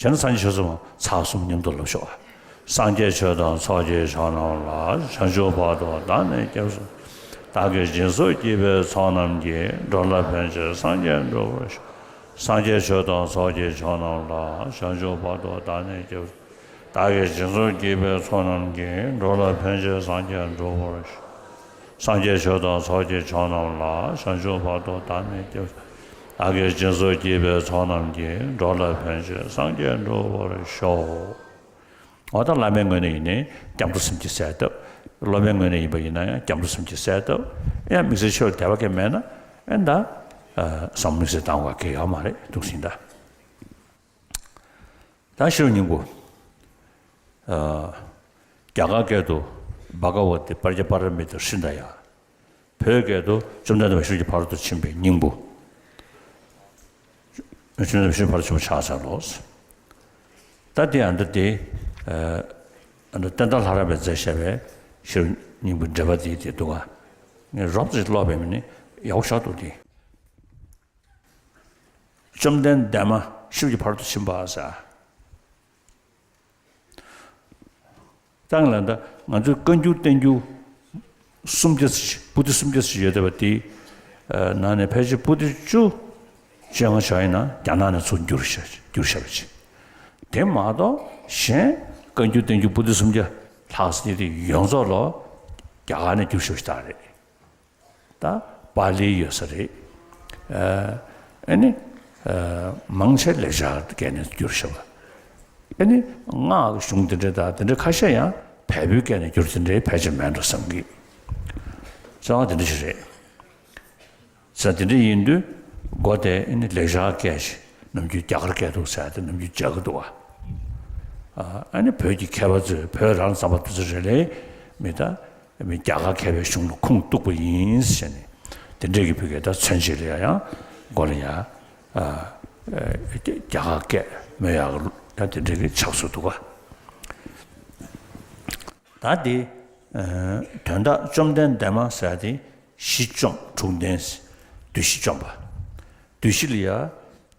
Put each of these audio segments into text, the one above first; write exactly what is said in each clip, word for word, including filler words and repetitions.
དེ་ནས་སངས་རྒྱས་ཆོས་ཚོགས་ཚར་གསུམ་མཉམ་དུ་ལབ་ཤོག་སངས་རྒྱས་ཆོས་དང་ཚོགས་ཀྱི་མཆོག་རྣམས་ལ། བྱང་ཆུབ་བར་དུ་བདག་ནི་སྐྱབས་སུ། བདག་གིས་སྦྱིན་སོགས་བགྱིས་པའི་ཚོགས་རྣམས་ཀྱིས། འགྲོ་ལ་ཕན་ཕྱིར་སངས་རྒྱས་འགྲུབ་པར་ཤོག་སངས་རྒྱས་ཆོས་དང་ཚོགས་ཀྱི་མཆོག་རྣམས་ལ། བྱང་ཆུབ་བར་དུ་བདག་ནི་སྐྱབས་སུ། བདག་གིས་སྦྱིན་སོགས་བགྱིས་པའི་ཚོགས་རྣམས་ཀྱིས། འགྲོ་ལ་ཕན་ཕྱིར་སངས་རྒྱས་འགྲུབ་པར་ཤོག་སངས་རྒྱས་ཆོས་དང་ཚོགས་ཀྱི་མཆོག་རྣམས་ལ། བྱང་ཆུབ་བར་དུ་བདག་ནི་སྐྱབས། བདག་གིས་སྦྱིན་སོགས་བགྱིས་པའི་ཚོགས་རྣམས་ཀྱིས། འགྲོ་ལ་ཕན་ཕྱིར་སངས་རྒྱས་འགྲུབ་པར་ཤོག་འོ་ད་བླ་མའི་ངོས་ནས་ཡིན་ནའི་སྐྱབས་འགྲོ་སེམས་ཀྱིས་གསལ་བཏབ། སློབ་མའི་ངོས་ནས་ཡིན་པ་ཡིན་ན་ཡང་སྐྱབས་འགྲོ་སེམས་ཀྱིས་གསལ་བཏབ། ཡང་དམིགས་བསལ་ཆོས་ལ་དད་པ་གང་མེད་ན་ཨེ་ད་བསམ་དམིགས་བསལ་བཏང་བ་གང་ཡོད་མ་རེད་འདུག་ཟིན་ད། ད་ཤེས་རབ་སྙིང་པོ། ཨ། རྒྱ་གར་སྐད་དུ་བྷ་ག་ཝ་ཏི་པྲཛྙཱ་པཱ་ར་མི་ཏཱ་ཧྲྀ་ད་ཡ། བོད་སྐད་དུ་བཅོམ་ལྡན་འདས་མ་ཤེས་རབ་ཀྱི་ཕ་རོལ་ཏུ་ཕྱིན་པའི་སྙིང་པོ། བཅོམ་ལྡན་འདས་མ་ཤེས་རབ་ཀྱི་ཕ་རོལ་ཏུ་ཕྱིན་པ་ཕྱག་འཚལ་ལོ། ད་དེ་ཨ་འདྲ་དེ། ཨ་འདྲ་བསྟན་དར་ལྷ་རམས་པས་མཛད་བཞག་པའི་ཤེས་རབ་སྙིང་པོའི་འགྲེལ་པ་དེ་དེ་འདུག་ག་ངས་རོབ་ཙམ་ཀློག་པའི་མི་ནི་ཡག་པོ་ཞེ་དྲག་འདུག་དེ། བཅོམ་ལྡན་འདས་མ་ཤེས་རབ་ཀྱི་ཕ་རོལ་ཏུ་ཕྱིན་པ་ཟེར། ད་ང་ལ་ད་ང་ཚོའི་བཀའ་འགྱུར་བསྟན་འགྱུར་སུམ་བརྒྱ་ཙམ་ཞིག་པོ་ཏི་སུམ་བརྒྱ་ཙམ་ཞིག་ཡོད་བསྡད་པ་དེའི་ནང་ནས་ཕལ་ཆེར་པོ་ཏི་བཅུ་བཅོ་ལྔ་བྱས་ཡིན་ན་རྒྱ་ནག་ནས་ཚུར་བསྒྱུར་བཞག་བསྒྱུར་བཞག་པ་ཅིག་དེ་མ་གཏོགས་གཞན་བཀའ་འགྱུར་བསྟན་འགྱུར་པོ་ཏི་སུམ་བརྒྱ་ལྷག་ཙམ་དེ་ཡོངས་རྫོགས་ལོ་རྒྱ་གར་ནས་བསྒྱུར་བཞག་པ་ཞིག་ད་རེད། ད་པཱ་ལི་ཡོད་ས་རེད། ཨ་ནི་མང་ཆེ་ལེགས་སྦྱར་སྐད་ནས་བསྒྱུར་བཞག་པ། ཨ་ནི་སྔགས་ཀྱི་གཞུང་དེ་འདྲ་དང་དེ་འདྲ་ཁ་ཤས་ཡང་བལ་པོའི་སྐད་ནས་བསྒྱུར་དེ་འདྲའི་ཕལ་ཆེར་མེད་འགྲོ་བསམ་གི། རྩ་བ་དེ་འདྲ་ཞིག་རེད། ས་དེ་འདྲ་ཡིན་དུས་སྒོ་དེ་ཨ་ནི་ལེགས་སྦྱར་སྐད་ཞིག་ནམ་རྒྱུན་རྒྱ་གར་སྐད་འདུག་ཟེར་ཏེ་ནམ་རྒྱུན་རྒྱག་གི་འདུག་བ། ཨ་ནི་བོད་ཀྱི་མཁས་པ་ཚོས་བོད་རང་བསམ་པ་དུས་ཚོད་རེ་ལས་མི་ད། མི་རྒྱ་གར་མཁས་པའི་གཞུང་ལ་ཁུངས་གཏུགས་པ་ཡིན་ཟེར་ནས་དེ་འདྲས་ཀྱི་བོད་སྐད་ད་མཚོན་བྱེད་ལ་ཡང་མགོ་ལ་ཡང་རྒྱ་གར་སྐད་མོལ་ཡག་ཡང་དེ་འདྲས་ཀྱི་ཆགས་སུ་འདུག་ག་ད་དེ་དོན་དག་བཅོམ་ལྡན་འདས་མ་ཟེར་ཡ་དེ་གཞི་བཅོམ་དྲུག་ལྡན་བདུད་བཞི་བཅོམ་པ། བདུད་བཞི་ལ་ཡང་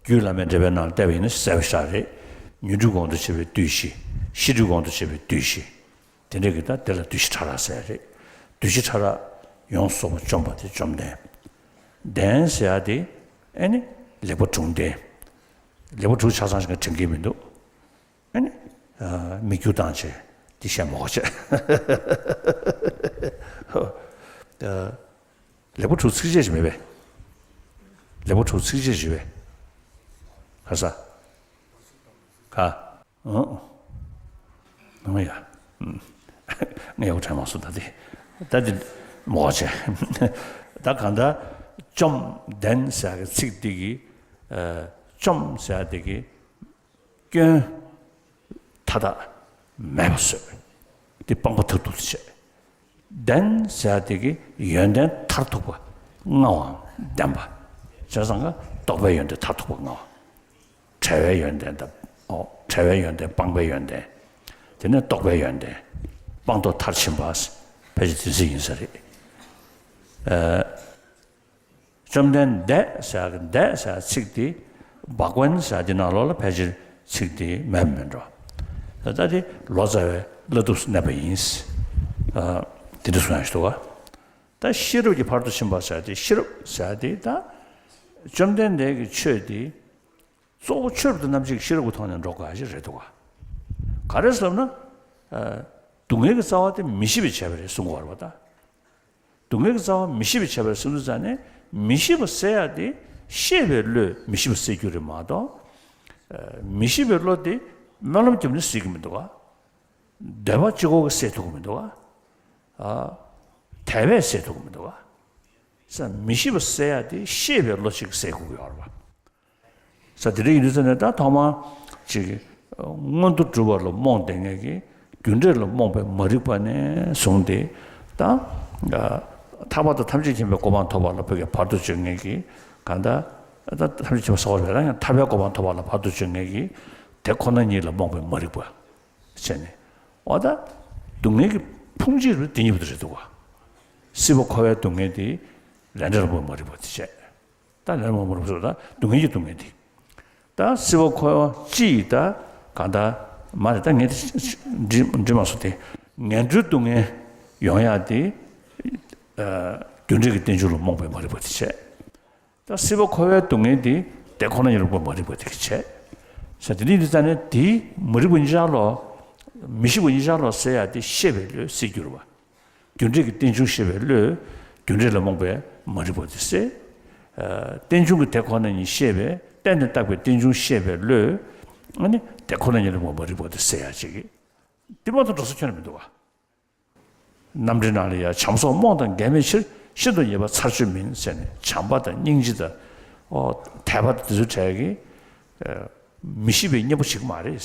རྒྱུད་བླ་མའི་འགྲེལ་པའི་ནང་བལྟས་པ་ཡིན་ན་གསལ་པོ་ཞིག་རེད། ཉོན་སྒྲིབ་གོང་དུ་བྱས་པའི་བདུད་བཞི། ཤེས་སྒྲིབ་གོང་དུ་བྱས་པའི་བདུད་བཞི། དེ་འདྲ་གི་ད་དེ་ལ་བདུད་བཞི་ཕྲ་རགས་ཟེར་རེད། བདུད་བཞི་ཕྲ་རགས་ཡོངས་སུ་རྫོགས་པ་བཅོམ་པ་དེ་བཅོམ་ལྡན། ལྡན་ཟེར་ཡ་དེ་ཨེ་ནི་ལེགས་པ་དྲུག་ལྡན། ལེགས་པ་དྲུག་ཆ་ཚང་ཞིག་དྲན་གྱི་མི་འདུག་ཨེ་ནི་མིག་རྒྱུ་དང་བཅས་དེ་བཤད་མ་དགོས་བྱས། ལེགས་པ་དྲུག་ཚིགས་བཅད་ཅིག་མེད་པས། ལེགས་པ་དྲུག་ཚིགས་བཅད་ཅིག་ཡོད་པས། ག་ས། ག་ཨང་། ཨང་ཡ། ངས་ཡག་པོ་དྲན་མ་སོང་ད་དེ། ད་དེ་མོ་བྱས། ད་གང་ལྟར་བཅོམ་ལྡན་ཟེར་གི་ཚིག་འདི་གི་ཨ། བཅོམ་ཟེར་འདི་གི་སྐྱོན་མཐའ་དག་མེད་པ་བཟོས། འདི་སྤངས་པ་མཐར་ཐུག་ཏུ་བྱས། ལྡན་ཟེར་དེ་གི་ཡོན་ཏན་མཐར་ཐུག་པ་མངའ་བའམ་ལྡན་པ། བྱས་ཙང་ཀ་རྟོགས་པའི་ཡོན་ཏན་མཐར་ཐུག་པ་མངའ་བ། བྲལ་བའི་ཡོན་ཏན་དང་། ཨོ། བྲལ་བའི་ཡོན་ཏན་སྤངས་པའི་ཡོན་ཏན། དེ་ནས་རྟོགས་པའི་ཡོན་ཏན། སྤངས་རྟོགས་མཐར་ཕྱིན་པ། ཕལ་ཆེར་དེ་ཚོ་ཡིན་ས་རེད། ཨ། བཅོམ་ལྡན་འདས་ཟེར་གི་འདས་ཟེར་ཚིག་དེ་བྷ་ག་ཝན་ཟེར་དེ་ནང་ལོགས་ལ་ཕལ་ཆེར་ཚིག་དེ་མེད་པ་མིན་འགྲོ། ད་ལྟ་དེ་ལོ་ཙཱ་བའི་བླ་སྡུད་སུ་གནས་པ་ཡིན། ཨ། དེ་འདྲ་གསུང་ཡག་ཞིག་འདུག་ག་ད་ཤེས་རབ་ཀྱི་ཕ་རོལ་ཏུ་ཕྱིན་པ་ཟེར་དེ་ཤེས་རབ་ཟེར་དེ་ད་བཅོམ་ལྡན་འདས་ཀྱི་ཆོས་དེ་གཙོ་བོ་ཆོས་རབ་ཏུ་རྣམ་འབྱེད་ཀྱི་ཤེས་རབ་ཀྱི་ཐོག་ནས་འགྲོ་དགོས་ཡག་ཞིག་རེད་འདུག་ག་ག་རེ་ཟེར་ན། ཨ། སྡུག་བསྔལ་གྱི་རྩ་བ་དེ་མི་ཤེས་པས་བྱས་པ་རེད་གསུང་གི་ཡོད་རེད་པ་ད། སྡུག་བསྔལ་གྱི་རྩ་བ་མི་ཤེས་པས་བྱས་པ་རེད་ཟེར་དུས་ཙ་ནས་མི་ཤེས་པ་སེལ་ཡག་དེ་ཤེས་པའི་བློས་མི་ཤེས་པ་སེལ་རྒྱུ་རེད་མ་གཏོགས། ཨ། མི་ཤེས་པའི་བློ་དེ་སྨོན་ལམ་བརྒྱབ་ནས་སེལ་གྱི་མི་འདུག་ག་འདོད་པ་གཅིག་པོ་གིས་སེལ་ཐུབ་ཀྱི་མི་འདུག་ག་ཨ། དད་པས་སེལ་ཐུབ་ཀྱི་མི་འདུག་ག་ས་མི་ཤེས་པ་སེལ་ཡག་དེ་ཤེས་པའི་བློ་གཅིག་གིས་སེལ་དགོས་ཀྱི་ཡོད་རེད་པ། ས་དེ་འདྲ་ཡིན་དུས་ཙ་ནས་ད་ཐོག་མ་ཅིག་མངོན་མཐོ་སྒྲུབ་པ་ལ་རྨོངས་བསྡད་མཁན་གྱི་རྒྱུ་འབྲས་ལ་རྨོངས་པའི་མ་རིག་པ་ནས་བཟུང་སྟེ་ད་ཐར་པ་དང་ཐམས་ཅད་མཁྱེན་པའི་གོ་འཕང་ཐོབ་པ་ལ་བོད་ཀྱི་བར་དུ་གཅོད་མཁན་གྱི་གང་ལྟར་ད་ཐམས་ཅད་མཁྱེན་པ་ས་གོ་ལས་རང་ཡང་ཐར་པའི་གོ་འཕང་ཐོབ་པ་ལ་བར་དུ་གཅོད་མཁན་གྱི་དེ་ཁོ་ན་ཉིད་ལ་རྨོངས་པའི་མ་རིག་པ་བྱས་ནས་འོ་ད་སྡུག་བསྔལ་གྱི་ཕུང་གཅིག་རེད་དེ་གཉིས་པོ་དེ་རེད་འདུག་ག་སྲིད་པ་འཁོར་བའི་སྡུག་བསྔལ་དེ་ལས་འབྲས་ལ་རྨོངས་པའི་མ་རིག་པ་དེ་བྱས། ད་ལས་རྨོངས་པ་རུ་སོ་ད་སྡུག་བསྔལ་གྱི་སྡུག་བསྔལ་དེ། ད་སྲིད་པ་འཁོར་བ་སྤྱི་ཡི་ད་ གང་ལྟར་མ་རེད། ད་ངས་དེ་འགྲིག་འགྲིག་མ་སོང་སྟེ། ངན་འགྲོའི་སྡུག་བསྔལ་ཡོང་ཡག་དེ། རྒྱུ་འབྲས་ཀྱི་རྟེན་འབྱུང་ལ་རྨོངས་པའི་མ་རིག་པ་དེ་བྱས། ད་སྲིད་པ་འཁོར་བའི་སྡུག་བསྔལ་དེ་དེ་ཁོ་ན་ཉིད་ལ་རྨོངས་པའི་མ་རིག་པ་དེ་བྱས། ས་དེ་འདྲ་ཡིན་དུས་ཙང་ནས་དེ་མ་རིག་པ་གཉིས་ཆར་ལོག་མི་ཤེས་པ་གཉིས་ཆར་ལོག་སེལ་ཡག་དེ་ཤེས་པའི་བློས་སེལ་རྒྱུ་རེད་པ། རྒྱུ་འབྲས་ཀྱི་རྟེན་འབྱུང་ཤེས་པའི་བློས་རྒྱུ་འབྲས་ལ་རྨོངས་པའི་མ་རིག་པ་དེ་སེལ། རྟེན་འབྱུང་གི་དེ་ཁོ་ན་ཉིད་ཤེས་པའི་གཏན་ནས་བཏགས་པའི་རྟེན་འབྱུང་ཤེས་པའི་བློས། ཨ་ནི་དེ་ཁོ་ན་ཉིད་ལ་རྨོངས་པའི་མ་རིག་པ་དེ་སེལ་ཡག་ཅིག་གི། དེ་མ་གཏོགས་འགྲོ་ས་ཁྱོན་ནས་མི་འདུག་ག། རྣམ་འགྲེལ་ནང་ལ་ཡང་བྱམས་སོགས་རྨོངས་དང་འགལ་མེད་ཕྱིར། ཤིན་ཏུ་ཉེས་པ་ཚར་གཅོད་མིན་ཟེར་ནས། བྱམས་པ་དང་སྙིང་རྗེ་དང་། ཨོ། དད་པ་དང་དེ་ཚོའི་གྲས་ཀྱིས་མི་ཤེས་པའི་གཉེན་པོ་བྱེད་ཀྱི་མ་རེད།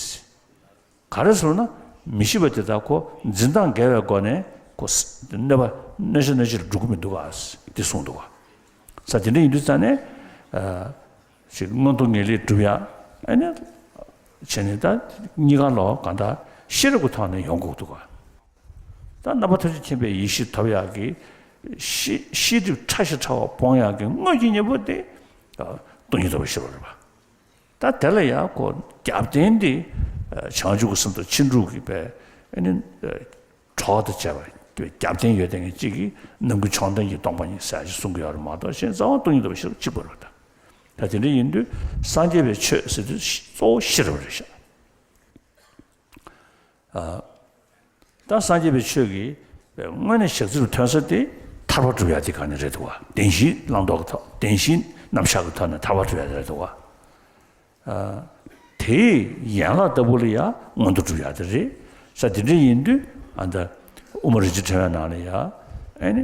ག་རེ་ཟེར་ན། མི་ཤེས་པ་དེ་དག་ཁོ་འཛིན་སྟངས་འགལ་བའི་སྒོ་ནས་ཁོ་གནོད་པ་གནོད་བྱ་གནོད་བྱེད་ལ་འགྲོ་གི་མི་འདུག་ག། དེ་གསུངས་འདུག་ག། ས་དེ་འདྲ་ཡིན་དུས་ཙང་ནས། ཅིག་མངོན་མཐོ་ངེས་ལེགས་སྒྲུབ་ཡག་ཨ་ནི་བྱས་ནས། ད་གཉིས་ཀ་ལོག་གང་ལྟར་ཤེས་རབ་ཀྱི་ཐོག་ནས་ཡོང་དགོས་འདུག་ག། ད་རྣམ་པ་ཐམས་ཅད་མཁྱེན་པའི་ཡེ་ཤེས་ཐོབ་ཡག་གི་ཤེས་ཤེས་སྒྲིབ་ཕྲ་ཞིང་ཕྲ་བ་སྤོང་ཡག་གི་དངོས་ཀྱི་གཉེན་པོ་དེ་སྟོང་ཉིད་རྟོགས་པའི་ཤེས་རབ་རེད་པ། ད་དེ་ལ་ཡང་ཁོ་རྒྱབ་རྟེན་དེ་བྱང་ཆུབ་ཀྱི་སེམས་དང་ཕྱིན་དྲུག་གི་པའི་ཨ་ནི་གྲོགས་དང་བཅས་པ་རྒྱབ་རྟེན་ཡོད་དེ་ངས་གཅིག་གིས་ནམ་མཁའི་མཆོག་ལྡན་གྱི་སྟོང་པ་ཉིད་ཟེར་ཞིག་གསུང་གི་ཡོད་རེད་མ་གཏོགས། གཞན་རྩ་བ་སྟོང་ཉིད་རྟོགས་པའི་ཤེས་རབ་གཅིག་པ་རེད་ད། ད་དེ་འདྲ་ཡིན་དུས་སངས་རྒྱས་པའི་ཆོས་ཟེར་དུས་གཙོ་བོ་ཤེས་རབ་རེད་ཤག། ཨ། ད་སངས་རྒྱས་པའི་ཆོས་ཀྱི་དངོས་གནས་ཞག་རྩི་རུ་ཐོན་ས་དེ་ཐར་པ་སྒྲུབ་ཡག་དེ་ག་ནས་རེད་འདུག་བ། བདེན་བཞིའི་བླང་དོར་གྱི་ཐོག་བདེན་བཞིའི་རྣམ་གཞག་གི་ཐོག་ནས་ཐར་པ་སྒྲུབ་ཡག་དེ་རེད་འདུག་བ། ཨ། དེའི་ཡན་ལག་ལྟ་བུ་ལ་ཡང་མངོན་མཐོ་སྒྲུབ་ཡག་དེ་རེད། ས་དེ་འདྲ་ཡིན་དུས་ཨ་ད་དབུ་མ་རིན་ཆེན་ཕྲེང་བའི་ནང་ལ་ཡང་ཨ་ནི།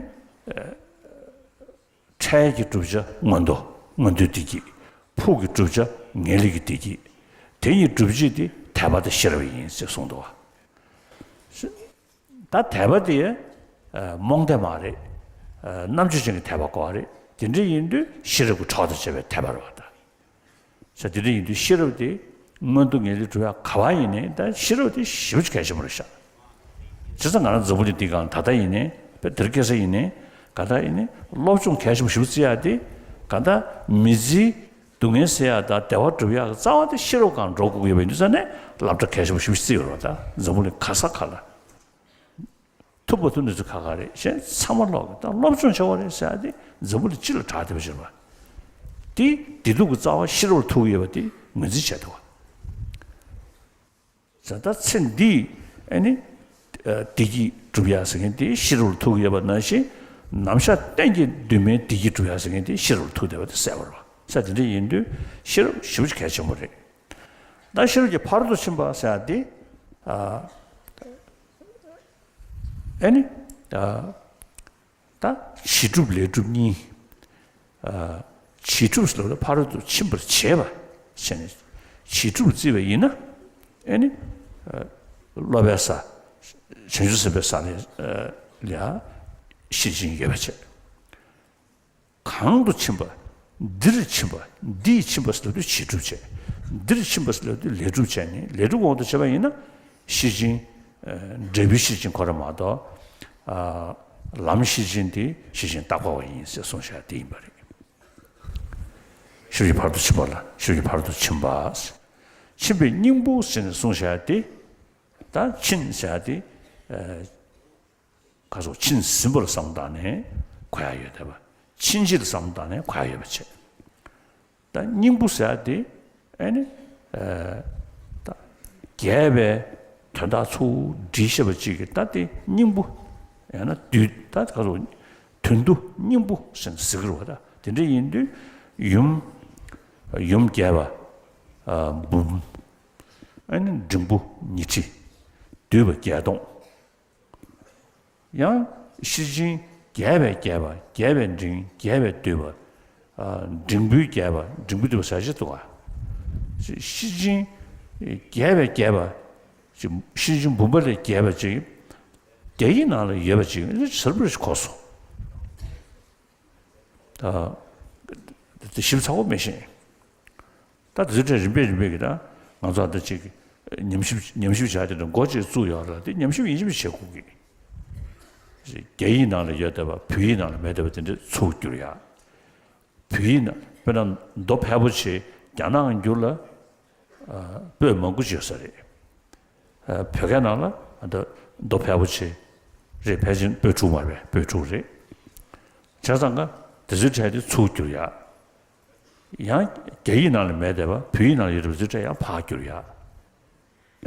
འཕྲལ་གྱི་བསྒྲུབ་བྱ་མངོན་མཐོ། མངོན་མཐོའི་བདེ་སྐྱིད། ཕུགས་ཀྱི་བསྒྲུབ་བྱ་ངེས་ལེགས་ཀྱི་བདེ་སྐྱིད། དེ་གཉིས་སྒྲུབ་བྱེད་དེ་དད་པ་དང་ཤེས་རབ་ཡིན་ཞེས་གསུངས་འདུག་བ། ད་དད་པ་དེ་རྨོངས་དད་མ་རེད། རྣམ་དཔྱོད་ཅན་གྱི་དད་པ་དགོས་པ་རེད། དེ་འདྲ་ཡིན་དུས་ཤེས་རབ་ཀྱི་གྲོགས་དང་བཅས་པའི་དད་པ་རེད་བ་ད། ས་དེ་འདྲ་ཡིན་དུས་ཤེས་རབ་དེ་མངོན་མཐོ་ངེས་ལེགས་སྒྲུབ་ཡག་ག་བ་ཡིན་ནའི་ད་ཤེས་རབ་དེ་ཞེ་པོ་ཅིག་གལ་ཆེན་པོ་རེད་ཤག། བྱས་ཙང་ང་རང་འཛམ་བུ་གླིང་འདི་སྒང་ད་ལྟ་ཡིན་ནའི་དཔེ་དེར་སྐྱེས་ས་ཡིན་ནའི་ག་ད་ཡིན་ནའི་སློབ་སྦྱོང་གལ་ཆེན་པོ་ཞེ་པོ་བརྩི་ཡག་དེ་ག་ད་མི་ཚེའི་སྡུག་བསྔལ་སེལ་ཡག་དང་བདེ་བ་སྒྲུབ་ཡག་གི་རྩ་བ་དེ་ཤེས་རབ་སྒང་འགྲོ་དགོས་ཀྱི་ཡོད་པ་ཡིན་དུས་ཙང་ནས་སློབ་གྲྭ་གལ་ཆེན་པོ་ཞེ་པོ་ཅིག་བརྩི་ཡོད་རེད་བ། ད་འཛམ་བུ་གླིང་ག་ས་ག་ལ། ཐུབ་པ་ཐུབ་ནུས་ཚོད་ཁ་ཁ་རེད། གཞན་ཚང་མ་ལོག་གི་ད་སློབ་སྦྱོང་བྱ་བ་རེད་ཟེར་ཡ་དེ་འཛམ་བུ་གླིང་སྤྱི་ལ་གྲགས་བསྡད་པ་ཞིག་རེད་པ། དེ་བདེ་སྡུག་གི་རྩ་བ་ཤེས་རབ་ལ་ཐུག་ཡོད་པ་དེ་ངོས་འཛིན་བྱས་འདུག་བ། ད་ཚེ་འདིའི་ཨ་ནི་བདེ་སྐྱིད་སྒྲུབ་ཡ་ཟེར་མཁན་དེ་ཤེས་རབ་ལ་ཐུག་ཡོད་པ་ནང་བཞིན། ནམ་ཞག་གཏན་གྱི་འདུན་མའི་བདེ་སྐྱིད་སྒྲུབ་ཡ་ཟེར་མཁན་དེ་ཤེས་རབ་ལ་ཐུག་བསྡད་པ་དེ་གསལ་པོ་རེད་པ། ས་དེ་འདྲ་ཡིན་དུས་ཤེས་རབ་ཞེ་པོ་ཅིག་གལ་ཆེན་པོ་རེད། ད་ཤེས་རབ་ཀྱི་ཕ་རོལ་ཏུ་ཕྱིན་པ་ཟེར་ཡ་དེ། ཨ་ནི། ད་བྱིས་སྒྲུབ་ལས་སྒྲུབ་གཉིས། བྱིས་སྒྲུབ་ཟེར་བ་ཕ་རོལ་ཏུ་ཕྱིན་པར་བྱེད་པ་བྱས་ནས་བྱིས་སྒྲུབ་བརྩིས་པ་ཡིན་ན། ཨ་ནི། སློབ་པའི་ས། བྱང་ཆུབ་སེམས་དཔའི་ས་ལ་ལ་ཤེར་ཕྱིན་ཡོད་པ་བྱས། གང་དུ་ཕྱིན་པ། འདིར་ཕྱིན་པ། འདིས་ཕྱིན་པ་ཟེར་དུས་བྱིས་སྒྲུབ་བྱས། འདིར་ཕྱིན་པ་ཟེར་དུས་ལས་སྒྲུབ་བྱས་ནས་ལས་སྒྲུབ་དབང་དུ་བྱས་པ་ཡིན་ན། ཤེར་ཕྱིན། འབྲས་བུའི་ཤེར་ཕྱིན་ཁོ་རང་མ་གཏོགས། ལམ་ཤེར་ཕྱིན་དེ་ཤེར་ཕྱིན་རྟག་པ་བ་ཡིན་ཟེར་གསུངས་བཞག་དེ་ཡིན་པ་རེད། ཤེར་ཕྱིན་ཕ་རོལ་ཏུ་ཕྱིན་པ་ལ་ཤེར་ཕྱིན་ཕ་རོལ་ཏུ་ཕྱིན་པ། ཕྱིན་པའི་སྙིང་པོ་ཟེར་ནས་གསུངས་བཞག་དེ། ད་ཕྱིན་བཞག་དེ། ག་སོགས་ཕྱིན་ཟིན་པར་བསམ་བཏང་ནས་གོ་ཡ་ཡོད་བསྡད་པ། ཕྱིན་ཕྱིར་བསམ་བཏང་ནས་གོ་ཡ་ཡོད་པ་བྱས། ད་སྙིང་པོ་ཟེར་ཡ་དེ་ཨ་ནི། ད་རྒྱས་པའི་དོན་དག་ཚུར་བསྒྲིལ་ཤེས་པ་ཅིག་གི་ད་དེ་སྙིང་པོ། ཡང་ན་བསྡུས་ད་ག་སོགས་དོན་བསྡུ་སྙིང་པོ་ཟེར་ཟེར་གི་རེད་བ། ད་དེ་འདྲ་ཡིན་དུས་ཡུམ། ཡུམ་རྒྱས་པ། འབུམ། ཨ་ནི་འབྲིང་པོ་ཉི་ཁྲི། བསྡུས་པ་བརྒྱད་སྟོང་། ཡང་ཤེར་ཕྱིན་རྒྱས་པའི་རྒྱས་པ། རྒྱས་པའི་འབྲིང་། རྒྱས་པའི་བསྡུས་པ། ཨ། འབྲིང་པོའི་རྒྱས་པ། འབྲིང་པོའི་བསྡུས་པ་ཟེར་ཅིག་འདུག་ག། ཤེར་ཕྱིན་རྒྱས་པའི་རྒྱས་པ། ཤེར་ཕྱིན་འབུམ་པ་ལས་རྒྱས་པ་ཅིག་རྒྱ་ཡིག་ནང་ལ་ཡོད་པ་ཅིག་ཟུར་པར་གོ་སོང་། ད་དེ་ཞིབ་ཚགས་པོ་མི་ཤེས། ད་དེ་ཚོའི་གྲས་རིམ་པས་རིམ་པས་ཀྱི་ད་ང་ཚོ་ཨ་ད་ཅིག་ཉམས་ཞིབ་ཉམས་ཞིབ་བྱ་དེ་འདྲ་འགོ་ཅིག་བཙུགས་ཡོད་ར། དེ་ཉམས་ཞིབ་ཡིན་གཅིག་མིན་བྱེད་དགོས་ཀྱི། རྒྱ་ཡིག་ནང་ལ་ཡོད་བསྡད་པ་བོད་ཡིག་ནང་ལ་མེད་བསྡད་པ་དེ་འདྲ་ཚུར་བསྒྱུར་ཡ། བོད་ཡིག་ནང་དཔེར་ན་མདོ་ཕལ་པོ་ཆེ་རྒྱ་ནག་བསྒྱུར་ལ། ཨ། པོད་མང་པོ་ཅིག་ཡོད་ས་རེད། ཨ། བོད་སྐད་ནང་ལ་ཨ་ད་མདོ་ཕལ་པོ་ཆེ་རེད། ཕལ་ཆེར་པོད་དྲུག་མ་རེད། པོད་དྲུག་རེད། བྱས་ཙང་ཀ་དེ་ཚོའི་གྲས་དེ་ཚུར་བསྒྱུར་ཡག། ཡང་རྒྱ་ཡིག་ནང་ལ་མེད་བསྡད་པ་བོད་ཡིག་ནང་ལ་ཡོད་པ་ཚོའི་གྲས་ཡང་ཕར་བསྒྱུར་ཡག།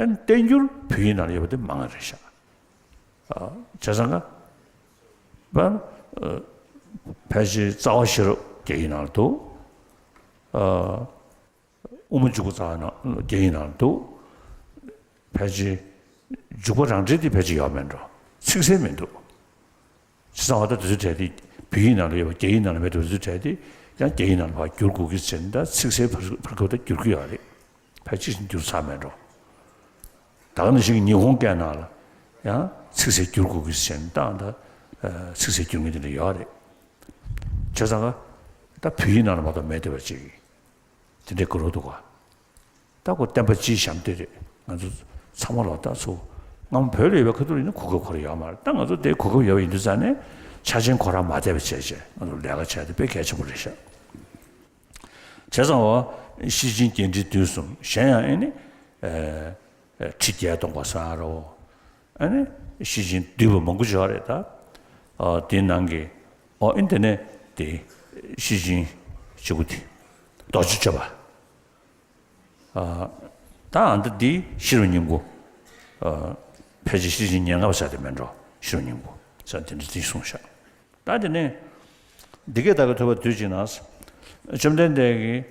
ཨ་ནི་བསྟན་འགྱུར་བོད་ཡིག་ནང་ལ་ཡོད་པ་དེ་མང་བ་རེད་ཤག། ཨ། བྱས་ཙང་ཀ་པ། ཨ། ཕལ་ཆེར་རྩ་བ་ཤེས་རབ་རྒྱ་ཡིག་ནང་ལ་འདུག། ཨ། དབུ་མ་འཇུག་པ་རྩ་བ་ནང་རྒྱ་ཡིག་ནང་ལ་འདུག། ཕལ་ཆེར་འཇུག་པ་རང་འགྲེལ་དེ་ཕལ་ཆེར་ཡོད་མེད་འགྲོ། ཚིག་གསལ་མི་འདུག། བྱས་ཙང་ད་དེ་ཚོའི་གྲས་དེ་བོད་ཡིག་ནང་ལ་ཡོད་པ་རྒྱ་ཡིག་ནང་ལ་མེད་པ་དེ་ཚོའི་གྲས་དེ་ཡང་རྒྱ་ཡིག་ནང་ལ་ཕར་བསྒྱུར་དགོས་ཀྱི་ཟེར་ནས་ད་ཚིག་གསལ་ཕར་ཕར་སྐབས་ད་བསྒྱུར་གྱི་ཡོད་རེད། ཕལ་ཆེར་བསྒྱུར་ཚར་མེད་འགྲོ། ད་ག་ནང་བཞིན་གྱི་ཉི་ཧོང་སྐད་ནང་ལ་ཡང་ཚིག་གསལ་བསྒྱུར་དགོས་ཀྱི་ཟེར་ནས་ད་ད་ཚིག་གསལ་བསྒྱུར་མཁན་དེ་འདྲ་ཡོད་རེད། བྱས་ཙང་ད་བོད་ཡིག་ནང་ལ་མ་གཏོགས་མེད་བསྡད་པ་ཅིག་དེ་འདྲའི་དགའ་རབ་འདུག་ག། ད་ཁོ་བསྟན་པ་སྤྱིའི་ཞབས་འདེགས་རེད། ང་ཚོ་ཚང་མ་ལོ་ད་ཚོ་སྔ་མོ་བོད་ལ་ཡོད་པའི་ཁ་ཐུག་ཡིན་ན་གོ་སྐབས་ཁོ་རང་ཡོད་མ་རེད། ད་ང་ཚོ་དེ་གོ་སྐབས་ཡོད་པ་ཡིན་དུས་ཙང་ནས་ཆ་རྐྱེན་ཁོ་རང་མ་བསྡད་པ་བྱས་བྱས་ང་ཚོ་ལས་ཀ་བྱས་དེ་དཔེ་གལ་ཆེན་པོ་རེད་ཤག། བྱས་ཙང་འོ་ཤེར་ཕྱིན་རྒྱས་འབྲིང་བསྡུས་གསུམ། གཞན་ཡང་ཨེ་ནི་ཨ་ཁྲི་བརྒྱད་སྟོང་པ་ཟེར་རོ། ཨ་ནི་ཤེར་ཕྱིན་བསྡུས་པ་མང་པོ་ཅིག་ཡོད་རེད་ད། ཨ། དེའི་ནང་གི་ཨོ་ཨེ་ནི་དེ་ནས་དེ་ཤེར་ཕྱིན་གཅིག་པུ་དེ་རྡོ་རྗེ་གཅོད་པ། ཨ། ད་ཨ་འདི་འདི་ཤེས་རབ་སྙིང་པོ། ཨ། ཕལ་ཆེར་ཤེར་ཕྱིན་ཉེར་ལྔ་པ་ཟེར་དེ་མིན་འགྲོ། ཤེས་རབ་སྙིང་པོ་ཟེར་དེ་འདྲ་ཅིག་གསུངས་ཤག། ད་དེ་ནས་འདི་སྐད་བདག་གིས་ཐོས་པ་དུས་གཅིག་ན། བཅོམ་ལྡན་འདས་ཀྱིས་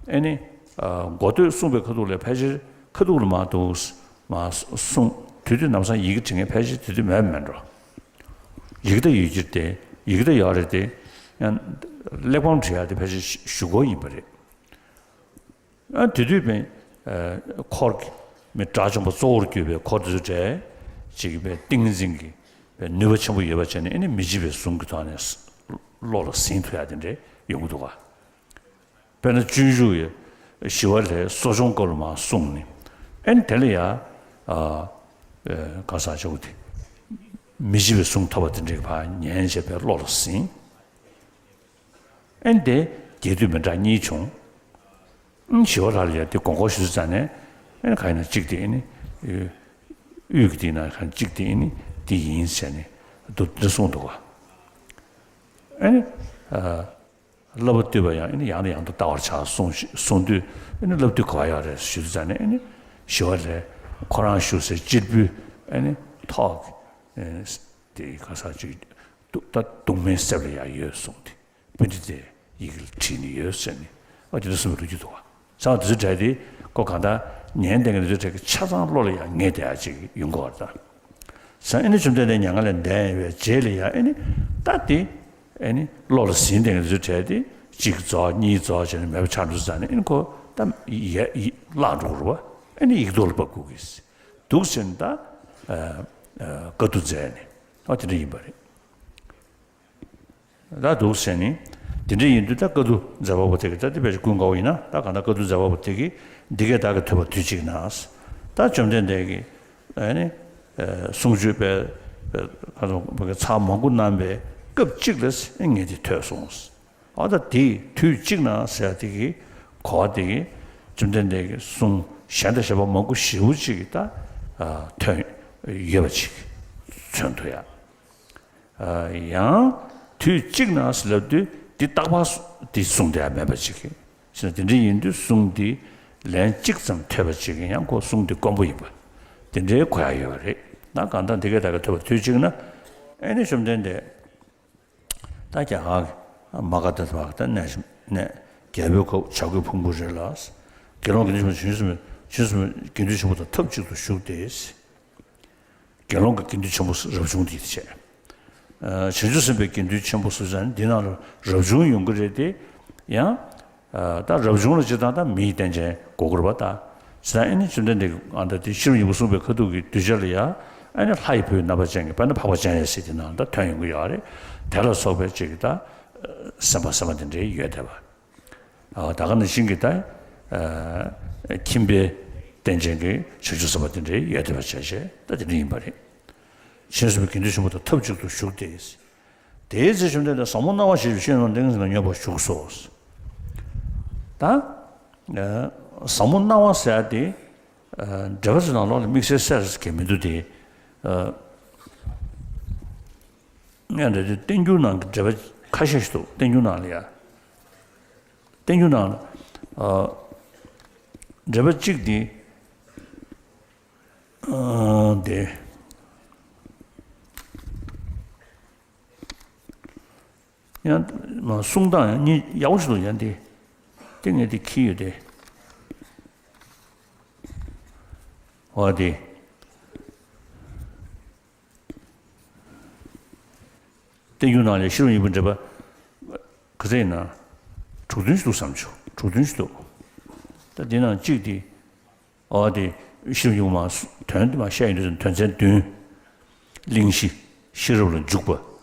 ཨེ་ནི་ཨ་མགོ་ཐོད་གསུངས་པའི་ཁ་ཐུག་ལ་ཕལ་ཆེར་ཁ་ཐུག་ལ་མར་འདུག་མར་གསུངས། དེ་དུས་ལམ་སང་ཡི་གེ་འབྲི་མཁན་ཕལ་ཆེར་དེ་དུས་མེད་མེད་འགྲོ། ཡི་གེ་ད་ཡོད་ཀྱི་རེད་དེ། ཡི་གེ་ད་ཡོད་རེད་དེ། ཡང་གླེགས་བམ་བྲིས་ཡག་དེ་ཕལ་ཆེར་གཞུག་གུ་ཡིན་པ་རེད། ཨ། དེ་དུས་པའི་ཨ་འཁོར་གྱི་མི་དགྲ་བཅོམ་པ་གཙོ་བོར་གྱུར་པའི་འཁོར་དེ་ཚོ་གྲས་ཅིག་པའི་ཏིང་ངེ་འཛིན་གྱི་པའི་ནུས་པ་ཆེན་པོ་ཡོད་པ་བྱས་ནས་ཨེ་ནི་མི་འཇིགས་པའི་གཟུངས་ཀྱི་ཐོག་ནས་བློ་ལ་ཟིན་ཐུབ་ཡག་དེ་འདྲས་ཡོང་གི་འདུག་ག། དཔེར་ན་སྤྱོད་འཇུག་ཡི་ཞི་བ་ལྷས་གསོ་སྦྱོང་སྐོར་ལ་མར་གསུངས་ནས། ཨེ་ནི་དེ་ལ་ཡ། ཨ། ཨེ། ག་ས་ཆོག་དེ། མི་འཇིགས་པའི་གཟུངས་ཐོབ་པ་དེ་འདྲའི་ཕར་ཉན་བྱས་པའི་བློ་ལ་ཟིན། ཨེ་ནི་དེ་རྒྱས་བསྡུས་མི་འདྲ་གཉིས་བྱུང་། ཨེ་ནི་ཞི་བ་ལྷ་ལ་ཡ་དེ་དགོངས་སྐོར་ཞུ་ཙང་ནས། ཨེ་ནི་ག་ཡིན་ན་གཅིག་དེ་ཨེ་ནི་དབུས་ཀྱི་དེ་ན་ག་གཅིག་དེ་ཨེ་ནི་དེ་ཡིན་ཟེར་ནས་འདུག་འདི་གསུངས་འདུག་ག། ཨེ་ནི་ཨ་བསླབ་པ་བཏུས་པ་ཡང་ཨེ་ནི་ཡང་ནས་ཡང་དུ་བལྟ་བར་བྱ་གསུངས་ཤིག་གསུངས་དུས། ཨེ་ནི་བསླབ་བཏུས་ག་པར་ཡོད་རེད་ཞུ་དུས་ཙང་ནས། ཨེ་ནི་ཞི་བ་ལྷས་ཁོ་རང་བཞུགས་སའི་གཅེར་བུ་ཨེ་ནི་ཐོག་གི་དེ་ག་ས་ཅིག་ད་གདུང་མའི་གསེབ་ལ་ཡང་ཡོད་གསུངས་ཏེ། པཎྜི་ཏས་ཡི་གེ་ལ་བྲིས་ནས་ཡོད་ཟེར་ནས། ཨ། དེ་འདྲ་གསུངས་པའི་ལོ་རྒྱུས་འདུག་ག། ས་དེ་ཚོ་གྲས་དེ་ཁོ་གང་ལྟར་ཉན་བསྡད་མཁན་དེ་ཚོའི་གྲས་ཀྱི་ཆ་ཚང་བློ་ལ་ཡང་ངེས་བསྡད་ཡག་ཅིག་ཡོང་གི་ཡོད་རེད་ད། ས་ཨེ་ནི་བཅོམ་ལྡན་འདས་མྱ་ངན་ལས་འདས་པའི་རྗེས་ལ་ཡང་ཨེ་ནི་ད་དེ་ཨེ་ནི་བློ་ལ་ཟིན་བསྡད་མཁན་དེ་ཚོའི་གྲས་དེ་གཅིག་རྫོགས་གཉིས་རྫོགས་བྱས་ནས་མེད་པ་ཆགས་འགྲོ་ཙང་ནས། ཨེ་ནི་ཁོ་ད་ཡ་ཡི་བརླག་འགྲོ་གི་རེད་པ། ཨེ་ནི་ཡིག་ཐོག་ལ་ཕབ་དགོས་ཀྱི་འདུག་ཟེར་ནས་ད་ཨ་ཨ་བཀའ་བསྡུ་མཛད་ནས། ཨ། དེ་འདྲ་ཡིན་པ་རེད། ད་འདུག་ཟེར་ནས། དེ་འདྲ་ཡིན་དུས་ད་བཀའ་བསྡུ་མཛད་པ་པོ་དེ་གིས། ད་དེ་བས་ཀུན་དགའ་བོ་ཡིན་ན་ད་གང་ལྟར་བཀའ་བསྡུ་མཛད་པ་པོ་དེ་གིས་འདི་སྐད་བདག་གིས་ཐོས་པ་དུས་གཅིག་ན། ད་བཅོམ་ལྡན་འདས་ཀྱིས་ཨ་ནི་ཨ་གསུང་ཆོས་པའི་ཨ་ག་ཚོད་ཚར་མང་པོ་གནང་བའི་སྐབས་གཅིག་ལ་ངས་འདི་ཐོས་སོང་། ཨ། ད་དེ་དུས་གཅིག་ན་ཟེར་ཡག་དེ་གི་གོ་བ་དེ་གིས་བཅོམ་ལྡན་འདས་ཀྱི་གསུང་གཞན་དང་གཞན་པ་མང་པོ་ཞེ་པོ་ཅིག་གི་ད་ཨ་ཐོན་ཡོད་པ་ཅིག་མཚོན་ཐུབ་ཡག། ཨ། ཡང་དུས་གཅིག་ན་ཟེར་ལབ་དུས་འདི་རྟག་པར་འདི་གསུངས་བསྡད་ཡག་མེད་པ་ཅིག་གི། ཟེར་ན་དེ་འདྲ་ཡིན་དུས་གསུང་འདི་ལན་གཅིག་ཙམ་ཐོས་པ་ཅིག་གིས་ཡང་ཁོ་གསུང་འདི་དཀོན་པོ་ཡིན་པ་དེ་འདྲའི་གོ་ཡག་ཡོད་པ་རེད། ད་གང་ལྟར་འདི་སྐད་བདག་གིས་ཐོས་པ་དུས་གཅིག་ན། ཨེ་ནི་བཅོམ་ལྡན་འདས་ད་རྒྱ་གར་གྱི་མ་ག་དྷ་ཏ་ལ་གནས་གནས་རྒྱལ་པོའི་ཁབ་བྱ་རྒོད་ཕུང་པོའི་རི་ལ། དགེ་སློང་དགེ་འདུན་ཆེན་པོ་བྱང་ཆུབ་སེམས་དཔའི་བྱང་ཆུབ་སེམས་དཔའི་དགེ་འདུན་ཆེན་པོ་དང་ཐབས་ཅིག་ཏུ་བཞུགས་ཏེ། དགེ་སློང་གི་དགེ་འདུན་ཆེན་པོ་རབ་བྱུང་དེ་བྱས། ཨ། བྱང་ཆུབ་སེམས་དཔའི་དགེ་འདུན་ཆེན་པོ་སུ་ཟེར་ན་འདི་ནང་ལ་རབ་བྱུང་ཡོང་གི་རེད་དེ། ཡང་ཨ་ད་རབ་བྱུང་ལ་སྤྱིར་བཏང་ད་མིའི་རྟེན་ཅན་དགོས་ཀྱི་རེད་པ། ད་ཟེར་ན་ཨེ་ནི་བཅོམ་ལྡན་འདས་ཀྱིས་ཨ་ད་དེ་ཤེས་རབ་སྙིང་པོ་གསུངས་པའི་ཁ་ཐུག་གི་གདུལ་བྱ་ལ་ཡ། ཨེ་ནི་ལྷ་ཡི་བུའི་རྣམ་པ་ཅན་གྱི་དཔེར་ན་འཕགས་པ་སྤྱན་རས་གཟིགས་དེ་ནང་ད་ཐོན་ཡོང་གི་ཡོད་རེད། དེ་ལ་སོགས་པའི་ཅིག་གི་ད་སེམས་དཔའ་སེམས་མ་དེ་འདྲའི་ཡོད་བསྡད་པ། ཨ། ད་ག་ནང་བཞིན་གྱི་ད་ཨ་ཁྱིམ་པའི་རྟེན་ཅན་གྱི་བྱང་ཆུབ་སེམས་དཔའ་དེ་འདྲའི་ཡོད་བསྡད་པ་བྱས་བྱས་ད་དེ་འདྲ་ཡིན་པ་རེད། བྱང་སེམས་དགེ་འདུན་ཆེན་པོ་དང་ཐབས་ཅིག་ཏུ་བཞུགས་ཏེ། དེའི་ཚེ་བཅོམ་ལྡན་འདས་ཟབ་མོ་སྣང་བ་ཞེས་བྱ་ཤེས་རབ་ཏིང་ངེ་འཛིན་ལ་སྙོམས་པར་ཞུགས་སོ། ད་ཨ་ ཟབ་མོ་སྣང་བ་ཟེར་ཡ་དེ། ཨ། འགྲེལ་པ་ཚོའི་ནང་ལོགས་ལ་དམིགས་བསལ་གསལ་གྱི་མི་འདུག་སྟེ། ཨ། ངས་འདྲ་དེ་བསྟན་འགྱུར་ནང་གི་འགྲེལ་པ་ཁ་ཤས་ཤིག་འདུག་བསྟན་འགྱུར་ནང་ལ་ཡ། བསྟན་འགྱུར་ནང་ལ། ཨ། འགྲེལ་པ་གཅིག་དེ། ཨ། དེ། ཡང་མ་གསུང་སྟངས་ཡང་གཉིས་ཡག་པོ་ཞིག་འདུག་ཡང་དེ། དེ་ངས་དེ་འཁྱེར་ཡོད་དེ། འོ་དེ། བསྟན་འགྱུར་ནང་ལས་ཤེས་རབ་སྙིང་པོའི་འགྲེལ་པ་ག་ཚད་ཡིན་ན། དྲུག་བདུན་ཞིག་འདུག་བསམ་བྱུང་། དྲུག་བདུན་ཞིག་འདུག་ད་དེ་ནང་གཅིག་དེ། འོ་དེ་ཤེས་རབ་སྙིང་པོ་མ་དོན་དེ་མ་བཤད་ཡོང་དུས་དོན་ཚན་བདུན། གླེང་གཞི། ཤེས་རབ་ལ་འཇུག་པ།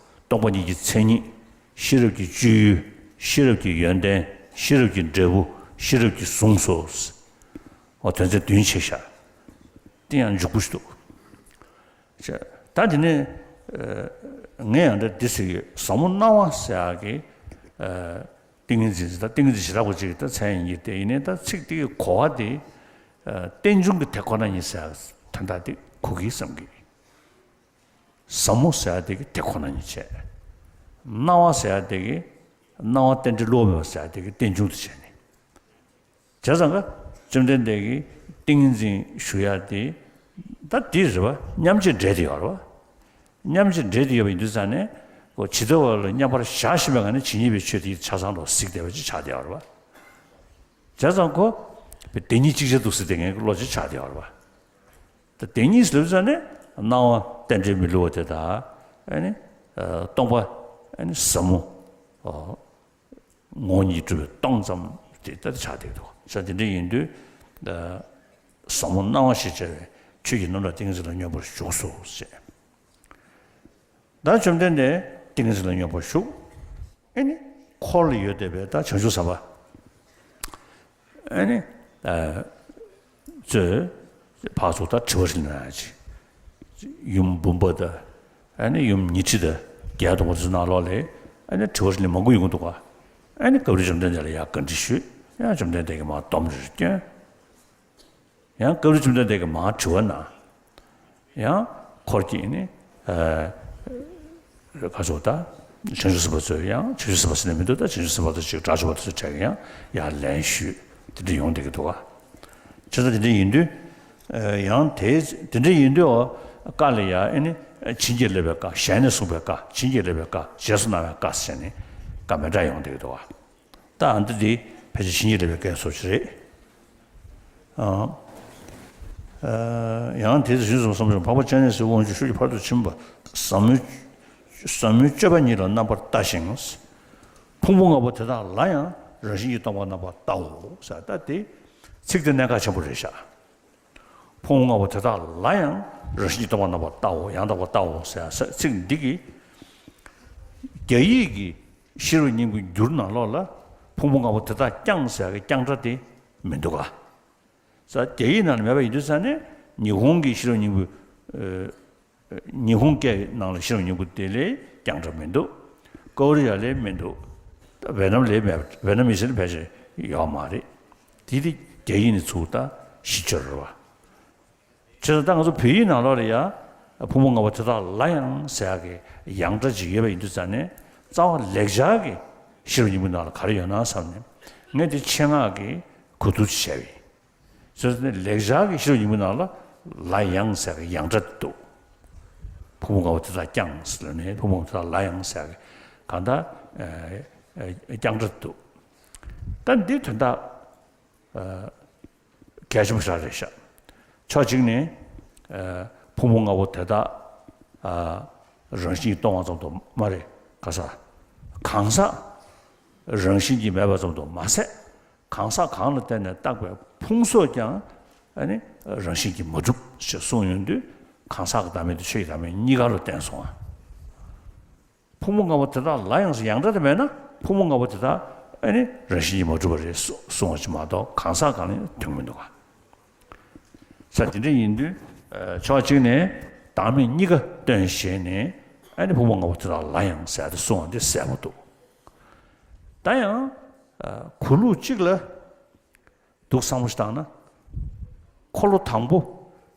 སྟོང་པ་ཉིད་ཀྱི་མཚན་ཉིད། ཤེས་རབ་ཀྱི་སྤྱོད་ཡུལ། ཤེས་རབ་ཀྱི་ཡོན་ཏན། ཤེས་རབ་ཀྱི་འབྲས་བུ། ཤེས་རབ་ཀྱི་གཟུངས་སོ། འོ་དོན་ཚན་བདུན་ཕྱེ་བཞག་དེ་ཡང་འཇུག་པོ་ཞིག་འདུག་ད་དེ་ནས། ཨ། ངས་ཡང་འདྲ་འདི་ཟེར་གྱི་ཡོད། ཟབ་མོ་སྣང་བ་ཟེར་ཡག་གི། ཨ། ཏིང་ངེ་འཛིན་ཟེར། ད་ཏིང་ངེ་འཛིན་ཞེ་དྲག་པོ་ཅིག་གི་ད་མཚན་ཡིན་གྱི། དེ་ཡིན་ནའི་ད་ཚིག་དེ་གི་གོ་བ་དེ། ཨ། རྟེན་འབྱུང་གི་དེ་ཁོ་ན་ཉིད་ཟེར་ཡག་དོན་དག་དེ་གོ་གི་བསམ་གྱི། ཟབ་མོ་ཟེར་ཡག་དེ་གི་དེ་ཁོ་ན་ཉིད་བྱས། སྣང་བ་ཟེར་ཡག་དེ་གི། སྣང་བ་རྟེན་འབྲེལ་བསླུ་བ་མེད་པ་ཟེར་ཡག་དེ་གི་རྟེན་འབྱུང་དུ་བྱས་ནས། བྱས་ཙང་ཀ་བཅོམ་ལྡན་འདས་ཀྱིས་ཏིང་ངེ་འཛིན་ཞུ་ཡག་དེ། ད་འདི་རེད་པ། མཉམ་རྗེས་འབྲེལ་དེ་ཡོད་རེད་པ། མཉམ་རྗེས་འབྲེལ་དེ་ཡོད་པ་ཡིན་དུས་ཙང་ནས། ཁོ་ཇི་ལྟ་བ་ལ་མཉམ་པར་བཞག་བཞིན་པའི་ངང་ནས་ཇི་སྙེད་པའི་ཆོས་དེ་ཆ་ཚང་དུ་གཟིགས་བསྡད་པ་ཅིག་ཆགས་བསྡད་ཡོད་རེད་པ། བྱས་ཙང་ཁོ་བདེན་གཉིས་གཅིག་ཅར་དུ་གཟིགས་བསྡད་མཁན་གྱི་བློ་ཅིག་ཆགས་བསྡད་ཡོད་རེད་པ། ད་བདེན་གཉིས་ཟེར་ཙང་ནས་སྣང་བ་རྟེན་འབྲེལ་མི་བསླུ་བ་དེ་དང་། ཨ་ནི། ཨ། སྟོང་པ། ཨ་ནི་ཟབ་མོ། ཨོ། ངོ་བོ་ཉིད་གྲུབ་པའི་སྟོང་ཙམ་དེ་ལྟར་ཆགས་བསྡད་འདུག་ས། དེ་འདྲ་ཡིན་དུས། ཨ། ཟབ་མོ་སྣང་བ་ཞེས་བྱ་བའི་ཆོས་ཀྱི་རྣམ་གྲངས་ཏིང་ངེ་འཛིན་ལ་སྙོམས་པར་ཞུགས་སོ་ཞེས། ད་བཅོམ་ལྡན་འདས་ཏིང་ངེ་འཛིན་ལ་སྙོམས་པར་ཞུགས། ཨེ་ནི། འཁོར་ལ་ཡོད་བསྡད་པའི་ད་བྱང་ཆུབ་སེམས་དཔའ། ཨེ་ནི། ཨ། ཚོས་ཕར་ཚུར་ད་དྲི་བ་རེ་གནང་ཡག་ཅིག་ཡུམ་འབུམ་པ་དང་། ཨེ་ནི་ཡུམ་ཉི་ཁྲི་དང་བརྒྱད་དང་པོ་དེ་ཚོ་ནང་ལོགས་ལ། ཨེ་ནི་དྲི་བ་རེ་མང་པོ་ཡོང་གི་འདུག་ག་ཨེ་ནི་སྐབས་རེ་བཅོམ་ལྡན་འདས་ལ་ཡར་བཀའ་འདྲི་ཞུས། ཡང་བཅོམ་ལྡན་འདས་ཀྱིས་མར་སྡོམ་རེ་བསྐྱོན། ཡང་སྐབས་རེ་བཅོམ་ལྡན་འདས་ཀྱིས་མར་དྲི་བ་གནང་། ཡང་འཁོར་གྱི་ནི། ཨ། ཁ་ཕྱོགས་དང་། བྱང་ཆུབ་སེམས་དཔའ་ཚོས་ཡང་བྱང་ཆུབ་སེམས་དཔའ་ཟེར་ནས་མི་འདུག་ད་བྱང་ཆུབ་སེམས་དཔའ་དང་གཅིག་དགྲ་བཅོམ་པ་དེ་ཚོའི་གྲས་ཀྱིས་ཡང་ཡར་ལན་ཞུས། དེ་འདྲ་ཡོང་བསྡད་ཀྱི་འདུག་ག་བྱས་ཙང་དེ་འདྲ་ཡིན་དུས། ཨ། ཡང་དེ་དེ་འདྲ་ཡིན་དུས། འོ། བཀའ་ལ་ཡ། ཨེ་ནི། བྱིན་གྱིས་བརླབས་པའི་བཀའ། ཞལ་ནས་གསུངས་པའི་བཀའ། བྱིན་གྱིས་བརླབས་པའི་བཀའ། རྗེས་སུ་གནང་བའི་བཀའ་ཟེར་ནས་བཀའ་མི་འདྲ་ཡོང་བསྡད་ཀྱི་འདུག་ག་ད་ཨ་འདི་འདི་ཕལ་ཆེར་བྱིན་གྱིས་བརླབས་པའི་བཀའི་བཟོ་ཅིག་རེད། ཨ། ཨ། ཡང་དེ་ཚེ་བྱང་ཆུབ་སེམས་དཔའ་འཕགས་པ་སྤྱན་རས་གཟིགས་དབང་ཕྱུག་ཤུགས་ཀྱིས་ཕ་རོལ་ཏུ་ཕྱིན་པ་ཟབ་མོའི་ཟབ་མོའི་སྤྱོད་པ་ཉིད་ལ་རྣམ་པར་ལྟ་ཞིང་། ཕུང་པོ་ལྔ་པོ་དེ་དག་ལ་ཡང་རང་བཞིན་གྱིས་སྟོང་པར་རྣམ་པར་བལྟའོ་ཟེར། ད་དེ་ཚིག་དེ་གནད་འགག་ཆེན་པོ་རེད་ཤག་ཕུང་པོ་ལྔ་པོ་དེ་དག་ལ་ཡང་རང་བཞིན་གྱིས་སྟོང་པར་རྣམ་པར་བལྟའོ། ཡང་དག་པར་བལྟའོ་ཟེར་ཚིག་འདི་གིས། རྒྱ་ཡིག་གི་ཤེས་རབ་སྙིང་པོའི་འགྱུར་ནང་ལོགས་ལ་ཕུང་པོ་ལྔ་པོ་དེ་དག་ཀྱང་ཟེར་ཡག་གི་ཀྱང་སྒྲ་དེ་མི་འདུག་ག་ས། རྒྱ་ཡིག་ནང་ལ་མེད་པ་ཡིན་དུས་ཙང་ནས་ཉི་ཧོང་གི་ཤེས་རབ་སྙིང་པོ། ཨ། ཉི་ཧོང་སྐད་ནང་ལ་ཤེས་རབ་སྙིང་པོ་དེ་ལ་ཀྱང་སྒྲ་མི་འདུག་ཀོ་རི་ཡ་ལ་མི་འདུག་ཝེ་ནམ་ལ་མེད་པ། ཝེ་ནམ་མི་སི་ལ་ཕལ་ཆེར་ཡོད་མ་རེད། དེ་དེ་རྒྱ་ཡིག་ནས་ཚུར་ད་གཞི་བཅོལ་རེད་པ། བྱས་ཙང་ད་ང་ཚོ་བོད་ཡིག་ནང་ལོགས་ལ་ཡ། ཕུང་པོ་ལྔ་པོ་དེ་དག་ལ་ཡང་ཟེར་ཡག་གི་ཡང་སྒྲ་ཅིག་ཡོད་པ་ཡིན་དུས་ཙང་ནས། རྩ་བ་ལེགས་སྦྱར་གྱི་ཤེས་རབ་སྙིང་པོའི་ནང་ལ་ག་རེ་ཡོད་ན་བསམ་ནས། ངས་དེ་ཆེད་མངགས་ཀྱིས་གོ་བསྡུར་ཅིག་བྱས་པ་ཡིན། བྱས་ཙང་ནས་ལེགས་སྦྱར་གྱི་ཤེས་རབ་སྙིང་པོའི་ནང་ལ་ལ་ཡང་ཟེར་ཡག་གི་ཡང་སྒྲ་དེ་འདུག་ཕུང་པོ་ལྔ་པོ་དེ་དག་ཀྱང་ཟེར་ནས། ཕུང་པོ་ལྔ་པོ་དེ་དག་ལ་ཡང་ཟེར་ཡག་གི་གང་ལྟར། ཨ། ཨ། ཀྱང་སྒྲ་དེ་འདུག་ད་འདི་དོན་དག་ཨ། གལ་ཆེན་པོ་ཞེ་དྲག་རེད་ཤག་ཕྱོགས་གཅིག་ནས། ཨ། ཕུང་པོ་ལྔ་པོ་དེ་དག་ཨ། རང་བཞིན་གྱིས་སྟོང་པ་ཙམ་དུ་མ་རེད། ག་ས། གང་ཟག་རང་བཞིན་གྱིས་མེད་པ་ཙམ་དུ་མ་ཟད། གང་ཟག་གང་ལ་བརྟེན་ནས་བཏགས་པའི་ཕུང་སོགས་ཀྱང་། ཨ་ནི། རང་བཞིན་གྱིས་མ་གྲུབ་ཞེས་གསུངས་ཡོང་དུས། གང་ཟག་གི་བདག་མེད་དང་ཆོས་ཀྱི་བདག་མེད་གཉིས་ཀ་ལ་བརྟེན་སོང་ང་། ཕུང་པོ་ལྔ་པོ་དེ་དག་ལ་ཡང་ཟེར་ཡང་སྒྲ་དེ་མེད་ན། ཕུང་པོ་ལྔ་པོ་དེ་དག་ཨ་ནི་རང་བཞིན་གྱིས་མ་གྲུབ་པ་རེད་གསུངས་པ་ཅིག་མ་གཏོགས། གང་ཟག་གང་ལ་ཡང་དོན་མི་འདུག་ག་ས། དེ་འདྲ་ཡིན་དུས། ཨ། ཕྱོགས་གཅིག་ནས་བདག་མེད་གཉིས་ཀ་སྟོན་བྱས་ནས། ཨ་ནི་ཕུང་པོ་ལྔ་པོ་དེ་དག་ལ་ཡང་ཟེར་ཏེ་གསུངས་པ་འདི་གསལ་པོ་འདུག་ད་ཡང་། ཨ། གོ་ལུགས་གཅིག་ལ། འདུག་བསམ་བློ་ཞིག་བཏང་ན། འཁོར་ལོ་དང་པོ་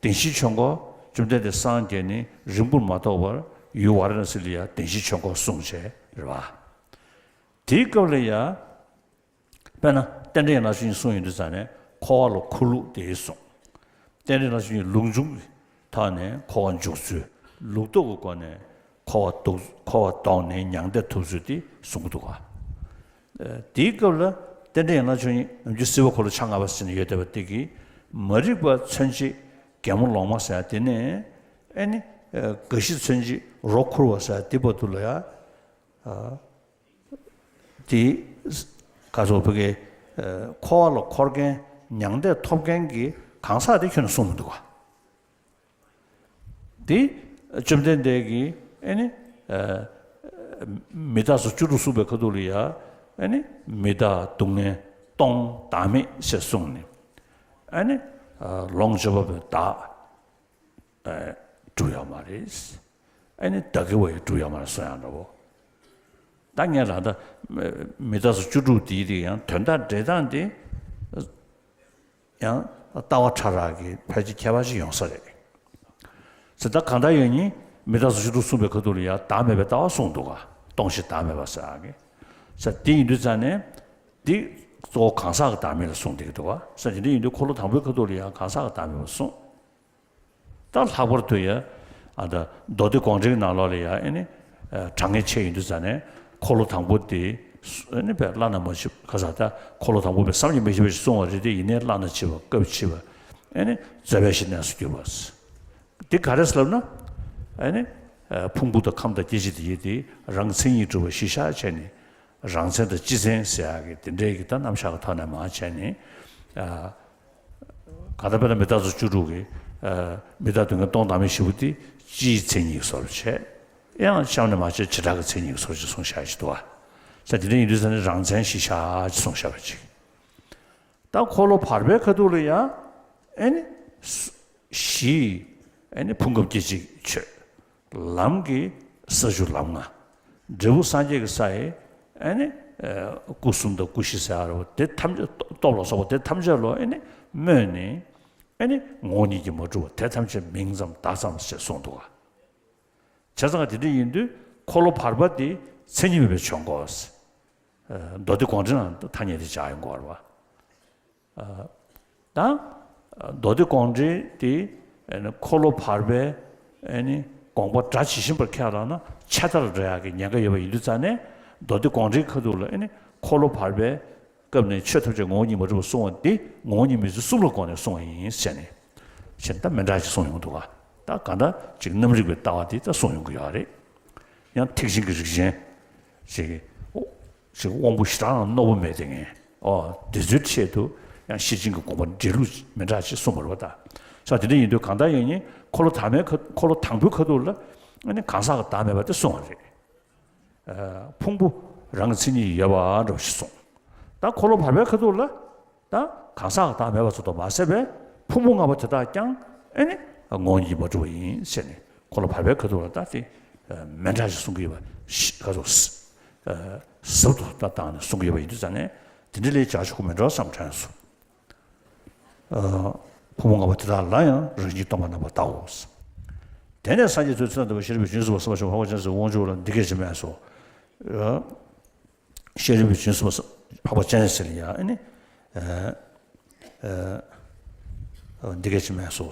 བདེན་བཞིའི་ཆོས་འཁོར་བཅོམ་ལྡན་འདས་སངས་རྒྱས་ནས་རིང་པོར་མ་ཐོགས་པར་ཡུལ་ཝཱ་ར་ཎ་སི་ལ་ཡང་བདེན་བཞིའི་ཆོས་འཁོར་གསུངས་བྱས་རེད་བ། དེའི་སྐབས་ལ་ཡང་། དཔེར་ན་རྟེན་འབྲེལ་ཡན་ལག་བཅུ་གཉིས་གསུངས་ཡོང་དུས་ཙང་ནས་འཁོར་བ་ལ་འཁོར་ལུགས་དེ་གསུངས། རྟེན་འབྲེལ་ཡན་ལག་བཅུ་གཉིས་ལུགས་འབྱུང་གི་ཐོག་ནས་འཁོར་བ་འཇུག་ཚུལ། ལུགས་ལྡོག་གི་སྒོ་ནས་འཁོར་བ་ལྡོག་འཁོར་བ་ལྡོག་ནས་མྱང་འདས་ཐོབ་ཚུལ་དེ་གསུང་གི་འདུག་ག། ཨ། དེའི་སྐབས་ལ་རྟེན་འབྲེལ་ཡན་ལག་བཅུ་གཉིས་ནམ་རྒྱུན་སྲིད་པ་འཁོར་ལོ་ཆ་ལྔ་པ་ཟེར་ནས་ཡོད་བསྡད་པ་དེ་གིས། མ་རིག་པ་མཚོན་བྱེད་གད་མོ་ལོང་མ་ཟེར་ཡ་དེ་ནས། ཨ་ནི། ཨ། རྒ་ཤི་མཚོན་བྱེད་རོ་ཁུར་བ་ཟེར་ཡ་དེ་བར་དུ་ལ་ཡ། ཨ། དེ། ག་ཚོད་བོད་སྐད། ཨ། འཁོར་བ་ལ་འཁོར་མཁན། མྱང་འདས་ཐོབ་མཁན་གྱི་གང་ཟག་དེ་ཁྱོན་ནས་གསུངས་མི་འདུག་ག། དེ་བཅོམ་ལྡན་འདས་ཀྱིས། ཨ་ནི། ཨ། མི་རྟག་སོགས་བཅུ་དྲུག་གསུངས་པའི་ཁ་ཐུག་ལ་ཡ། ཨ་ནི། མི་རྟག་སྡུག་བསྔལ་སྟོང་བདག་མེད་ཞེས་གསུངས་ནས། ཨ་ནི། ཨ། ལོངས་སྤྱོད་པ་པོས་བདག་ཨ། སྒྲུབ་ཡོད་མ་རེད། ཨ་ནི་བདག་གི་བ་ཡི་སྒྲུབ་ཡོད་མ་རེད་གསུང་ཡང་འདྲ་བོ། ད་ངས་ལ་ད་མི་རྟག་སོགས་བཅུ་དྲུག་དེའི་རིགས་ཡང་དོན་དག་འགྲེལ་སྟངས་དེ་ཡང་ལྟ་བ་ཕྲ་རགས་ཀྱི་ཕལ་ཆེར་ཁྱད་པར་ཅིག་ཡོང་ས་རེད། ཟེར་ད་གང་ལྟར་ཡང་ནི་མི་རྟག་སོགས་བཅུ་དྲུག་གསུངས་པའི་ཁ་ཐུག་ལ་ཡང་བདག་མེད་པའི་ལྟ་བ་གསུངས་འདུག་ག། སྟོང་ཞིང་བདག་མེད་པ་ཟེར་ཡག་གི། ཟེར་དེ་ཡིན་དུས་ཙང་ནས་འདི་གཙོ་བོ་གང་ཟག་གི་བདག་མེད་ལ་གསུངས་བསྡད་ཀྱི་འདུག་ག། ཟེར་དེ་འདྲ་ཡིན་དུས་འཁོར་ལོ་དང་པོའི་ཁ་ཐུག་ལ་ཡང་གང་ཟག་གི་བདག་མེད་པ་གསུངས། ད་ལྷག་པར་དུ་ཡ། ཨ། ད་མདོ་སྡེ་དགོངས་འགྲེལ་གྱི་ནང་ལོགས་ལ་ཡ། ཨ་ནི། ཨ། དྲང་ངེས་ཆེ་ཡིན་དུས་ཙང་ནས་འཁོར་ལོ་དང་པོ་དེ། ཨ་ནི་བས་བླ་ན་མ་མཆིས་པ་ག་ས་ད་འཁོར་ལོ་དང་པོ་བས་བསམ་གྱིས་མི་ཁྱབ་པ་ཞིག་གསུངས་པ་རེད་དེ། ཡིན་ནའི་བླ་ན་མཆིས་པ་སྐབས་མཆིས་པ། ཨ་ནི་རྩོད་པའི་གཞི་གནས་སུ་གྱུར་པ། འདི་ག་རེ་ཟེར་ལབ་ན། ཨ་ནི། ཨ། ཕུང་པོ་དང་ཁམས་དང་སྐྱེ་མཆེད་དེ་ཡོད་དེ་རང་མཚན་ཉིད་གྲུབ་པ་གཞི་བཞག་བྱས་ནས། རང་མཚན་དང་སྤྱི་མཚན་ཟེར་ཡག་གི་དེ་འདྲའི་གི་ད་རྣམ་གཞག་གི་ཐོག་ནས་མར་བྱས་ནས། ཨ། གང་ལྟར་དཔེར་ན་མི་རྟག་སོགས་བཅུ་དྲུག་གི། ཨ། མི་རྟག་སྡུག་བསྔལ་སྟོང་བདག་མེད་བཞི་པོ་དེ་སྤྱིའི་མཚན་ཉིད་ཀྱི་བཟོ་འདྲ་བྱས། ཡང་གཤམ་ནས་མར་བྱས་བྱེ་བྲག་གི་མཚན་ཉིད་ཀྱི་བཟོ་འདྲ་ཅིག་གསུངས་བཞག་ཅིག་འདུག་བ། ས་དེ་འདྲ་ཡིན་དུས་ས་ནི་རང་མཚན་གཞི་བཞག་ཅིག་གསུངས་བཞག་པ་ཅིག། ད་འཁོར་ལོ་བར་པའི་ཁ་ཐུག་ལ་ཡང་། ཨ་ནི། གཞི། ཨ་ནི་ཕུང་ཁམས་སྐྱེ་མཆེད་ཆོས། ལམ་གྱི་ས་བཅུ་ལམ་ལྔ། འབྲས་བུ་སངས་རྒྱས་ཀྱི་ས་ཡི། ཨ་ནི། ཨ། སྐུ་གསུམ་དང་སྐུ་བཞི་ཟེར་ཡ་རེད་བ། དེ་ཐམས་ཅད་སྟོབས་ལ་སོགས་པ་དེ་ཐམས་ཅད་ལོ། ཨ་ནི་སྨོས་ནས། ཨ་ནི་ངོ་བོ་ཉིད་ཀྱིས་མ་གྲུབ་པ་དེ་ཐམས་ཅད་མིང་ཙམ་བརྡ་ཙམ་ཞེས་གསུངས་འདུག་བ། བྱས་ཙང་དེ་འདྲ་ཡིན་དུས་འཁོར་ལོ་བར་པ་དེ་མཚན་ཉིད་མེད་པའི་ཆོས་འཁོར། ཨ། མདོ་སྡེ་དགོངས་འགྲེལ་ནང་ཐ་སྙད་དེ་སྦྱར་ཡོང་གི་ཡོད་རེད་བ། ཨ། ད་མདོ་སྡེ་དགོངས་འགྲེལ་དེ། ཨ་ནི་འཁོར་ལོ་བར་པའི། ཨ་ནི་དགོངས་པ་སྒྲ་ཇི་བཞིན་པར་ཁས་བླངས་ན་ཆད་ལྟར་འགྲོ་ཡག་གི་ཉེན་ཁ་ཡོད་པ་ཡིན་དུས་ཙང་ནས། མདོ་སྡེ་དགོངས་འགྲེལ་ཁ་ཐུག་ལ། ཨ་ནི་འཁོར་ལོ་བར་པའི་སྐབས་ནས་ཆོས་ཐམས་ཅད་ངོ་བོ་ཉིད་མ་གྲུབ་པར་གསུངས་པ་འདི་ངོ་བོ་ཉིད་མེད་ཚུལ་གསུམ་ལ་དགོངས་ནས་གསུངས་པ་ཡིན་ཟེར་ནས། བྱས་ན་ད་མི་འདྲ་ཅིག་གསུངས་ཡོང་འདུག་ག། ད་གང་ལྟར་ཅིག་རྣམ་རིག་པའི་ལྟ་བ་འདི་ད་གསུངས་ཡོང་གི་ཡོད་རེད། ཡང་ཐེག་ཆེན་གྱི་རིགས་ཅན་ཞིག་གིས། ཨོ། ཞིག་དབང་པོ་ཞེ་དྲག་རྣོ་པོ་མེད་དེ་ངས། ཨོ། དེ་ཚོའི་ཆེད་དུ་ཡང་ཤེར་ཕྱིན་གྱི་དགོངས་པ་འགྲེལ་ལུགས་མི་འདྲ་ཅིག་གསུངས་པ་རེད་བ་ད། ས་དེ་འདྲ་ཡིན་དུས་གང་ལྟར་ཡང་ནི་འཁོར་ལོ་དང་པོའི་ཁ། འཁོར་ལོ་དང་པོའི་ཁ་ཐུག་ལ་ཨ་ནི་གང་ཟག་གི་བདག་མེད་པ་དེ་གསུངས་པ་རེད། ཨ། ཕུང་པོ་རང་གི་མཚན་ཉིད་ཡོད་པ་འདྲ་བོ་ཞིག་གསུངས། ད་འཁོར་ལོ་བར་པའི་ཁ་ཐུག་ལ། ད་གང་ཟག་གི་བདག་མེད་པ་ཙམ་དུ་མ་ཟད་པའི་ཕུང་པོ་ལྔ་པོ་དེ་དག་ཀྱང་ཨ་ནི་ངོ་བོ་ཉིད་མ་གྲུབ་པ་ཡིན་ཟེར་ནས། འཁོར་ལོ་བར་པའི་ཁ་ཐུག་ལ་ད་དེ་མི་འདྲ་ཞིག་གསུང་གི་ཡོད་པ་ཞིག་ག་ཚོད། ཟབ་ཏུ་ད་བཏང་ནས་གསུང་གི་ཡོད་པ་ཡིན་དུས་ཙང་ནས། དེ་འདྲ་ལས་བྱ་ཆོག་གི་མི་འགྲོ་བསམ་དྲན་སོང་། ཨ། ཕུང་པོ་ལྔ་པོ་དེ་དག་ལ་ཡང་རང་བཞིན་སྟོང་པར་རྣམ་པར་བལྟའོ། དེ་ནས་སངས་རྒྱས་ཐོས་ཚེ་ན་འདུལ་བ་ཤེས་རབ་ཀྱི་བྱང་ཆུབ་སེམས་དཔའ་འཕགས་པ་སྤྱན་རས་གཟིགས་དབང་ཕྱུག་ལ་འདི་སྐད་ཅེས་སྨྲས་སོ། ཤེས་རབ་ཀྱི་བྱང་ཆུབ་སེམས་དཔའ་འཕགས་པ་སྤྱན་རས་གཟིགས་ལ་ཡང་ཨ་ནི། ཨ། ཨ། འདི་སྐད་ཅེས་སྨྲས་སོ།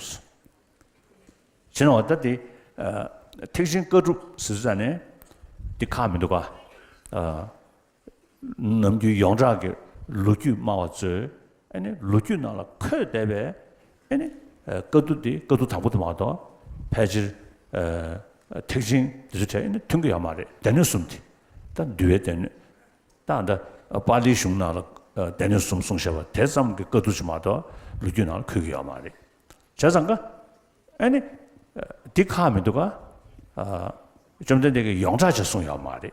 བྱས་ན་འོ་ད་དེ། ཨ། ཐེག་ཆེན་བཀའ་སྒྲུབ་ཟེར་ཙང་ནས་འདི་ཁག་མི་འདུག་ག། ཨ། ནམ་རྒྱུན་ཡོངས་གྲགས་ཀྱི་ལོ་རྒྱུས་སྨྲ་བ་ཚོས་ཨ་ནི་ལོ་རྒྱུས་ནང་ལ་འཁོད་བསྡད་པའི་ཨ་ནི། ཨ། བཀའ་བསྡུ་དེ། བཀའ་བསྡུ་དང་པོ་དེ་མ་གཏོགས་ཕལ་ཆེར། ཨ། ཐེག་ཆེན་འདི་ཚོ་གྲས་ཨ་ནི་མཐུན་གྱི་ཡོད་མ་རེད། སྡེ་སྣོད་གསུམ་དེ། ད་འདུལ་བའི་སྡེ་སྣོད། ད་ད་པཱ་ལིའི་གཞུང་ནང་ལ། ཨ། སྡེ་སྣོད་གསུམ་གསུངས་བཞག་པ་དེ་ཙམ་གྱི་བཀའ་བསྡུ་ཅིག་མ་གཏོགས་ལོ་རྒྱུས་ནང་ལ་འཁོད་ཀྱི་ཡོད་མ་རེད། བྱས་ཙང་ཀ། ཨ་ནི། ཨ། འདི་ཁག་མི་འདུག་ག། ཨ། བཅོམ་ལྡན་འདས་ཀྱིས་ཡོངས་གྲགས་ཅིག་གསུངས་ཡོད་མ་རེད།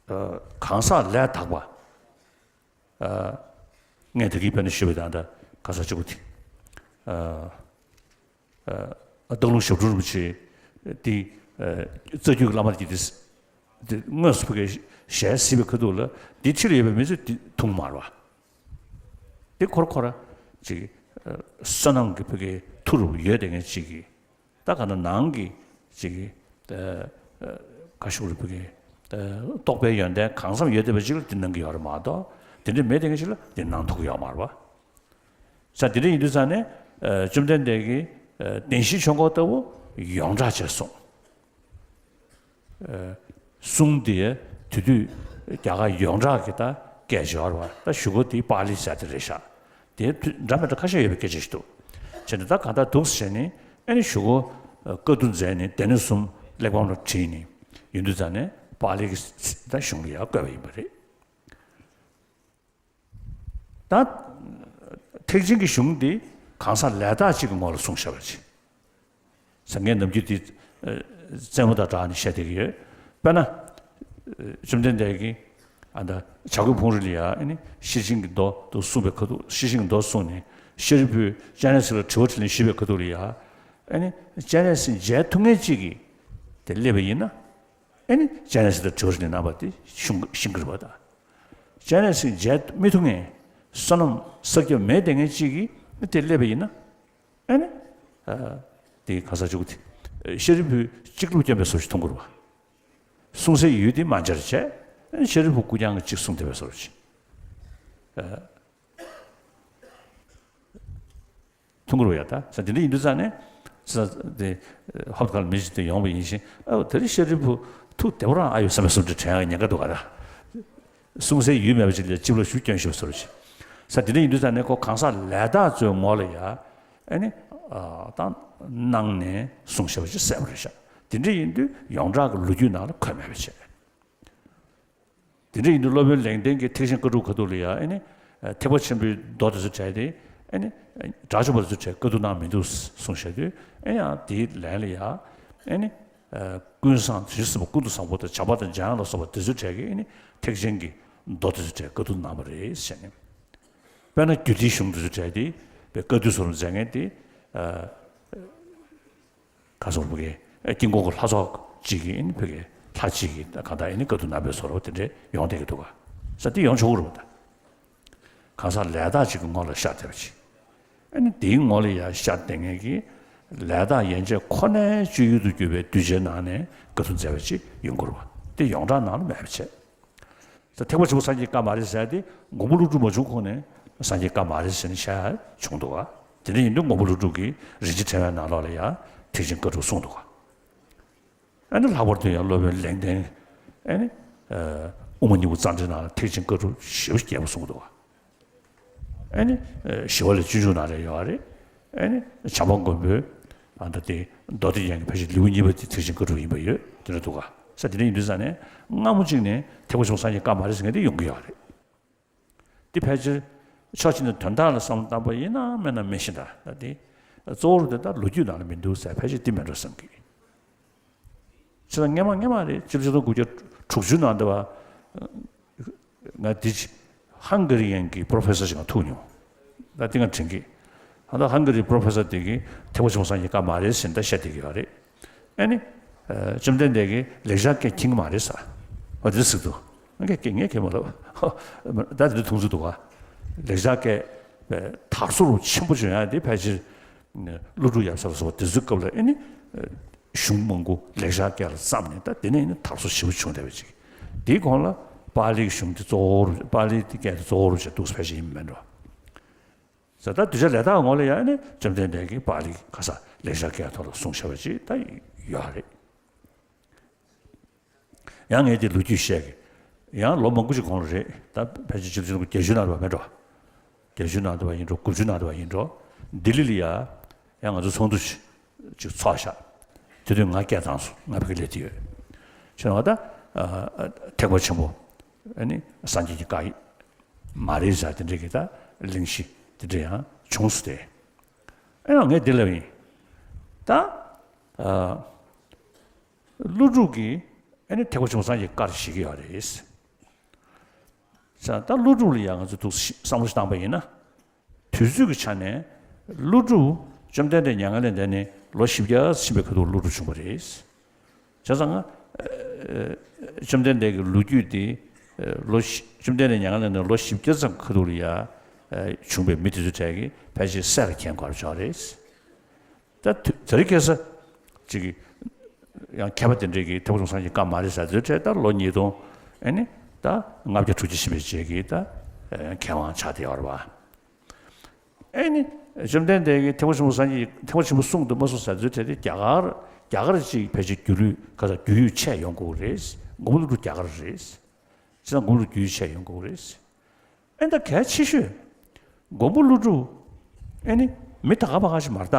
ཨ། གང་ཟག་ལས་དག་པ། ཨ། ངས་ད་གིན་དཔེར་ན་ཞུས་པ་དང་ད་ག་ས་གཅིག་པུ་དེ། ཨ། ཨ། སྟག་ལུང་ཞབས་དྲུང་རིན་པོ་ཆེ་དེ། ཨ། རྩ་རྒྱུད་ཀྱི་བླ་མ་དེ་དེ་དེ་དངོས་སུ་ཕ་གིར་ཞལ་གཟིགས་པའི་ཁ་ཐུག་ལ་འདི་ཕྱི་ལ་ཡོད་པའི་མི་ཚོས་དེ་མཐོང་མ་རེད་བ། དེ་ཁོར་ཁོར་ཅིག་བསོད་ནམས་ཀྱི་ཕ་གི་མཐུ་རུ་ཡོད་དེ་ངས་ཅིག་གི། ད་ག་ན་ནང་གི་ཅིག་གི་ག་ཤུག་རུ་ཕ་གི་རྟོགས་པའི་ཡོན་ཏན་གང་འཚམ་ཡོད་བསྡད་པ་ཅིག་ལ་དེ་གནང་གི་ཡོད་རེད་མ་གཏོགས། དེ་འདྲ་མེད་དེ་ངས་ཅིག་ལ་དེ་གནང་ཐུབ་ཀྱི་ཡོད་མ་རེད་པ། ས་དེ་འདྲ་ཡིན་དུས་ཙང་ནས་བཅོམ་ལྡན་འདས་ཀྱིས་བདེན་བཞིའི་ཆོས་འཁོར་ལྟ་བུ་ཡོངས་གྲགས་བྱས་སོང་། གསུང་དེ་དེ་དུས་རྒྱ་གར་ཡོངས་གྲགས་ཀྱི་ད་སྐད་ཆ་ཡོད་རེད་པ། ད་གཞུག་གུ་དེ་པཱ་ལི་ཟེར་དེ་རེད་ཤག་དེ་དུས་འདྲ་མི་འདྲ་ཁ་ཤས་ཡོད་པའི་སྐད་ཆ་ཞིག་འདུག་བྱས་ནས་ད་གང་ལྟར་འདུག་ཟེར་ནས་ཨ་ནི་གཞུག་གུ་བཀའ་བསྡུ་མཛད་ནས་སྡེ་སྣོད་གསུམ་གླེགས་བམ་ལ་བྲིས་ནས་ཡོང་དུས་ཙང་ནས་པཱ་ལི་གི་ད་གཞུང་ལ་ཡར་བཀོད་པ་ཡིན་པ་རེད། ད་ཐེག་ཆེན་གྱི་གཞུང་འདི་གང་ཟག་ལས་དག་ཅིག་གི་ངོ་ལ་གསུངས་བཞག་པ་ཅིག་ཟེར། ངས་ནམ་རྒྱུན་འདི་རྩེད་མོ་དང་སྦྲགས་ནས་བཤད་བསྡད་ཀྱི་ཡོད། དཔེར་ན། བཅོམ་ལྡན་འདས་ཀྱིས་ཨ་ད་བྱ་རྒོད་ཕུང་རི་ལ་ཡ་ཨ་ནི་ཤེར་ཕྱིན་གྱི་མདོ་དུ་གསུངས་པའི་ཁ་ཐུག་ཤེར་ཕྱིན་གྱི་མདོ་གསུངས་ནས་ཤཱ་རིའི་བུས་སྤྱན་རས་གཟིགས་ལ་དྲི་བ་དྲིས་ལན་ཞུས་པའི་ཁ་ཐུག་ལ་ཡ། ཨ་ནི་སྤྱན་རས་གཟིགས་མཇལ་ཐུབ་མཁན་ཅིག་གིས་དེ་སླེབས་པ་ཡིན་ན། ཨ་ནི་སྤྱན་རས་གཟིགས་ལ་དྲི་བ་དྲིས་ལན་གནང་བ་དེ་ཤེས་ཀྱི་རེད་པ། ད་སྤྱན་རས་གཟིགས་མཇལ་མི་ཐུབ་མཁན་བསོད་ནམས་བསགས་རྒྱུ་མེད་བསྡད་མཁན་ཅིག་གིས་དེ་སླེབས་པ་ཡིན་ན། ཨ་ནི། ཨ། དེ་ག་ས་བཅུག་དེ། ཤཱ་རིའི་བུས་གཅིག་ལུགས་སྐྱོན་པའི་བཟོ་ཞིག་མཐོང་གི་རེད་པ། གསུང་སའི་ཡུལ་དེ་མ་མཇལ་བྱས། ཨ་ནི་ཤཱ་རིའི་བུ་སྐུ་རྐྱང་གིས་གཅིག་གསུངས་བསྡད་པའི་བཟོ་ཞིག་ཨ། མཐོང་གི་རེད་པ་ཡ། ད་ས་དེ་འདྲ་ཡིན་དུས་ཙང་ནས། ས་དེ་ཧོབ་ཁ་ལ་མི་ཞིག་དེ་ཡོང་བ་ཡིན་ཞིང་། ཨ་དེ་རིང་ཤཱ་རིའི་བུ་ཐུགས་བདེ་པོ་རང་ཨ་ཡོད་བསམ་པའི་བཟོ་འདྲ་དྲན་ཡག་ཉེན་ཁ་འདུག་ག་ད། གསུང་སའི་ཡུལ་མེད་པ་ཅིག་ལ་ཅིག་ལ་ཞུ་སྐྱོན་ཞུ་བཟོ་ཞིག་ས་དེ་འདྲ་ཡིན་དུས་ཙང་ནས་ཁོ་གང་ཟག་ལས་དག་ཚོའི་ངོ་ལ་ཡ། ཨ་ནི། ཨ་ད་གནང་ནས་གསུངས་བཞག་པ་ཅིག་གསལ་པོ་རེད་ཤག་དེ་འདྲ་ཡིན་དུས་ཡོངས་གྲགས་ཀྱི་ལོ་རྒྱུས་ནང་ལ་འཁོད་མེད་པ་བྱས། དེ་འདྲ་ཡིན་དུས་སློབ་དཔོན་ལེགས་ལྡན་གྱིས་ཐེག་ཆེན་བཀའ་སྒྲུབ་ཁ་ཐུག་ལ་ཡ་ཨ་ནི། ཐེག་པ་ཆེན་པོའི་མདོ་དེ་ཚོ་བྲལ་ཏེ། ཨ་ནི། དགྲ་བཅོམ་པ་དེ་ཚོ་བྲལ་བཀའ་བསྡུ་གནང་མི་འདུག་གསུངས་བཞག་དུས། ཨ་ནི་ཡང་དེའི་ལན་ལ་ཡ། ཨ་ནི། ཀུན་བཟང་དེ་བཞིན་གཤེགས་པ་ཀུན་ཏུ་བཟང་པོ་དང་བྱམས་པ་དང་འཇམ་དབྱངས་ལ་སོགས་པ་དེ་ཚོ་བྲལ་གྱི་ཨ་ནི་ཐེག་ཆེན་གྱི་མདོ་དེ་ཚོ་བྲལ་བཀའ་བསྡུ་གནང་བ་རེད་ཟེར་ནས། དཔེར་ན་རྒྱུད་སྡེའི་གཞུང་དེ་ཚོ་བྲལ་ཏེ་བཀའ་བསྡུ་སོགས་མཛད་མཁན་དེ། ག་སོགས་ཕ་གི་དཀྱིལ་འཁོར་གྱི་ལྷ་ཚོགས་གཅིག་གིས་ཨ་ནི་ཕ་གི་ལྷ་གཅིག་གིས་གང་ལྟར་ཨ་ནི་བཀའ་བསྡུ་གནང་བའི་བཟོ་འདྲ་དེ་འདྲ་ཡོང་བསྡད་ཀྱི་འདུག་ག་ས་དེ་ཡོང་ཆོག་གི་རེད་པ། ད་གང་ཟག་ལས་དག་ཅིག་གི་ངོ་ལ་ཤར་བསྡད་པ་ཅིག་ཨ་ནི་དེའི་ངོ་ལ་ཡར་ཤར་བསྡད་མཁན་གྱི་ལས་དག་ཡན་ཆད་ཁོ་ནའི་སྤྱོད་ཡུལ་དུ་གྱུར་པའི་གདུལ་བྱའི་ནང་ནས་བཀའ་བསྡུ་མཛད་པ་ཅིག་ཡོང་གི་རེད་པ། དེ་ཡོངས་གྲགས་ནང་ལ་མེད་པ་བྱས། ད་ཐེག་པ་ཆེན་པོ་སངས་རྒྱས་བཀའ་མ་རེད་ཟེར་ཏེ་མགོན་པོ་ཀླུ་སྒྲུབ་མ་བྱུང་གོང་ནས་སངས་རྒྱས་བཀའ་མ་རེད་ཟེར་ནས་བཤད་ཡ་བྱུང་འདུག་ག་དེ་འདྲ་ཡིན་དུས་མགོན་པོ་ཀླུ་སྒྲུབ་ཀྱིས་རིན་ཆེན་ཕྲེང་བའི་ནང་ལོགས་ལ་ཡང་ཐེག་ཆེན་བཀའ་སྒྲུབ་གསུངས་འདུག་ག་ཨ་ནི་ལྷག་པར་དུ་ཡང་སློབ་དཔོན་ལེགས་ལྡན། ཨ་ནི། དབུ་མ་སྙིང་པོ་རྩ་འགྲེལ་ནང་ལ་ཐེག་ཆེན་བཀའ་སྒྲུབ་ཞེ་པོ་རྒྱས་པོ་གསུངས་འདུག་ག་ཨ་ནི། ཞི་བ་ལྷའི་སྤྱོད་འཇུག་ནང་ལ་ཡོད་རེད། ཨ་ནི། བྱམས་པ་མགོན་པོའི། ཨ་ད་དེ་མདོ་སྡེ་རྒྱན་གྱི་ཕལ་ཆེར་ལེའུ་གཉིས་པ་དེ་ཐེག་ཆེན་བཀའ་སྒྲུབ་ཡིན་པ་ཡོད་དེ་འདྲ་འདུག་ག་ས་དེ་འདྲ་ཡིན་དུས་ཙང་ནས་སྔ་མོ་གཅིག་ནས་ཐེག་པ་ཆེན་པོ་སངས་རྒྱས་བཀའ་མ་རེད་ཟེར་མཁན་དེ་ཡོང་གི་ཡོད་རེད། དེ་ཕལ་ཆེར་ཕྱོགས་གཅིག་ནས་དོན་དག་ལ་བསམ་བློ་བཏང་པ་ཡིན་ན་མིན་ན་མི་ཤེས། ད་ད་དེ་གཙོ་བོ་དེ་ད་ལོ་རྒྱུས་ནང་ལ་མི་འདུག་ཟེར་ཕལ་ཆེར་དེ་མིན་འགྲོ་བསམ་གི། ཆེས་སྔ་མ་སྔ་མ་རེད། ཆིག་སྟོང་དགུ་བརྒྱ་དྲུག་ཅུ་ནང་དུ་བ། ང་དེ་ཧང་ག་རི་ཡན་གྱི་པྲོ་ཕེ་སར་ཞིག་ང་ཐུག་མྱོང་། ད་དེ་ང་དྲན་གི། ད་ཧང་ག་རིའི་པྲོ་ཕེ་སར་དེ་གིས་ཐེག་པ་ཆེན་པོ་སངས་རྒྱས་བཀའ་མ་རེད་ཟེར་ནས་ད་བཤད་བསྡད་ཀྱི་ཡོད་རེད། ཨ་ནི། བཅོམ་ལྡན་འདས་ཀྱིས་ལེགས་སྦྱར་སྐད་མཁྱེན་གྱི་མ་རེད་ཟེར། འོ་དེ་ཟེར་འདུག་ངས་སྐད་ངས་སྐད་མ་ལབ། ད་དེ་འདྲ་མཐོང་ཚུལ་འདུག་ག་ལེགས་སྦྱར་སྐད་དར་སོ་རུ་ཆེན་པོ་བྱུང་ཡ་དེ་ཕལ་ཆེར། ཀླུ་སྒྲུབ་ཡབ་སྲས་ལ་སོགས་པ་དེ་ཚོའི་སྐབས་ལ་ཨ་ནི། གཞུང་མང་པོ་ལེགས་སྦྱར་སྐད་ལ་བརྩམས་ནས་ད་དེ་ནས་ཨ་ནི་དར་སོ་ཞེ་པོ་བྱུང་བསྡད་པ་ཅིག་དེའི་གོང་ལ་པཱ་ལིའི་གཞུང་དེ་གཙོ་བོ་རུ་པཱ་ལིའི་སྐད་དེ་གཙོ་བོ་རུ་བྱས་འདུག་ཕལ་ཆེར་ཡིན་མིན་འགྲོ། ཟེར་ད་གདུལ་བྱ་ལས་དག་ངོ་ལ་ཡང་ནི་བཅོམ་ལྡན་འདས་ཀྱིས་པཱ་ལི་ཁ་ས་ལེགས་སྦྱར་སྐད་ཐོག་ལ་གསུངས་བཞག་པ་ཅིག་ད་ཡོད་རེད། ཡང་ངས་དེ་ལོ་རྒྱུས་བཤད་གི། ཡང་ལོ་མང་པོ་ཅིག་གོང་ལ་རེད། ད་ཕལ་ཆེར་ཆིག་སྟོང་དགུ་བརྒྱ་བརྒྱད་ཅུ་ནང་དུ་བ་མེད་འགྲོ། བརྒྱད་ཅུ་ནང་དུ་བ་ཡིན་འགྲོ། དགུ་བཅུ་ནང་དུ་བ་ཡིན་འགྲོ། ལྡི་ལི་ལ་ཡ། ཡང་ང་ཚོ་ཚོགས་འདུ་ཅིག་ཚོགས་བཞག་དེ་དུས་ང་སྐད་བཏང་སོང་། ང་ཕ་གི་སླེབས་དུས་ཡོད། བྱས་ན་ད་ཐེག་པ་ཆེན་པོ་ཨ་ནི་སངས་རྒྱས་ཀྱི་བཀའ་ཡིན། མ་རེད་ཟེར་དེ་འདྲ་གི་ད་གླེང་གཞི་དེ་འདྲ་ཡང་བྱུང་སོང་སྟེ། ཨེ་ཡང་ངས་འདི་ལབ་ཡིན། ད་ཨ་ཀླུ་སྒྲུབ་ཀྱིས་ཨ་ནི་ཐེག་པ་ཆེན་པོ་སངས་རྒྱས་བཀའ་བཞེས་ཀྱི་ཡོད་རེད། ཟེར་ད་ཀླུ་སྒྲུབ་ལ་ཡང་ང་ཚོས་འདུག་བསམ་བློ་ཞིག་བཏང་པ་ཡིན་ན། དུས་ཚོད་ཀྱི་ཆ་ནས་ཀླུ་སྒྲུབ་བཅོམ་ལྡན་འདས་མྱ་ངན་ལས་འདས་ནས་ལོ་བཞི་བརྒྱ་ཕྱིན་པའི་ཁ་ཐུག་ཀླུ་སྒྲུབ་བྱུང་བ་རེད། བྱས་ཙང་ང་། བཅོམ་ལྡན་འདས་ཀྱི་ལོ་རྒྱུས་དེ། ལོ་བཞི་བཅོམ་ལྡན་འདས་མྱ་ངན་ལས་འདས་ནས་ལོ་བཞི་བརྒྱ་ཙམ་ཁ་ཐུག་ལ་ཡ། བྱུང་བའི་མི་དེ་ཚོའི་གྲས་ཀྱིས་ཕལ་ཆེར་སྲས་ལ་མཁྱེན་དགོས་པ་ཆགས་རེད། ད་དུ་དེ་རིང་ཁ་སང་ཅིག་གིས་ཡང་མཁས་པ་དེ་འདྲས་ཀྱིས་ཐེག་པ་ཆུང་སངས་རྒྱས་བཀའ་མ་རེད་ཟེར་དུས་འཕྲལ་ད་ལོ་ཉིས་སྟོང་ཨེ་ནི་ད་ལྔ་བརྒྱ་དྲུག་ཅུ་ཕྱིན་པའི་རྗེས་ཀྱི་ད་མཁས་དབང་ཆགས་བསྡད་ཡོད་རེད་པ། ཨེ་ནི་བཅོམ་ལྡན་འདས་ཀྱིས་ཐེག་པ་ཆེན་པོ་སངས་རྒྱས་ཐེག་པ་ཆེན་པོ་གསུངས་འདུག་མ་གསུངས་ཟེར་དུས་འཕྲལ་དེ་རྒྱ་གར་རྒྱ་གར་ཅིག་ཕལ་ཆེར་སྒྱུ་ལུས་ག་ས་རྒྱུས་ཡོད་ཆེ་ཡོང་དགོས་རེད། མགོན་པོ་ཀླུ་སྒྲུབ་རྒྱ་གར་རེད། བྱས་ཙང་མགོན་པོ་ཀླུ་སྒྲུབ་རྒྱུས་ཆེ་ཡོང་དགོས་རེད། ཨེ་ད་གལ་ཆེ་ཤོས། མགོན་པོ་ཀླུ་སྒྲུབ། ཨེ་ནི་མི་ད་ག་པ་ག་ཞིག་མ་རེད་ད།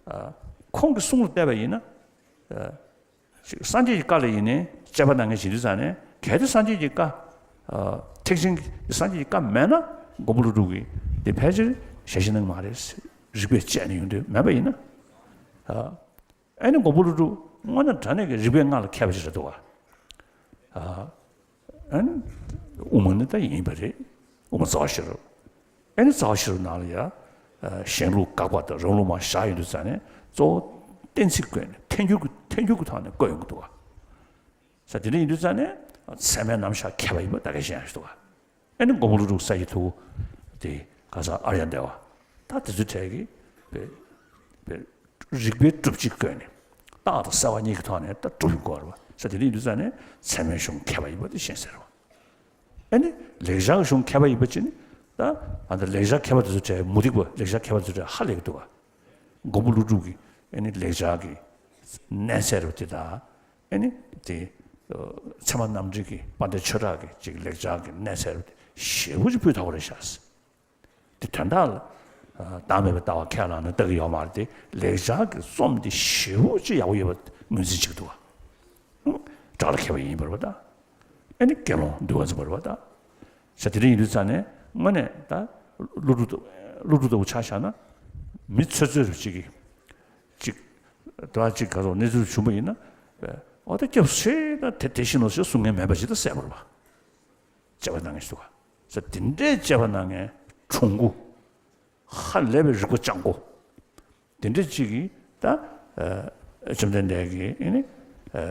ཨ། ཁོང་གི་གསུང་ལ་བལྟས་པ་ཡིན་ན། ཨ། ཅིག་སངས་རྒྱས་ཀྱི་བཀའ་ལ་ཡིན་ནའི་དཔྱད་པ་གནང་མཁན་ཞིག་འདུག་ཙང་ནས་གལ་ཏེ་སངས་རྒྱས་ཀྱི་བཀའ། ཨ། ཐེག་ཆེན་གྱི་སངས་རྒྱས་ཀྱི་བཀའ་མེད་ན་མགོན་པོ་ཀླུ་སྒྲུབ་ཀྱིས་དེ་ཕལ་ཆེར་ཞལ་བཞེས་གནང་གི་མ་རེད། རིགས་པས་དཔྱད་ནས་ཡོང་དུས་མེད་པ་ཡིན་ན། ཨ། ཨ་ནི་མགོན་པོ་ཀླུ་སྒྲུབ་དངོས་གནས་དྲང་གནས་ཀྱི་རིགས་པའི་སྔགས་ལ་མཁས་པ་ཞིག་རེད་འདུག་ག་ཨ་ནི་དབུ་མ་ནི་ད་ཡིན་པ་རེད། དབུ་མ་རྩ་བ་ཤེས་རབ། ཨ་ནི་རྩ་བ་ཤེས་རབ་ནང་ལ་ཡང་གཞན་ལུགས་དགག་པ་དང་རང་ལུགས་མར་བཞག་ཡོང་དུས་ཙང་ནས་གཙོ་བོ་གཏན་ཚིགས་བཀོད་ནས་ཐལ་འགྱུར་གྱི་ཐལ་འགྱུར་གྱི་ཐོག་ནས་བཀོད་ཡོང་གི་འདུག་ག་ས་དེ་འདྲ་ཡིན་དུས་ཙང་ནས་ཚད་མའི་རྣམ་གཞག་མཁས་པ་ཡིན་པ་ད་ག་ཤེས་ཡག་ཞིག་འདུག་ག་ཨ་ནི་མགོན་པོ་ཀླུ་སྒྲུབ་ས་ཡི་ཐུ་བོ་དེ་ག་ས་ཨརྱ་དེ་བ་ད་དེ་ཚོའི་གྲས་ཀྱི་པའི་པའི་རིགས་པའི་སྒྲུབ་བྱེད་བཀོད་ནས་རྟགས་དང་གསལ་བ་གཉིས་ཀྱི་ཐོག་ནས་ད་སྒྲུབ་ཡོང་དགོས་རེད་བ། ས་དེ་འདྲ་ཡིན་དུས་ཙང་ནས་ཚད་མའི་གཞུང་མཁས་པ་ཡིན་པ་དེ་ཤེས་གསལ་རེད་བ། ཨ་ནི་ལེགས་སྦྱར་གཞུང་མཁས་པ་ཡིན་པ་ཅིག་ནི་ད་ཨ་ད་ལེགས་སྦྱར་མཁས་པ་དེ་ཚོའི་གྲས་མུ་སྟེགས་པ་ལེགས་སྦྱར་མཁས་པ་དེ་ཚོའི་གྲས་ཧ་ལས་ཀྱི་འདུག་བ། མགོན་པོ་ཀླུ་སྒྲུབ་ཀྱི་ཨ་ནི་ལེགས་སྦྱར་གྱི་གནད་གསལ་རུ་དེ་དག་ཨ་ནི་དེ་ཚད་མ་རྣམ་འགྲེལ་གྱི་དཔལ་ལྡན་ཆོས་གྲགས་ཀྱི་ཅིག་ལེགས་སྦྱར་གྱི་གནད་གསལ་རུ་དེ་ཞེ་པོ་ཅིག་ཕུལ་ཐུབ་པ་རེད་ཤག་དེ་དོན་དག་ལ་བདག་མེད་པའི་ལྟ་བ་ཁས་བླངས་ན་ལྟ་གི་ཡོད་མ་རེད་དེ། ལེགས་སྦྱར་གྱི་རྩོམ་དེ་ཞེ་པོ་ཅིག་ཡག་པོ་ཡོད་པ་ངོས་འཛིན་བྱེད་ཀྱི་འདུག་བ། དགྲ་ལ་མཁས་པ་ཡིན་པར་བ་དང་། ཨ་ནི་དགེ་སློང་འདུལ་བ་འཛིན་པར་བ་དང་། ས་དེ་འདྲ་ཡིན་དུས་ཙང་ནས་དངོས་གནས་ད་ཀླུ་སྒྲུབ་ཀླུ་སྒྲུབ་ལྟ་བུ་ཆ་བཞག་ན་མི་ཚོད་ཚོད་རུ་གཅིག་གིས་གཅིག་ད་གཅིག་ག་རེ་གནས་ཚུལ་བྱུང་བ་ཡིན་ན། འོ་ད་སྐྱབས་སུ་མཆི་ན་དེ་དེ་བཞིན་ནོ་ཞེས་གསུང་མཁན་མེད་པ་ཞིག་ད་གསལ་པོ་རེད་པ། དཔྱད་པ་གནང་མཁན་ཞིག་འདུག་ག་ས་དེ་འདྲའི་དཔྱད་པ་གནང་མཁན་གྲུང་པོ། ཧ་ལས་པའི་རིག་པ་སྤྱང་པོ། དེ་འདྲ་ཅིག་གིས་ད་ཨ་བཅོམ་ལྡན་འདས་ཀྱིས་ཨ་ནི་ཨ་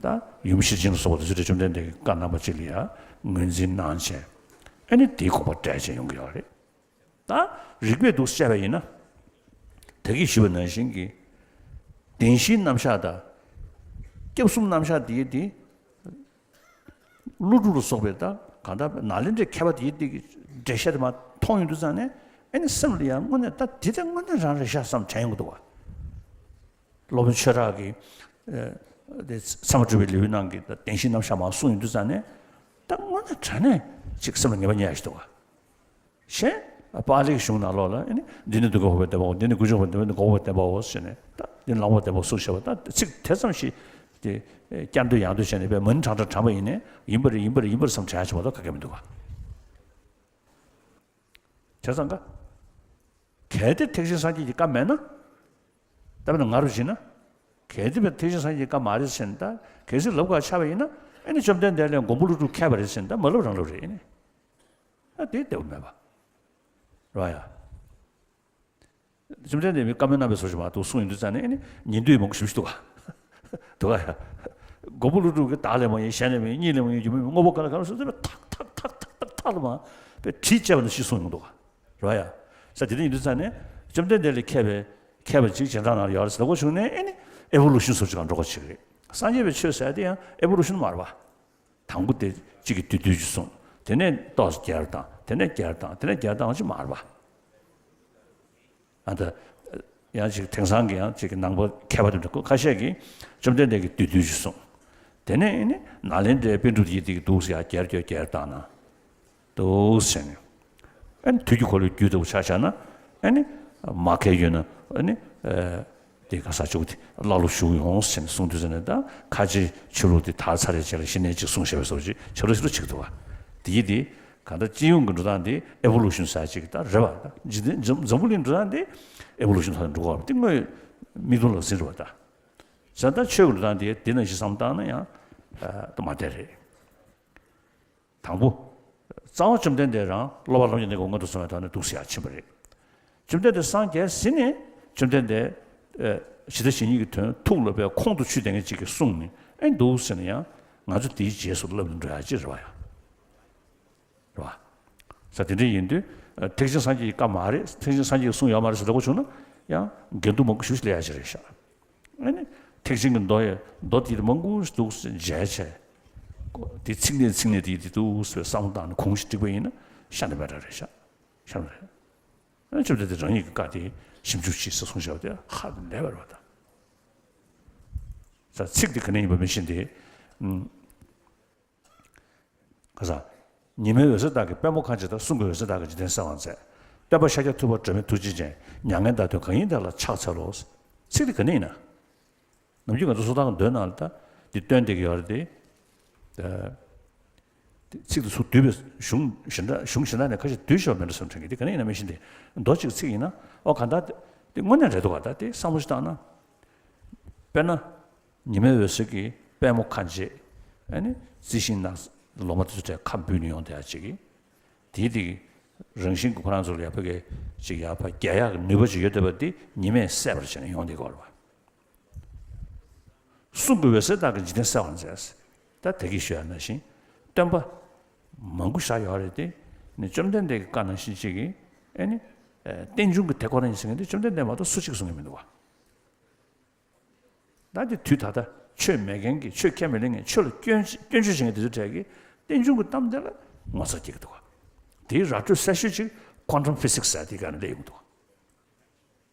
ད་ཡུམ་ཤེར་ཕྱིན་ལ་སོགས་པ་དེ་ཚོ་བཅོམ་ལྡན་འདས་ཀྱི་བཀའ་རྣམ་པ་ཅིག་ལ་ཡང་ངོས་འཛིན་གནང་བྱས། ཨ་ནི་དེའི་དགོངས་པ་འགྲེལ་བྱས་ཡོང་གི་ཡོད་རེད། ད་རིགས་པས་འདུག་བཤད་པ་ཡིན་ན། ད་གིན་ཞུས་པ་ནང་བཞིན་གྱི་བདེན་བཞིའི་རྣམ་གཞག་དང་། སྐྱབས་གསུམ་རྣམ་གཞག་དེ་དེ། ཀླུ་སྒྲུབ་ལ་སོགས་པའི་ད་གང་ལྟར་ནཱ་ལེནྡྲའི་མཁས་པ་དེའི་སྟེང་གི་འགྲེལ་བཤད་དེ་མར་མཐོང་ཡོང་དུས་ཙང་ནས་ཨ་ནི་སེམས་ལ་ཡང་དངོས་གནས་ད་འདི་དེ་དངོས་གནས་རང་རེད་ཤག་བསམ་དྲན་ཡོང་གི་འདུག་བ། སློབ་དཔོན་ཆོས་གྲགས་ཀྱིས་ཨ་དེ་ཚད་མ་སྒྲུབ་པའི་ལེའུའི་ནང་གི་ད་བདེན་བཞིའི་རྣམ་གཞག་མར་གསུངས་ཡོང་དུས་ཙང་ནས་ད་དངོས་གནས་དྲང་གནས་ཅིག་སེམས་ལ་ངེས་པ་རྙེད་ཡག་ཞིག་འདུག་བ། གཞན་པཱ་ལིའི་གཞུང་ནང་ལོགས་ལ་ཨ་ནི་འདི་ནི་འདི་ཀ་འགོག་པའི་བདེན་པའོ། འདི་ནི་ཀུན་འབྱུང་བའི་བདེན་པའོ། འདི་འགོག་པའི་བདེན་པའོ་ཟེར་ནས་ད་འདི་ནི་ལོག་པའི་བདེན་པའོ་གསུངས་བཞག་པ། ད་ཚིག་དེ་ཙམ་ཞིག་དེ་བསྐྱར་ཟློས་ཡང་ཟློས་བྱས་ནས་དཔེ་མ་ཎི་བགྲང་བགྲང་བགྲངས་པ་ཡིན་ནའི་ཡིན་པ་རེད་ཡིན་པ་རེད་ཡིན་པ་རེད་བསམ་དྲན་ཡག་ཅིག་མ་གཏོགས་ག་གེ་མི་འདུག་ག་བྱས་ཙང་ཀ་གལ་ཏེ་ཐེག་ཆེན་སངས་རྒྱས་ཀྱི་བཀའ་མེད་ན། ད་དཔེར་ན་ང་རུ་བྱས་ན། གལ་ཏེ་ཐེག་ཆེན་སངས་རྒྱས་ཀྱི་བཀའ་མ་རེད་ཟེར་ན་ད་གལ་སྲིད་ལབ་དགོས་ཆགས་པ་ཡིན་ན་ཨ་ནི་བཅོམ་ལྡན་འདས་ལས་མགོན་པོ་ཀླུ་སྒྲུབ་མཁས་པ་རེད་ཟེར་ན་ད་མ་ལབ་རང་ལབ་རེད་ཨ་ནི། ཨ་དེ་བདེ་བོ་མེད་པ། རེད་བ་ཡ། བཅོམ་ལྡན་འདས་མི་བཀའ་མོལ་གནང་བའི་བཟོ་ཞིག་མ་གཏོགས་གསུངས་ཡོང་དུས་ཙང་ནས་ཨ་ནི་ཉན་འདོད་མང་པོ་ཞེ་པོ་ཞིག་འདུག་ག་འདུག་ག་ཡ། མགོན་པོ་ཀླུ་སྒྲུབ་ཀྱིས་བདག་ལས་མ་ཡིན་གཞན་ལས་མ་ཡིན་གཉིས་ལས་མ་ཡིན་རྒྱུ་མེད་མིན་དངོས་པོ་གང་ལ་གང་ལ་སོགས་ཚུལ་ཐག་ཐག་ཐག་ཐག་ཐག་ཐག་ལ་མ་དཔེ་གྲིས་བཅད་པ་ནང་བཞིན་གསུངས་ཡོང་འདུག་ག་རེད་བ་ཡ། ས་དེ་འདྲ་ཡིན་དུས་ཙང་ནས་བཅོམ་ལྡན་འདས་ལས་མཁས་པའི་མཁས་པ་ཅིག་སྤྱན་དྲངས་གནང་ཡོད་རེད་ཟེར་ལབ་དགོས་བྱུང་ནས་ཨ་ནི་ཨེ་བོ་ལུ་ཤན་སོགས་ཅིག་གང་འགྲོ་དགོས་བྱེད་ཀྱི་རེད། སངས་རྒྱས་པའི་ཆོས་ཟེར་དེ་ཡང་ཨེ་བོ་ལུ་ཤན་མ་རེད་བ། དང་པོ་དེ་གཅིག་གིས་བསྡུས་བསྡུས་ཀྱིས་གསུངས། དེ་ནས་ཏོག་ཙམ་བསྐྱར་བཏང་། དེ་ནས་བསྐྱར་བཏང་། དེ་ནས་བསྐྱར་བཏང་ཅིག་མ་རེད་པ། ཨ་ད། ཡང་ཅིག་དེང་སང་གི་ཡང་ཅིག་ནང་པ་མཁས་པ་དེ་འདྲ་ཁ་ཤས་ཀྱིས་བཅོམ་ལྡན་འདས་ཀྱིས་བསྡུས་བསྡུས་ཀྱིས་གསུངས། དེ་ནས་ཨ་ནི་ནཱ་ལེནྡྲའི་པཎ་གྲུབ་ཡིན་དེ་གིས་འདུག་ཟེར་ཡ་བསྐྱར་བསྐྱར་བསྐྱར་བཏང་ན། འདུག་ཟེར་ནས། ཨ་ནི་དུས་ཀྱི་འཁོར་ལོའི་རྒྱུད་ལྟ་བུ་ཆ་བཞག་ན། ཨ་ནི། མ་མཁས་ཡོད་ན། ཨ་ནི། དེ་ག་ས་ཆུ་དེ་ཀླ་ཀློ་ཞུགས་ཡོང་ཟེར་ནས་གསུངས་དུས་ཟེར་ནས་ད་ཁ་ཆེ་ཆོས་ལུགས་དེ་དར་ཚར་རེད་ཅེས་ལ་གཞི་ནས་ཅིག་གསུངས་བཞག་པའི་བཟོ་ཅིག་ཆགས་རོ་ཞིག་རོ་ཆགས་འདུག་བ། དེ་ཡིན་དེ་གང་ལྟར་སྤྱི་ཡོངས་ཀྱི་འགྲོ་སྟངས་དེ་ཨེ་བོ་ལུ་ཤན་ཟེར་ཅིག་ད་རེད་བ། ད་འཇིག་རྟེན་འཛམ་འཛམ་བུ་གླིང་འགྲོ་སྟངས་དེ་ཨེ་བོ་ལུ་ཤན་ཐོག་ནས་འགྲོ་གི་ཡོད་རེད་པ། དེ་དངོས་མིག་མཐོང་ལག་ཟིན་རེད་བ་ད། བྱས་ཙང་ད་ཆོས་ཀྱི་འགྲོ་སྟངས་དེ་དེ་ནང་བཞིན་བསམ་བཏང་ན་ཡང་ད་མ་བདེ་རེད། དང་པོ། རྩ་བ་བཅོམ་ལྡན་འདས་རང་སློབ་པ་ལམ་གྱི་གནས་སྐབས་མངོན་དུ་སོང་བའི་ཐོག་ནས་འདུག་སེ་ཡར་ཕྱིན་པ་རེད། བཅོམ་ལྡན་འདས་སངས་རྒྱས་ཟིན་ནས་བཅོམ་ལྡན་འདས། ཨེ། ཇི་ལྟ་ཇི་སྙེད་ཀྱི་དོན་ཐུགས་ལ་བས་ཁོང་དུ་ཆུད་ལྡན་མཁན་ཅིག་གིས་གསུངས་ནས་ཨེ་འདུག་ཟེར་ན་ཡང་ང་ཚོ་དེའི་རྗེས་སུ་བསླབ་ནས་འགྲོ་ཡག་ཅིག་རེད་བ་ཡ། རེད་བ། ས་དེ་འདྲ་ཡིན་དུས། ཐེག་ཆེན་སངས་རྒྱས་ཀྱི་བཀའ་མ་རེད། ཐེག་ཆེན་སངས་རྒྱས་ཀྱིས་གསུངས་ཡོད་མ་རེད་ཟེར་ལབ་དགོས་བྱུང་ན། ཡང་འགལ་འདུ་མང་པོ་ཞེ་པོ་ཅིག་སླེབས་ཡ་ཅིག་རེད་ཤག་ཨ་ནི། ཐེག་ཆེན་གྱི་མདོ་ཡི་མདོ་དེ་མང་པོ་ཞིག་འདུག་ཟེར་མཇལ་བྱས། དེ་ཚིག་གནས་ཚིག་གནས་དེ་དེ་འདུག་ཟེར་བསམ་བློ་བཏང་ནས་གོང་ཞིག་བསྒྲིགས་པ་ཡིན་ན་ཤ་ནི་མེད་འདྲ་རེད་ཤག་ཤ་ནི་རེད། ཨ་ནི་བཅོམ་ལྡན་འདས་རང་ཉིད་ཀྱི་བཀའ་དེ་ཞིབ་འཇུག་བྱེད་ཟེར་གསུངས་བཞག་པ་དེ་ཧ་ལས་པ་རེད་པ་ད། ས་ཚིག་དེ་ག་ནས་ཡིན་པ་མི་ཤེས་ཏེ། ཨུམ། ག་ས། ཉི་མའི་འོད་ཟེར་དག་གིས་པད་མོ་ཁ་འབྱེད་དང་གསུང་གི་འོད་ཟེར་དག་གིས་འཇིག་རྟེན་གསལ་བར་མཛད། སྟོན་པ་ཤཱཀྱ་ཐུབ་པ་སྒྲོན་མེ་ཐུགས་རྗེ་ཅན། མྱ་ངན་འདའ་སྟོན་གང་ཡིན་དེ་ལ་ཕྱག་འཚལ་ལོ། ཚིག་དེ་ག་ནས་ཡིན་ན། ནམ་རྒྱུན་ང་ཚོ་གསུང་སྟངས་མདོའི་ནང་ལ་ད་འདི་སྟོན་བསྡད་ཀྱི་ཡོད་རེད་དེ། ད། དེ་ཚིག་དེ་ཚུར་བསྡུས་པའི་གཞུང་གཞན་དག་གཞུང་གཞན་དག་ནས་ཁ་ཤས་བསྡུས་བཞག་པ་མིན་འགྲོ་བསམ་དྲན་གྱི། དེ་ག་ནས་ཡིན་ན་མི་ཤེས་ཏེ། མདོ་གཅིག་ཚིག་ཡིན་ན་ཨོ་ག་འདྲ་དེ་དངོས་གནས་རེད་འདུག་ག་ད་དེ་བསམ་བློ་ཞིག་བཏང་ན། དཔེར་ན། ཉི་མའི་འོད་ཟེར་གྱིས་པད་མོ་ཁ་འབྱེད། ཨ་ནི་རྩི་ཤིང་ནགས་ལོ་མ་དེ་ཚོ་གྲས་ཁ་འབུས་ནས་ཡོང་བསྡད་ཡ་ཅིག་གིས། དེའི་དེ་གི་རང་བཞིན་གྱི་ཁོ་རང་ཚོ་ལ་ཡག་པོ་གི་ཅིག་ཡག་པ་རྒྱས་ཡག་གི་ནུས་པ་ཅིག་ཡོད་བསྡད་པ་དེ་ཉི་མས་བསད་པར་བྱས་ནས་ཡོང་བསྡད་ཀྱི་ཡོད་རེད་པ། གསུང་གི་འོད་ཟེར་དག་གིས་འཇིག་རྟེན་གསལ་བར་མཛད། ད་དེ་གིས་ཞུ་ཡ་ནང་བཞིན་སྟོན་པ་མང་པོ་བཞག་ཡོད་རེད་དེ། ནི་བཅོམ་ལྡན་འདས་ཀྱི་བཀའ་ནང་བཞིན་ཅིག་གིས་ཨ་ནི། རྟེན་འབྱུང་གི་དེ་ཁོ་རང་ཡིན་ཟེར་མཁན་དེ་བཅོམ་ལྡན་འདས་མ་གཏོགས་སུ་གཅིག་གསུང་གི་མི་འདུག་བ། ད་དེ་དུས་ད་ལྟ་ཆོས་མེད་མཁན་གྱི་ཆོས་ཁས་མི་ལེན་མཁན་ཆོས་ལ་སྐྱོན་སྐྱོན་བརྗོད་བྱེད་མཁན་དེ་ཚོའི་གྲས་ཀྱིས་རྟེན་འབྱུང་གི་གཏམ་དེ་ལ་ངོ་ཚ་སྐྱེ་གི་འདུག་བ། དེའི་ར་སྤྲོད་གསལ་ཤོས་ཅིག་Quantum Physics་ཟེར་དེའི་སྒང་ནས་སླེབས་ཡོང་གི་འདུག་བ།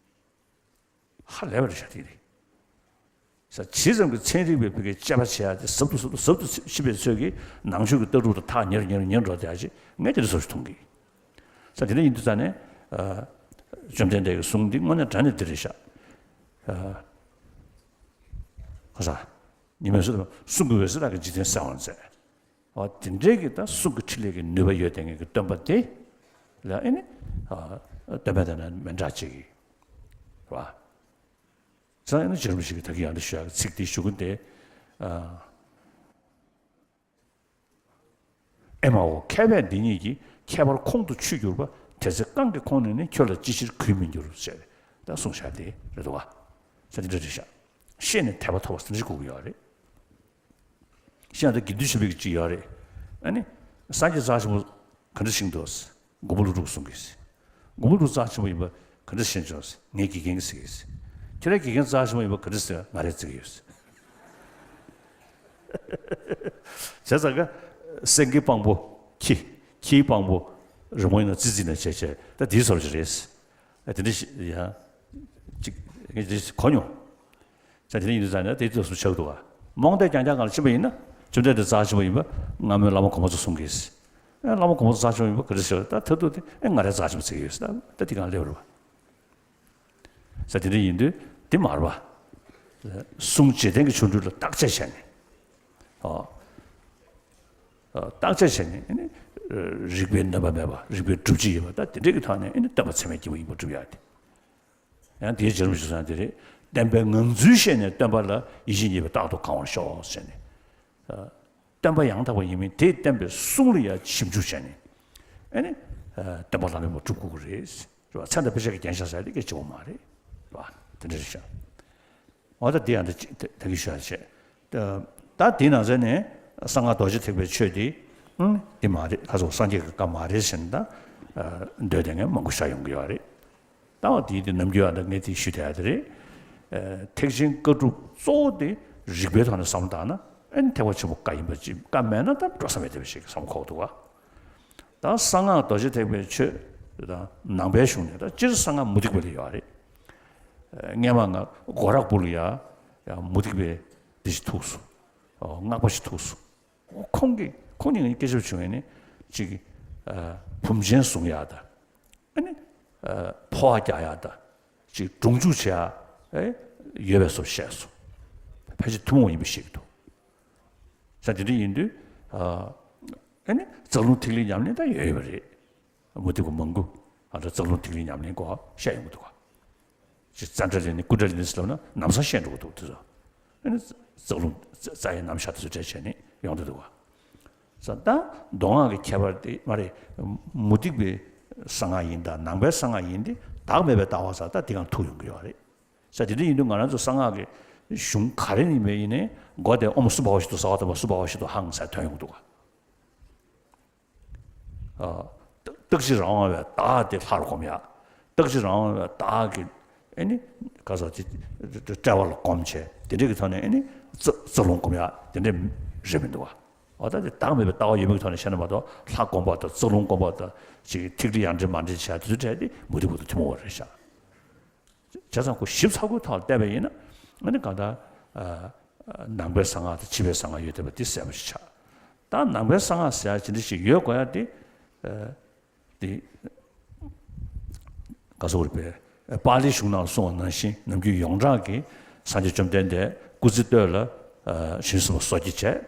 ཧ་ལས་པ་རེད་ཤག་དེ་རེད། ས་ཇི་ཙམ་གྱི་ཚན་རིག་པའི་བོད་སྐད་དཔྱད་པ་བྱེད་ཡ་དེ་ཟབ་ཏུ་ཟབ་ཏུ་ཟབ་ཏུ་ཕྱིན་པའི་ཚོད་ཀྱིས་ནང་ཆོས་ཀྱི་ལྟ་གྲུབ་དང་ཐག་ཉེ་རུ་ཉེ་རུ་ཉེ་རུ་འགྲོ་བསྡད་ཡ་ཅིག་ངས་དེ་འདྲ་བཟོ་ཞིག་མཐོང་གི། ས་དེ་འདྲ་ཡིན་དུས་ཙང་ནས། བཅོམ་ལྡན་འདས་ཀྱི་གསུང་འདི་དངོས་གནས་དྲང་གནས་འདི་རེད་ཤག་ཨ། ག་ས། ཉི་མའི་འོད་ཟེར་དང་གསུང་གི་འོད་ཟེར་དག་གིས་འཇིག་རྟེན་གསལ་བར་མཛད། འོ་དེ་འདྲའི་གི་ད་གསུང་གི་ཕྲིན་ལས་ཀྱི་ནུས་པ་ཡོད་བསྡད་མཁན་གྱི་སྟོན་པ་དེ་ལ་ཨེ་ནི། ཨ། སྟོན་པ་དེ་ན་མི་འདྲ་ཅིག་གི། རེད་བ། ཙང་ཨེ་ནི་རྗེ་རིན་པོ་ཆེ་གིས་ད་གིན་ཡང་འདི་ཞུ་ཡག་གི་ཚིག་འདི་ཞུ་གི་འདི། ཨ། ཨེ་མའོ། མཁས་པས་འདི་ཉིད་ཀྱི། ཁྱད་པར་ཁོང་དུ་ཆུད་གྱུར་པ། དེ་ཚེ་རྐང་གི་ཁོང་ནས་ནི། ཁྱོད་ལ་ཅི་ཕྱིར་གུས་མི་འགྱུར་ཞེས་ད་གསུངས་བཞག་དེ་རེད་འདུག་བ། ས་འདི་འདྲ་རེད་ཤག་ཤེས་ནས་དད་པ་ཐོབ་པ་ཟེར་འདྲ་ཞིག་དགོས་ཀྱི་ཡོད་རེད། ཤེས་ན་ད་དགེ་འདུན་ཆོས་འཕེལ་གྱི་ཅིག་ཡོད་རེད། ཨ་ནི། སངས་རྒྱས་རྩ་ཆེན་པོ་ག་འདྲ་ཞིག་འདུག་མགོན་པོ་ཀླུ་སྒྲུབ་གསུང་གི། མགོན་པོ་ཀླུ་སྒྲུབ་རྩ་ཆེན་པོ་ཡིན་པ་ག་འདྲ་ཤེས་བྱུང་། ངའི་དགེ་རྒན་གྱིས་ཟེར་གི། ཁྱེད་རའི་དགེ་རྒན་རྩ་ཆེན་པོ་ཡིན་པ་ག་འདྲ་ཟེར། ང་རས་བརྩི་གི་ཡོད། བྱས་ཙང་ཀ། སེང་གེ་དཔང་པོ་ཁྱི། ཁྱིའི་དཔང་པོ་རི་མོ་ཡིན་ན་རྩི་རྩི་ནས་བྱས་བྱས་ད་དེའི་བཟོ་འདྲ་ཅིག་རེད། ཨ། དེ་འདྲ་ཞིག་ཡང་ཅིག་ངས་དེ་གོ་མྱོང་། ས་དེ་འདྲ་ཡིན་དུས་ཙང་ནས་དེ་ཚོ་སུ་ཆགས་འདུག་ག་རྨོངས་དད་རྐྱང་རྐྱང་སྒང་ལ་ཕྱིན་པ་ཡིན་ན་བཅོམ་ལྡན་འདས་རྩ་ཆེན་པོ་ཡིན་པ་སྔ་མོའི་བླ་མ་གོང་མ་ཚོ་གསུང་གི། ཨ། བླ་མ་གོང་མ་ཚོ་རྩ་ཆེན་པོ་ཡིན་པ་ག་འདྲ་ཟེར། ད་མཐར་ཐུག་དེ་ཨེ་ང་རའི་རྩ་ཆེན་པོ་བརྩི་གི་ཡོད་ཟེར། ད་ད་དེ་སྒང་སླེབས་རེད་བ། ས་དེ་འདྲ་ཡིན་དུས་དེ་མ་རེད་བ། གསུང་འཇིག་རྟེན་གྱི་ཆོ་འཕྲུལ་ལ་བརྟག་དཔྱད་བྱས་ནས། ཨོ། ཨ། བརྟག་དཔྱད་བྱས་ནས་ཨ་ནི། རིགས་པའི་རྣམ་པ་མེད་པ། རིགས་པའི་སྒྲུབ་བྱེད་ཡོད་པ། ད་དེ་འདྲ་གི་ཐོག་ནས་ཨ་ནི་སྟོན་པ་ཚད་མའི་སྐྱེས་བུ་ཡིན་པར་སྒྲུབ་ཡ་དེ། ཡང་དེའི་རྗེ་རིན་པོ་ཆེས་གསུངས་དེ་རེད། བསྟན་པའི་ངང་ཚུལ་ཤེས་ནས། སྟོན་པ་ལ་ཡིད་ཆེས་རྙེད་པའི་རྟག་ཏུ་གང་བར་ཤོག་ཟེར་ནས། ཨ། སྟོན་པ་ཡང་དག་པ་ཡིན་མིན་དེས་བསྟན་པའི་གསུང་ལ་ཡང་ཞིབ་འཇུག་བྱས་ནས། ཨ་ནི། ཨ། སྟོན་པ་བླ་མེད་པ་སྒྲུབ་དགོས་ཀྱི་རེད། རེད་བ། ཚད་མཐོ་དཔེ་ཆ་གི་རྒྱན་ཆ་ཟེར་དེ་སྐད་ཆ་བོ་མ་རེད། རེད་བ། དེ་འདྲ་རེད་ཤག་འོ་ད་འདི་ཡང་ད་ཅི་ད་ད་གིན་ཞུ་ཡ་བྱས། ད་ད་དེའི་ནང་ཚན་ནས་གསང་སྔགས་རྡོ་རྗེ་ཐེག་པའི་ཆོས་འདི། ཨང་། འདི་མ་རེད། ཁ་སོགས་སངས་རྒྱས་ཀྱི་བཀའ་མ་རེད་ཟེར་ནས་ད། ཨ། འདོད་བསྡད་མཁན་མང་པོ་ཞིག་ཡོང་གི་ཡོད་རེད། ད་འོ་དེའི་དེ་ནམ་རྒྱུན་ཡང་ད་ངས་དེ་ཞུ་བསྡད་ཡ་དེ་རེད། ཨ། ཐེག་ཆེན་བཀའ་སྒྲུབ་གཙོ་བོ་དེ་རིགས་པའི་ཐོག་ནས་བསམ་བློ་བཏང་ན་ཨ་ནི་ཐེག་པ་ཆེན་པོ་བཀའ་ཡིན་པ་ཅིག་བཀའ་མེད་ན་ད་འགྲོ་ས་མེད་བསྡད་པ་ཞིག་བསམ་གྱི་འདུག་ག་ད་གསང་སྔགས་རྡོ་རྗེ་ཐེག་པའི་ཆོས་དང་ནང་པའི་གཞུང་ནས་ད་སྤྱིར་གསང་སྔགས་མུ་སྟེགས་པ་ལ་ཡོད་རེད། སྔས་མ་ང་སྒོ་ར་པུར་ལ་ཡ་ཡང་མུ་སྟེགས་པའི་འདི་ཞིག་ཐུག་སོང་། ཨོ། སྔགས་པ་ཞིག་ཐུག་སོང་། ཁོང་གིས་ཁོང་གཉིས་ཀྱིས་སྐད་ཆ་བྱུང་བས་ནི་ཅིག་ཨ། བུམ་ཆེན་བཟུང་ཡག་དང་། ཨ་ནི། ཨ། འཕོ་བ་རྒྱག་ཡག་དང་། ཅིག་སྒྲུང་འཇུག་བྱེད་ཡག་ཨེ། ཡོད་པའི་བཟོ་བཤད་སོང་། ཕལ་ཆེར་ཐུན་མོང་ཡིན་པ་ཤེས་ཀྱི་འདུག་ས་དེ་འདྲ་ཡིན་དུས། ཨ། ཨ་ནི་རྩ་རླུང་ཐིག་ལེའི་ཉམས་ལེན་ད་ཡོད་ཡོད་པ་རེད། མུ་སྟེགས་པ་མང་པོ་ཨ་ད་རྩ་རླུང་ཐིག་ལེའི་ཉམས་ལེན་སྐོར་བཤད་ཡོང་གི་འདུག་ག་ཅིག་ཙནྡྲ་ལེན་ནི་ཀུན་ཌ་ལི་ནི་ཟེར་ལབ་ན་ལམ་སང་བཤད་འགྲོ་གི་འདུག་དེ་ཚོ། ཨ་ནི་རྩ་རླུང་རྩ་ཡི་རྣམ་གཞག་དེ་ཚོ་འགྲེལ་བྱས་ནས་ཡོང་གི་འདུག་ག་ས་ད་མདོ་སྔགས་ཀྱི་ཁྱད་པར་དེ་མ་རེད། མུ་སྟེགས་པའི་གསང་སྔགས་ཡིན་དང་ནང་པའི་གསང་སྔགས་ཡིན་དེ་བདག་མེད་པའི་ལྟ་བ་ས་ད་དེ་གང་ཐུག་ཡོང་གི་ཡོད་རེད། ས་དེ་འདྲ་ཡིན་དུས་ང་རང་ཚོ་གསང་སྔགས་ཀྱི་གཞུང་ག་རེ་ཡིན་པ་ཡིན་ནའི་མགོ་དེ་ཨོཾ་སུ་བྷ་ཝ་ཤི་ཏོ་སརྦ་ཐརྨ་སུ་བྷ་ཝ་ཤི་ཏོ་ཧཾ་ཟེར་ཐོན་ཡོང་གི་འདུག་ག་ཨ། ད་ རྟག་གཅིག་རང་དབང་བའི་བདག་དེ་ལྷར་སྒོམ་ཡ། རྟག་གཅིག་རང་དབང་བའི་བདག་གི་ཨེ་ནི་ག་ཟེར་དེ་དཔྲལ་བ་ལ་སྒོམ་བྱས། དེ་འདྲའི་གི་ཐོག་ནས་ཨེ་ནི་རྩ་རྩ་རླུང་སྒོམ་ཡ་དེ་འདྲ་རེད་མི་འདུག་བ། འོ་ད་དེ་བདག་མེད་པའི་ལྟ་བ་ཡོད་མེད་ཀྱི་ཐོག་ནས་བཤད་ན་མ་གཏོགས། ལྷ་སྒོམ་པ་དང་རྩ་རླུང་སྒོམ་པ་དང་ཅིག་ཐིག་ལེ་ཡར་འདྲེན་མར་འདྲེན་བྱས་དེ་ཚོའི་གྲས་དེ་མུ་མཐུད་མུ་མཐུད་ཐུན་མོང་བ་རེད་ཤག་བྱས་ཙང་ཁོ་ཞིབ་ཚགས་པོའི་ཐོག་ལ་བལྟས་པ་ཡིན་ན། ཨ་ནི་གང་ལྟར་ཨ་ནང་པའི་གསང་སྔགས་དང་ཕྱི་པའི་གསང་སྔགས་ཡོད་བསྡད་པ་འདི་གསལ་པོ་ཞིག་ཆགས། ད་ནང་པའི་གསང་སྔགས་ཟེར་ཡ་ཅི་འདྲ་ཞིག་ཡོད་དགོས་ཡ་དེ། ཨ་དེ་ག་ཟེར་དགོས་རེད་པས། པཱ་ལིའི་གཞུང་ནང་གསུངས་པ་ནང་བཞིན། ནམ་རྒྱུན་ཡོངས་གྲགས་ཀྱི་སངས་རྒྱས་བཅོམ་ལྡན་འདས་སྐུ་ཚེ་སྟོད་ལ་ཨ་ཞིང་གསུམ་པ་སོ་སྐྱེ་བྱས།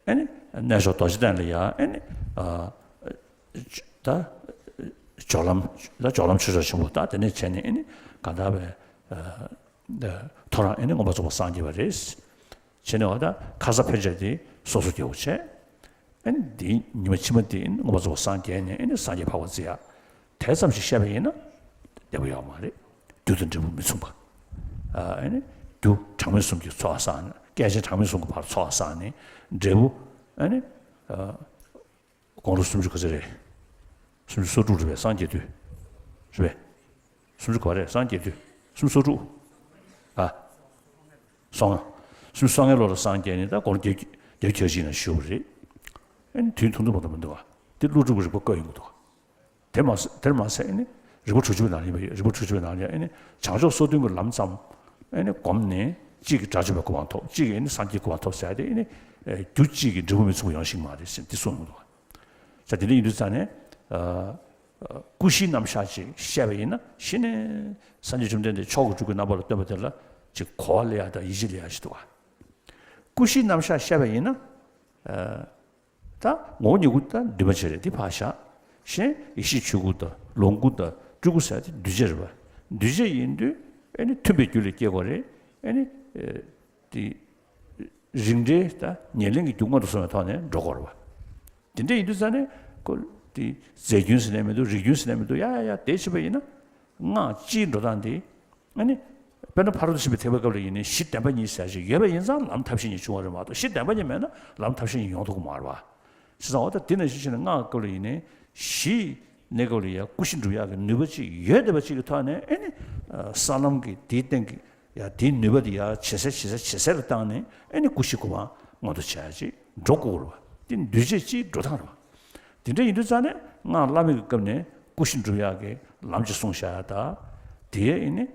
ཨེ་ནི་གནས་མཆོག་རྡོ་རྗེ་གདན་ལ་ཡ་ཨེ་ནི་ཨ་ད་སྦྱོར་ལམ་ལ་སྦྱོར་ལམ་ཆོས་གྲགས་ཆེན་པོ་ད་དེ་ནས་བྱས་ནས། ཨེ་ནི་གང་ལྟར་བའི་ཨ་ཐོ་རངས་ཨེ་ནི་མངོན་པར་རྫོགས་པར་སངས་རྒྱས་པ་རེད། བྱས་ནས་འོ་ད་ཁ་སར་ཕན་ཆད་དེ་སོ་སོ་སྐྱེ་བོ་བྱས། ཨེ་ནི་དེའི་ཉི་མ་ཕྱི་མ་དེ་ཨེ་ནི་མངོན་པར་རྫོགས་པར་སངས་རྒྱས་ནས། ཨེ་ནི་སངས་རྒྱས་འཕགས་པ་བརྩི་ཡ། དེ་ཙམ་ཞིག་བཤད་པ་ཡིན་ན་བདེ་པོ་ཡོད་མ་རེད། རྒྱུ་དང་འབྲས་བུ་མི་མཚུངས་པ། ཨ་ཨེ་ནི་རྒྱུ་གྲངས་མེད་གསུམ་གྱི་ཚོགས་བསགས་ནས། རྐྱེན་ཆེན་གྲངས་མེད་གསུམ་གྱི་བར་ཚོགས་བསགས་ནས། འབྲས་བུ་ཨེ་ནི་ཨ་དགུང་ལོ་སུམ་ཅུ་ག་ཚོད་རེད། སུམ་ཅུ་སོ་དྲུག་རེད་པས། སངས་རྒྱས་དུས་རེད་པས། སུམ་ཅུ་ག་རེད། སངས་རྒྱས་དུས་སུམ་ཅུ་སོ་དྲུག་ཨ། སོ་ལྔ། སུམ་ཅུ་སོ་ལྔའི་ལོ་ལ་སངས་རྒྱས་ནས། ད་དགུང་ལོ་བརྒྱད་བརྒྱད་ཅུ་གྱ་གཅིག་ན་བཞུགས་པ་རེད། ཨེ་ནི་དུས་ཐུང་ཐུང་མ་གཏོགས་མི་འདུག་བ། དེ་ཀླུ་སྒྲུབ་ཀྱི་རིག་པ་བཀོད་ཡོང་གི་འདུག་དེ་མ་ཟད། དེར་མ་ཟད་ཨེ་ནི་རིག་པ་དྲུག་ཅུ་པའི་ནང་ལ་ཡིན་པ་ཡོད། རིག་པ་དྲུག་ཅུ་པའི་ནང་ལ་ཡང་ཨེ་ནི་བྱང་ཕྱོགས་སོ་བདུན་གྱི་ལམ་ཙམ་ཨེ་ནི་བསྒོམས་ནས། གཅིག་གིས་དགྲ་བཅོམ་པའི་གོ་འཕང་ཐོབ། གཅིག་གིས་ཨེ་ནི་སངས་རྒྱས་གོ་འཕང་ཐོབ་ཟེར་ཏེ། ཨེ་ནི་རྒྱུ་གཅིག་གི་འབྲས་བུ་མི་མཚུངས་པ་ཡོང་ཞིག་མ་རེད་ཟེར་འདི་གསུངས་ཡོང་འདུག་ད་དེ་འདྲ་ཡིན་དུས་ཙང་ནས། ཨ་ཨ་ཀུ་ཤིའི་རྣམ་གཞག་ཅིག་བཤད་པ་ཡིན་ན། གཞི་ནས་སངས་རྒྱས་བཅོམ་ལྡན་འདས་མཆོག་གི་སྤྲུལ་སྐུའི་རྣམ་པ་ལ་སྟོན་པ་དེ་ལ་ཅིག་གོ་བ་ལེན་ཡ་དང་ཡིད་ཆེས་ལེན་ཡ་ཞིག་འདུག་བ། ཀུ་ཤིའི་རྣམ་གཞག་བཤད་པ་ཡིན་ན། ཨ་ད་ངོ་བོ་ཉིད་སྐུ་ད་འདུས་མ་བྱས་རེད། འདི་ཕར་བཞག་གཞན་ཡེ་ཤེས་ཆོས་སྐུ་དང་ལོངས་སྐུ་དང་སྤྲུལ་སྐུ་ཟེར་དེ་འདུས་བྱས་རེད་པ། འདུས་བྱས་ཡིན་དུས་ཨེ་ནི་མཐུན་པའི་རྒྱུ་ལས་སྐྱེ་དགོས་རེད། ཨེ་ནི་ཨེ་དེ་རིགས་འགྲེ་ད་ཉེར་ལེན་གྱི་རྒྱུ་མངོན་དུ་སོང་བའི་ཐོག་ནས་འགྲོ་དགོས་རེད་པ། དེ་འདྲ་ཡིན་དུས་ཙང་ནས་ཁོ་དེ་རྫས་རྒྱུན་ཟེར་ནས་མི་འདུག་རིགས་རྒྱུན་ཟེར་ནས་མི་འདུག་ཡ་ཡ་ཡ་དེ་བྱས་པ་ཡིན་ན། སྔགས་སྤྱིའི་འགྲོ་སྟངས་དེ། ཨ་ནི། དཔེར་ན་ཕ་རོལ་ཏུ་ཕྱིན་པའི་ཐེག་པའི་སྐབས་ལ་ཡིན་ནའི་གཞི་བདེན་པ་གཉིས་ཟེར་ཞིག་ཡོད་པ་ཡིན་ཙང་ལམ་ཐབས་ཤེས་གཉིས་བྱུང་བ་རེད་མ་གཏོགས། གཞི་བདེན་པ་གཉིས་མེད་ན་ལམ་ཐབས་ཤེས་གཉིས་ཡོང་ཐུབ་ཀྱི་མ་རེད་པ། བྱས་ཙང་འོ་ད་དེ་ནང་བཞིན་བྱས་ནས་སྔགས་སྐབས་ལ་ཡིན་ནའི་གཞི་གནས་སྐབས་ལ་ཡ་ཀུན་གཞི་འགྲུབ་ཡག་གི་ནུས་པ་ཅིག་ཡོད་བསྡད་པ་ཅིག་གི་ཐོག་ནས། ཨེ་ནི། ས་ལམ་གྱི་དེའི་སྟེང་གི་ཡ་དེའི་ནུས་པ་དེ་ཡ་ཇེ་གསལ་ཇེ་གསལ་ཇེ་གསལ་ལ་བཏང་ནས། ཨེ་ནི་ཀུན་གཞི་གོ་འཕང་མངོན་དུ་བྱ་ཡག་ཅིག་འགྲོ་དགོས་རེད་པ། དེ་འདུས་བྱས་སྤྱིའི་འགྲོ་སྟངས་རེད་པ། དེ་འདྲ་ཡིན་དུས་ཙང་ནས་སྔགས་བླ་མེད་ཀྱི་སྐབས་ནས་ཀུན་གཞི་འགྲུབ་ཡག་གི་ལམ་གྱི་གསུངས་བཞག་ཡ་ད། དེ་ཡིན་ནི་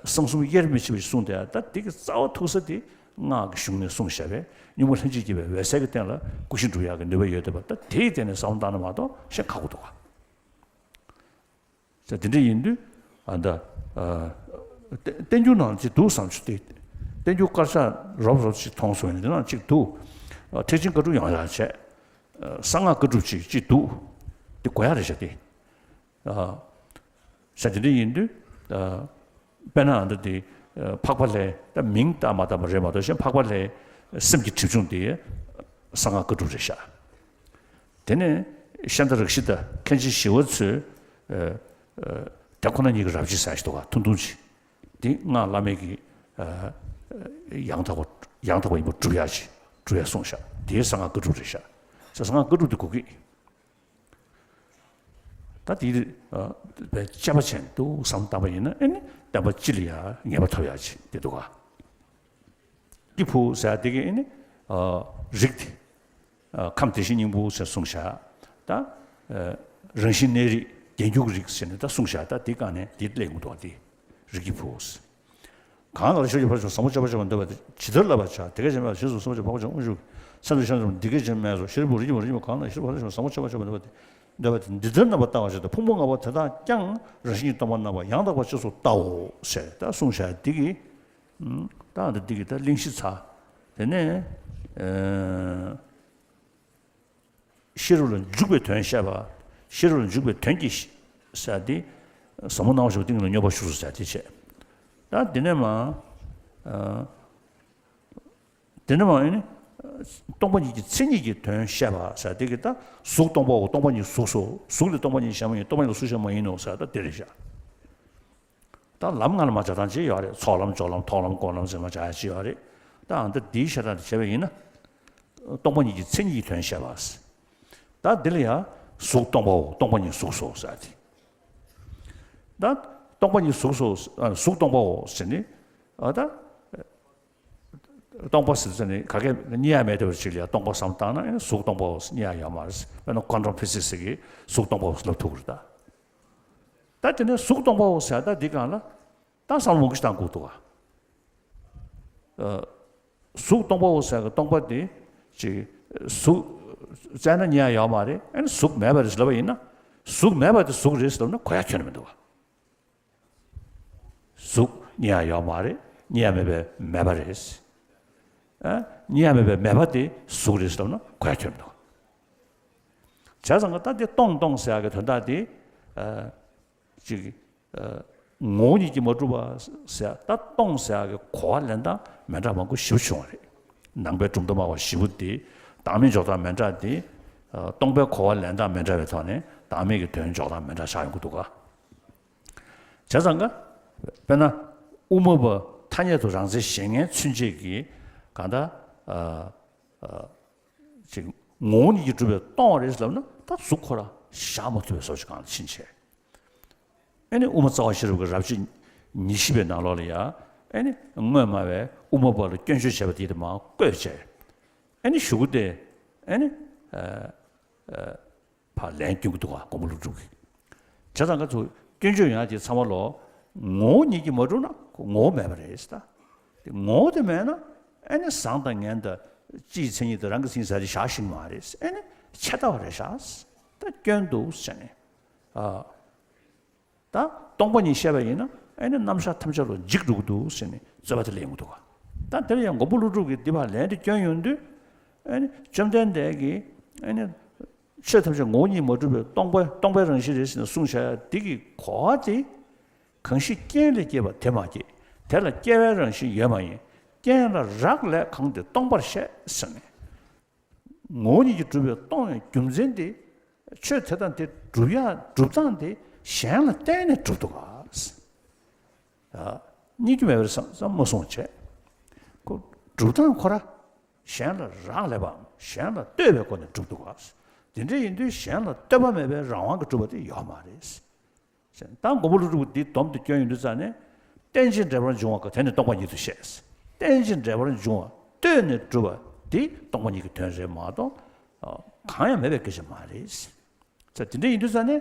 གསང་གསུམ་དབྱེར་མི་ཕྱེད་པ་ཞིག་གསུངས་བསྡད་ཡ་ད། དེ་གི་རྩ་བ་ཐུག་ས་དེ་སྔགས་ཀྱི་གཞུང་ནས་གསུངས་བཞག་པའི་སྙིང་པོ་ལྷན་ཅིག་སྐྱེས་པའི་འོད་གསལ་གྱི་སྟེང་ལ་ཀུན་གཞི་འགྲུབ་ཡག་གི་ནུས་པ་ཡོད་བསྡད་པ་ད། དེའི་སྟེང་ནས་བསམ་བློ་བཏང་ན་མ་གཏོགས་གཞན་ཁག་པོ་འདུག་ག་ཟེར། དེ་འདྲ་ཡིན་དུས་ཨ་ད་ཨ་བསྟན་བསྟན་འགྱུར་ནང་ཅིག་འདུག་བསམ་བྱུང་སྟེ། བསྟན་འགྱུར་དཀར་ཆག་རོབ་རོབ་ཅིག་མཐོང་སོང་། ཡིན་དེ་ནང་ཅིག་འདུག་ཨ་ཐེག་ཆེན་བཀའ་སྒྲུབ་ཡོང་ཡག་བྱས། ཨ་གསང་སྔགས་བཀའ་སྒྲུབ་ཅིག་ཅིག་འདུག་དེ་དགོས་ཡག་རེད་ཤག་སྟེ། ཨ་ཟེར། དེ་འདྲ་ཡིན་དུས་ཨ་དཔེར་ན་ཨ་ད་དེ་ཨ་འཕགས་པ་ལྷའི་ད་མིང་བཏགས་མ་བཏགས་པ་རེད་མ་གཏོགས། གཞན་འཕགས་པ་ལྷའི་སེམས་ཀྱི་སྒྲིབ་སྦྱོང་དེ་གསང་སྔགས་བཀའ་སྒྲུབ་རེད་ཤག་དེ་ནས་ཤཱནྟ་རཀྵི་ཏ་མཁན་ཆེན་ཞི་བ་འཚོས། ཨ་ཨ་དེ་ཁོ་ན་ཉིད་ཀྱི་རབ་བྱེད་ཟེར་ཞིག་འདུག་ག་ཐུང་ཐུང་ཅིག་དེ་སྔགས་བླ་མེད་ཀྱི་ཨ་ཡང་དག་པ་ཡང་དག་པ་ཡིན་པ་སྒྲུབ་ཡག་ཅིག་སྒྲུབ་ཡག་གསུངས་ཤག་དེའི་གསང་སྔགས་བཀའ་སྒྲུབ་རེད་ཤག་གསང་སྔགས་བཀའ་སྒྲུབ་དེ་དགོས་ཀྱི། ད་དེ་ཨ་དཔེ་དཔྱད་པ་བྱས་འདུག་བསམ་བཏང་པ་ཡིན་ན། ཨེ་ནི་བསྟན་པ་སྤྱི་ལ་ཡང་ངེས་པ་ཐོབ་ཡག་ཅིག་དེ་འདུག་ག་སྐྱེས་བུ་ཟེར་དེ་གི་ཨེ་ནི་ཨ་རིགས་དེ། ཨ་ཁམས་བདེ་གཤེགས་སྙིང་པོ་ཟེར་གསུངས་ཤག་ད་ཨ་རང་བཞིན་གནས་རིགས་རྒྱན་གྱུར་གྱི་རིགས་ཟེར་ནས་ད་གསུངས་ཤག་ད་དེ་སྒང་ནས་དེ་སླེབས་ཡོང་གི་འདུག་ག་དེ་རིགས་ཀྱི་བུ། གང་ལ་ལ་ཞབས་ཀྱུ་ཕར་ཕྱིན་ཟབ་མོ་སྤྱོད་པ་སྤྱོད་པར་འདོད་པ་དེ་ཇི་ལྟར་བསླབ་པར་བྱ། དེ་སྐད་ཅེས་སྨྲས་པ། རྗེས་སུ་ཟབ་མོ་སྤྱོད་འཕགས་པ་ཆེན་དབང་ཕྱུག་གིས་སེམས་དང་ཤིན་ཏུ་འདི་སྐད་ཅེས་སྨྲས་སོ། ཤེས་རབ་བུ། རིགས་ཀྱི་བུ། རིགས་ཀྱི་བུ་གང་ལ་ལ་ཞབས་ཀྱུ་ཕར་ཕྱིན་ཟབ་མོ་སྤྱོད་པ་སྤྱོད་པར་འདོད་པ་དེ་འདོད་པ་དེ་འདི་ལྟར་རྣམ་པར་བལྟ་བར་བྱ་སྟེ། ཕུང་པོ་ལྔ་པོ་དེ་དག་ཀྱང་རང་བཞིན་གྱིས་སྟོང་པར་སྣང་བ་ཡང་དག་པར་རྗེས་སུ་བལྟའོ་ཞེས་ད་གསུངས་ཤག་འདི་གི་ད་འདི་གི་ད་གླེང་གཞི་ཚར། དེ་ནས་ཨ། ཤེས་རབ་ལ་འཇུག་པའི་དོན་བཤད་པ། ཤེས་རབ་ལ་འཇུག་པའི་དོན་གྱིས་ཟེར་ཏེ། ཟབ་མོ་སྣང་བ་ཞེས་པ་ཏིང་ངེ་འཛིན་ལ་སྙོམས་པར་ཞུགས་སོ་ཟེར་ཏེ་བྱས། ད་འདི་ནས་མ། ཨ་འདི་ནས་མ་ཨེ་ནི། སྟོང་པ་ཉིད་ཀྱི་མཚན་ཉིད་ཀྱི་དོན་བཤད་པ་ཟེར་ཏེ་གི་ད་གཟུགས་སྟོང་པའོ། སྟོང་པ་ཉིད་གཟུགས་སོ། གཟུགས་ལས་སྟོང་པ་ཉིད་གཞན་མ་ཡིན། སྟོང་པ་ཉིད་ལ་གཟུགས་གཞན་མ་ཡིན་ནོ་ཟེར་ད་དེ་རེད་བཞག་ད་ལམ་ལྔ་ལ་མ་སྦྱར་སྟངས་ཅིག་ཡོད་རེད། ཚོགས་ལམ་སྦྱོར་ལམ་ཐོག་ལམ་སྐོར་ལམ་ཟེར་མ་སྦྱར་ཡ་ཅིག་ཡོད་རེད། ད་ཨ་ད་འདིའི་བཤད་སྟངས་དེ་བྱས་པ་ཡིན་ན། སྟོང་པ་ཉིད་ཀྱི་མཚན་ཉིད་ཀྱི་དོན་བཤད་པ། ད་འདི་ལ་ཡང་ གཟུགས་སྟོང་པའོ། སྟོང་པ་ཉིད་གཟུགས་སོ་ཟེར་ཏེ། ད་སྟོང་པ་ཉིད་གཟུགས་སོ། ཨ། གཟུགས་སྟོང་པའོ་ཟེར་ནི། ཨ། ད་སྟོང་པ་ཟེར་ཟེར་ནི་ག་གེ་རྙེད་ཡ་མེད་བསྡད་པ་ཅིག་ལ་ཡ་སྟོང་པ་བསམ་བཏང་ན་ཨེ་གཟུགས་སྟོང་པའོ་ཟེར་རྙེད་ཡ་ཡོད་མ་རེད། དཔེར་ན་ཀོན་ཊམ་ཕི་ཟིག་སི་གིས་གཟུགས་སྟོང་པའོ་ཟེར་ལབ་ཐུབ་ཀྱི་རེད་ད། ད་དེ་ནས་གཟུགས་སྟོང་པའོ་ཟེར་ད་འདི་སྒང་ལ་ད་བསམ་བློ་མང་པོ་ཞིག་བཏང་དགོས་འདུག་ག། ཨ། གཟུགས་སྟོང་པའོ་ཟེར་གི་སྟོང་པ་དེ་ཅིག་གཟུགས་བཙལ་ན་རྙེད་ཡ་ཡོད་མ་རེད། ཨ་ནི་གཟུགས་མེད་པ་རེད་ཟེར་ལབ་པ་ཡིན་ན། གཟུགས་མེད་པ་དེ་གཟུགས་རེད་ཟེར་ལབ་ན་གོ་ཡ་ཁྱོན་ནས་མི་འདུག་ག། གཟུགས་རྙེད་ཡ་ཡོད་མ་རེད། རྙེད་ཡ་མེད་པའི་མེད་པ་རེད། ཨ། རྙེད་ཡ་མེད་པའི་མེད་པ་དེ་གཟུགས་རེད་ཟེར་ལབ་ན་གོ་ཡ་ཁྱོན་མི་འདུག་ག། བྱས་ཙང་གི་ད་འདི་སྟོང་སྟོང་ཟེར་ཡ་གི་དོན་དག་དེ། ཨ། ཅིག་ཨ། ངོ་བོ་ཉིད་ཀྱིས་མ་གྲུབ་པ་ཟེར་ད་སྟོང་ཟེར་ཡ་གི་གོ་བ་ལེན་སྟངས་མི་འདྲ་མང་པོ་ཞེ་པོ་བྱུང་བ་རེད། ནང་པའི་གྲུབ་མཐའ་སྨྲ་བ་བཞི་པོ་དེ་བདག་མེད་འཇོག་སྟངས་མི་འདྲ་དེ། ཨ། སྟོང་པའི་གོ་བ་ལེན་སྟངས་མི་འདྲ་བའི་ཐོག་ནས་བདག་མེད་ཀྱི་དོན་འཇོག་སྟངས་མི་འདྲ་ཆགས་ཡོང་གི་འདུག་ག། བྱས་ཙང་ག། དཔེར་ན་དབུ་མ་པ་ཐ་སྙད་དུ་རང་མཚན་གཞན་ངེས་ཚུན་ཆད་ཀྱི་གང་ལྟར། ཨ། ཨ། ཅིག་ངོ་བོ་ཉིད་ཀྱིས་གྲུབ་པའི་སྟོང་རེད་ལབ་ན་ད་གཟུགས་ཁོ་རང་བཞག་མ་ཐུབ་པའི་བཟོ་ཞིག་གང་ལ་ཕྱིན་ཆད། ཨེ་ནི་དབུ་མ་རྩ་བ་ཤེས་རབ་ཀྱི་རབ་བྱེད་ཉེར་བཞི་པའི་ནང་ལོགས་ལ་ཡ། ཨེ་ནི་སྔོན་སྨྲ་བས་དབུ་མ་པ་ལ་སྐྱོན་བརྗོད་བྱས་པ་དེ་དེ་མར་བཀོད་བྱས། ཨེ་ནི་གཞུག་གུ་དེ། ཨེ་ནི། ཨ། ཨ། ཕར་ལན་སྐྱོན་གྱི་འདུག་ག། མགོན་པོ་ཀླུ་སྒྲུབ་ཀྱིས། བྱས་ཙང་ག་ཚོ་སྐྱོན་བརྗོད་ཡང་དེ་ཚང་མ་ལོ། ངོ་བོ་ཉིད་ཀྱིས་མ་གྲུབ་ན་ངོ་བོ་མེད་པ་རེད་ཟེར་ད། དེ་ངོ་བོ་དེ་མེད་ན་ཨེ་ནི་བཟང་དང་ངན་དང་སྤྱིའི་མཚན་ཉིད་དང་རང་གི་མཚན་ཉིད་ཟེར་དེ་བཞག་ཤེས་ཀྱི་མ་རེད། ཨེ་ནི་ཆད་ལྟ་བ་རེད་ཤག། ད་སྐྱོན་འདུག་ཟེར་ནས། ཨ། ད་སྟོང་པ་ཉིད་བཤད་པ་ཡིན་ན་ཨེ་ནི་རྣམ་གཞག་ཐམས་ཅད་ལ་འཇིག་འགྲོ་གི་འདུག་ཟེར་ནས་རྩོད་པ་དེ་ལེན་གྱི་འདུག་ག། ད་དེར་ཡང་མགོན་པོ་ཀླུ་སྒྲུབ་ཀྱིས་འདི་ཕར་ལན་དེ་སྐྱོན་ཡོང་དུས། ཨེ་ནི་བཅོམ་ལྡན་འདས་ཀྱིས་ཨེ་ནི་ཆོས་ཐམས་ཅད་ངོ་བོ་ཉིད་མ་གྲུབ་པའི་སྟོང་པ། སྟོང་པའི་རང་བཞིན་རེད་ཟེར་ནས་གསུངས་བཞག་ཡ་འདི་གི་གོ་བ་དེ། གང་ཞིག་རྐྱེན་ལས་སྐྱེས་པ་དེ་མ་སྐྱེས། དེ་ལ་སྐྱེ་བའི་རང་བཞིན་ཡོད་མ་ཡིན། རྐྱེན་ལ་རག་ལས་གང་དེ་སྟོང་པར་བཤད་ཟེར་ནས། ངོ་བོ་ཉིད་ཀྱིས་གྲུབ་པའི་སྟོང་བའི་རྒྱུ་མཚན་དེ། ཆོས་དེ་དང་དེ་སྒྲུབ་ཡ་སྒྲུབ་སྟངས་དེ་གཞན་ལ་བརྟེན་ནས་གྲུབ་འདུག་ག། ཨ། རྙེད་རྒྱུ་མེད་པར་བསམ་བསམ་མ་སོང་བྱས། ཁོ་སྒྲུབ་སྟངས་ཁོ་ར་གཞན་ལ་རག་ལས་པའམ་གཞན་ལ་ལྟོས་པའི་སྒོ་ནས་གྲུབ་འདུག་ག། དེ་འདྲ་ཡིན་དུས་གཞན་ལ་ལྟོས་པ་མེད་པའི་རང་དབང་གིས་གྲུབ་པ་དེ་ཡོད་མ་རེད། ད་མགོན་པོ་ཀླུ་སྒྲུབ་འདིའི་སྡོམ་དེ་སྐྱོན་ཡོང་དུས་ཙ་ནས། རྟེན་ཅིང་འབྲེལ་པར་འབྱུང་བ་ག་དེ་ནི་སྟོང་པ་ཉིད་དུ་བཤད། རྟེན་ཅིང་འབྲེལ་པར་འབྱུང་བ་ལྟོས་ནས་གྲུབ་པ་དེ་སྟོང་པ་ཉིད་ཀྱི་དོན་རེད་མ་གཏོགས། གང་ཡང་མེད་པའི་སྐད་ཆ་མ་རེད། ད་དེ་འདྲ་ཡིན་དུས་ཙ་ནས།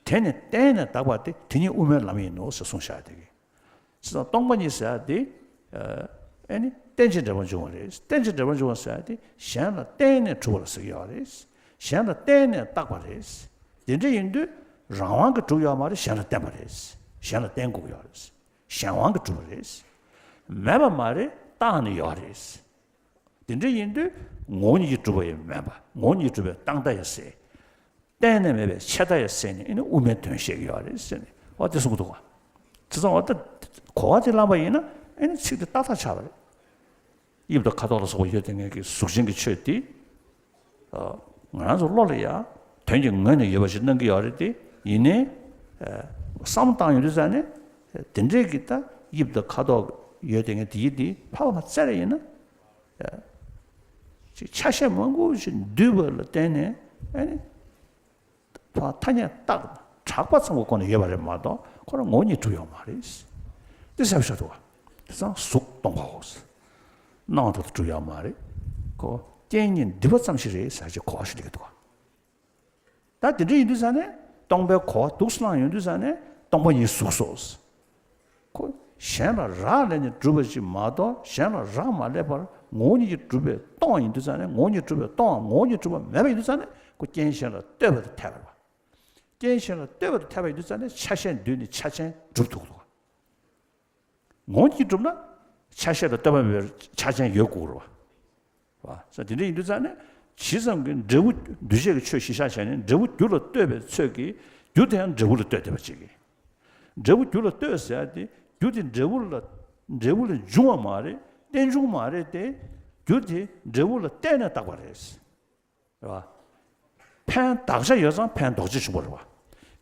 དེ་ནི་བརྟེན་ནས་བཏགས་པ་སྟེ་དེ་ཉིད་དབུ་མའི་ལམ་ཡིན་ནོ་ཞེས་གསུངས་བཞག་དེ་གི། བྱས་ཙང་སྟོང་པ་ཉིད་ཟེར་ཡ་དེ། ཨ་ནི་རྟེན་ཅིང་འབྲེལ་པར་འབྱུང་བ་རེད། རྟེན་ཅིང་འབྲེལ་པར་འབྱུང་བ་ཟེར་ཡ་དེ་གཞན་ལ་བརྟེན་ནས་གྲུབ་པ་ལ་ཟེར་གྱི་ཡོད་རེད། གཞན་ལ་བརྟེན་ནས་བཏགས་པ་རེད། དེ་འདྲ་ཡིན་དུས་རང་དབང་གིས་གྲུབ་ཡོད་མ་རེད། གཞན་ལ་བརྟེན་པ་རེད། གཞན་ལ་བརྟེན་དགོས་ཀྱི་ཡོད་རེད། གཞན་དབང་གིས་གྲུབ་པ་རེད། མེད་པ་མ་རེད། བཏགས་ནས་ཡོད་རེད། དེ་འདྲ་ཡིན་དུས་ངོ་བོ་ཉིད་ཀྱིས་གྲུབ་པ་ཡང་མིན་པ། ངོ་བོ་ཉིད་ཀྱིས་གྲུབ་པའི་རྟག་མཐའ་ཡང་ཟད། གཏན་ནས་མེད་པའི་ཆད་མཐའ་ཡང་ཟད་ནས་ཨེ་ནི་དབུ་མའི་དོན་བཤད་ཀྱི་ཡོད་རེད་ཟེར་ནས་འོ་དེ་གསུང་གི་འདུག་ག། བྱས་ཙང་འོ་ད་གོ་བ་དེ་བླངས་པ་ཡིན་ན་ཨེ་ནི་ཚིག་དེ་ཏག་ཏག་ཆགས་པ་རེད། དབྱིབས་དང་ཁ་དོག་ལ་སོགས་པ་ཡོད་དེ་ངེས་ཀྱི་གཟུགས་ཅན་གྱི་ཆོས་དེ། ཨ། ང་རང་ཚོ་བློ་ལ་ཡ་དོན་གྱི་ངོས་ནས་ཡོད་པ་ཞིག་སྣང་གི་ཡོད་རེད་དེ། ཡིན་ནའི། ཨ། བསམ་བཏང་ཡོང་དུས་ཙ་ནས་དེ་འདྲས་ཀྱི་ད་དབྱིབས་དང་ཁ་དོག་ཡོད་དེ་ངེས་དེ་ཡི་དེ་ཕར་བ་བཙལ་རེ་ཡིན་ན། ཅིག་ཆ་ཤས་མང་པོ་ཞིག་འདུས་པ་ལ་བརྟེན་ནས་ཨ་ནི་ཕར་ཐ་སྙད་བཏགས་གྲགས་པ་ཙམ་གྱི་སྒོ་ནས་ཡོད་པ་རེད་མ་གཏོགས་ཁོ་རང་ངོ་བོ་ཉིད་གྲུབ་ཡོད་མ་རེད། འདི་ཟེར་བཞག་འདུག་ག། དེ་ཙང་གཟུགས་སྟོང་པའོ། སྣང་བ་དག་ཏུ་གྲུབ་ཡོད་མ་རེད། ཁོ་རྐྱེན་གཉིས་འདུས་པ་ཙམ་ཞིག་རེད་ཟེར་གྱི་གོ་བ་ཞིག་སླེབས་ཀྱི་འདུག་ག། ད་དེ་འདྲ་ཡིན་དུས་ཙ་ནས་སྟོང་པའི་གོ་བ་འདུག་སེ་བླངས་ཡོང་དུས་ཙ་ནས་སྟོང་པ་ཉིད་གཟུགས་སོ། ཁོ་གཞན་ལ་རག་ལས་ནས་གྲུབ་པ་ཅིག་མ་གཏོགས་གཞན་ལ་རག་མ་ལས་པར་ངོ་བོ་ཉིད་ཀྱིས་གྲུབ་པའི་སྟོང་ཡིན་དུས་ཙ་ནས་ངོ་བོ་ཉིད་གྲུབ་པའི་སྟོང་ངོ་བོ་ཉིད་གྲུབ་པ་མེད་པ་ཡིན་དུས་ཙ་ནས་ཁོ་རྐྱེན་གཞན་ལ་ལྟོས་པ་དང་འཐད་པ་རེད་པ། རྐྱེན་གཞན་ལ་ལྟོས་པ་དང་འཐད་པ་ཡིན་དུས་ཙ་ནས་ཆ་ཤས་འདུས་ནས་ཆ་ཅན་གྲུབ་ཐུབ་ཀྱི་འདུག་ག། ངོ་བོ་ཉིད་གྲུབ་ན་ཆ་ཤས་ལ་ལྟོས་པ་མེད་པའི་ཆ་ཅན་ཡོད་དགོས་རེད་བ། བ། ས་དེ་འདྲ་ཡིན་དུས་ཙང་ནས་ཇི་ཙམ་གྱི་འབྲས་བུ་འདུས་བྱས་ཀྱི་ཆོས་གཞི་བཞག་བྱས་ནས་འབྲས་བུ་རྒྱུ་ལ་ལྟོས་པའི་ཚོད་ཀྱིས་རྒྱུ་དེ་ཡང་འབྲས་བུ་ལ་ལྟོས་བསྡད་པ་ཅིག་གིས། འབྲས་བུ་རྒྱུ་ལ་ལྟོས་ཟེར་ཡ་དེ་རྒྱུ་དེ་འབྲས་བུ་ལ་འབྲས་བུ་ལས་འབྱུང་བ་མ་རེད། རྟེན་འབྱུང་མ་རེད་དེ། རྒྱུ་དེ་འབྲས་བུ་ལ་བརྟེན་ནས་བཏགས་པ་རེད། རེད་བ། ཕན་གདགས་ཆ་ཡོད་ཙང་ཕན་འདོགས་ཆ་བྱུང་བ་རེད་བ།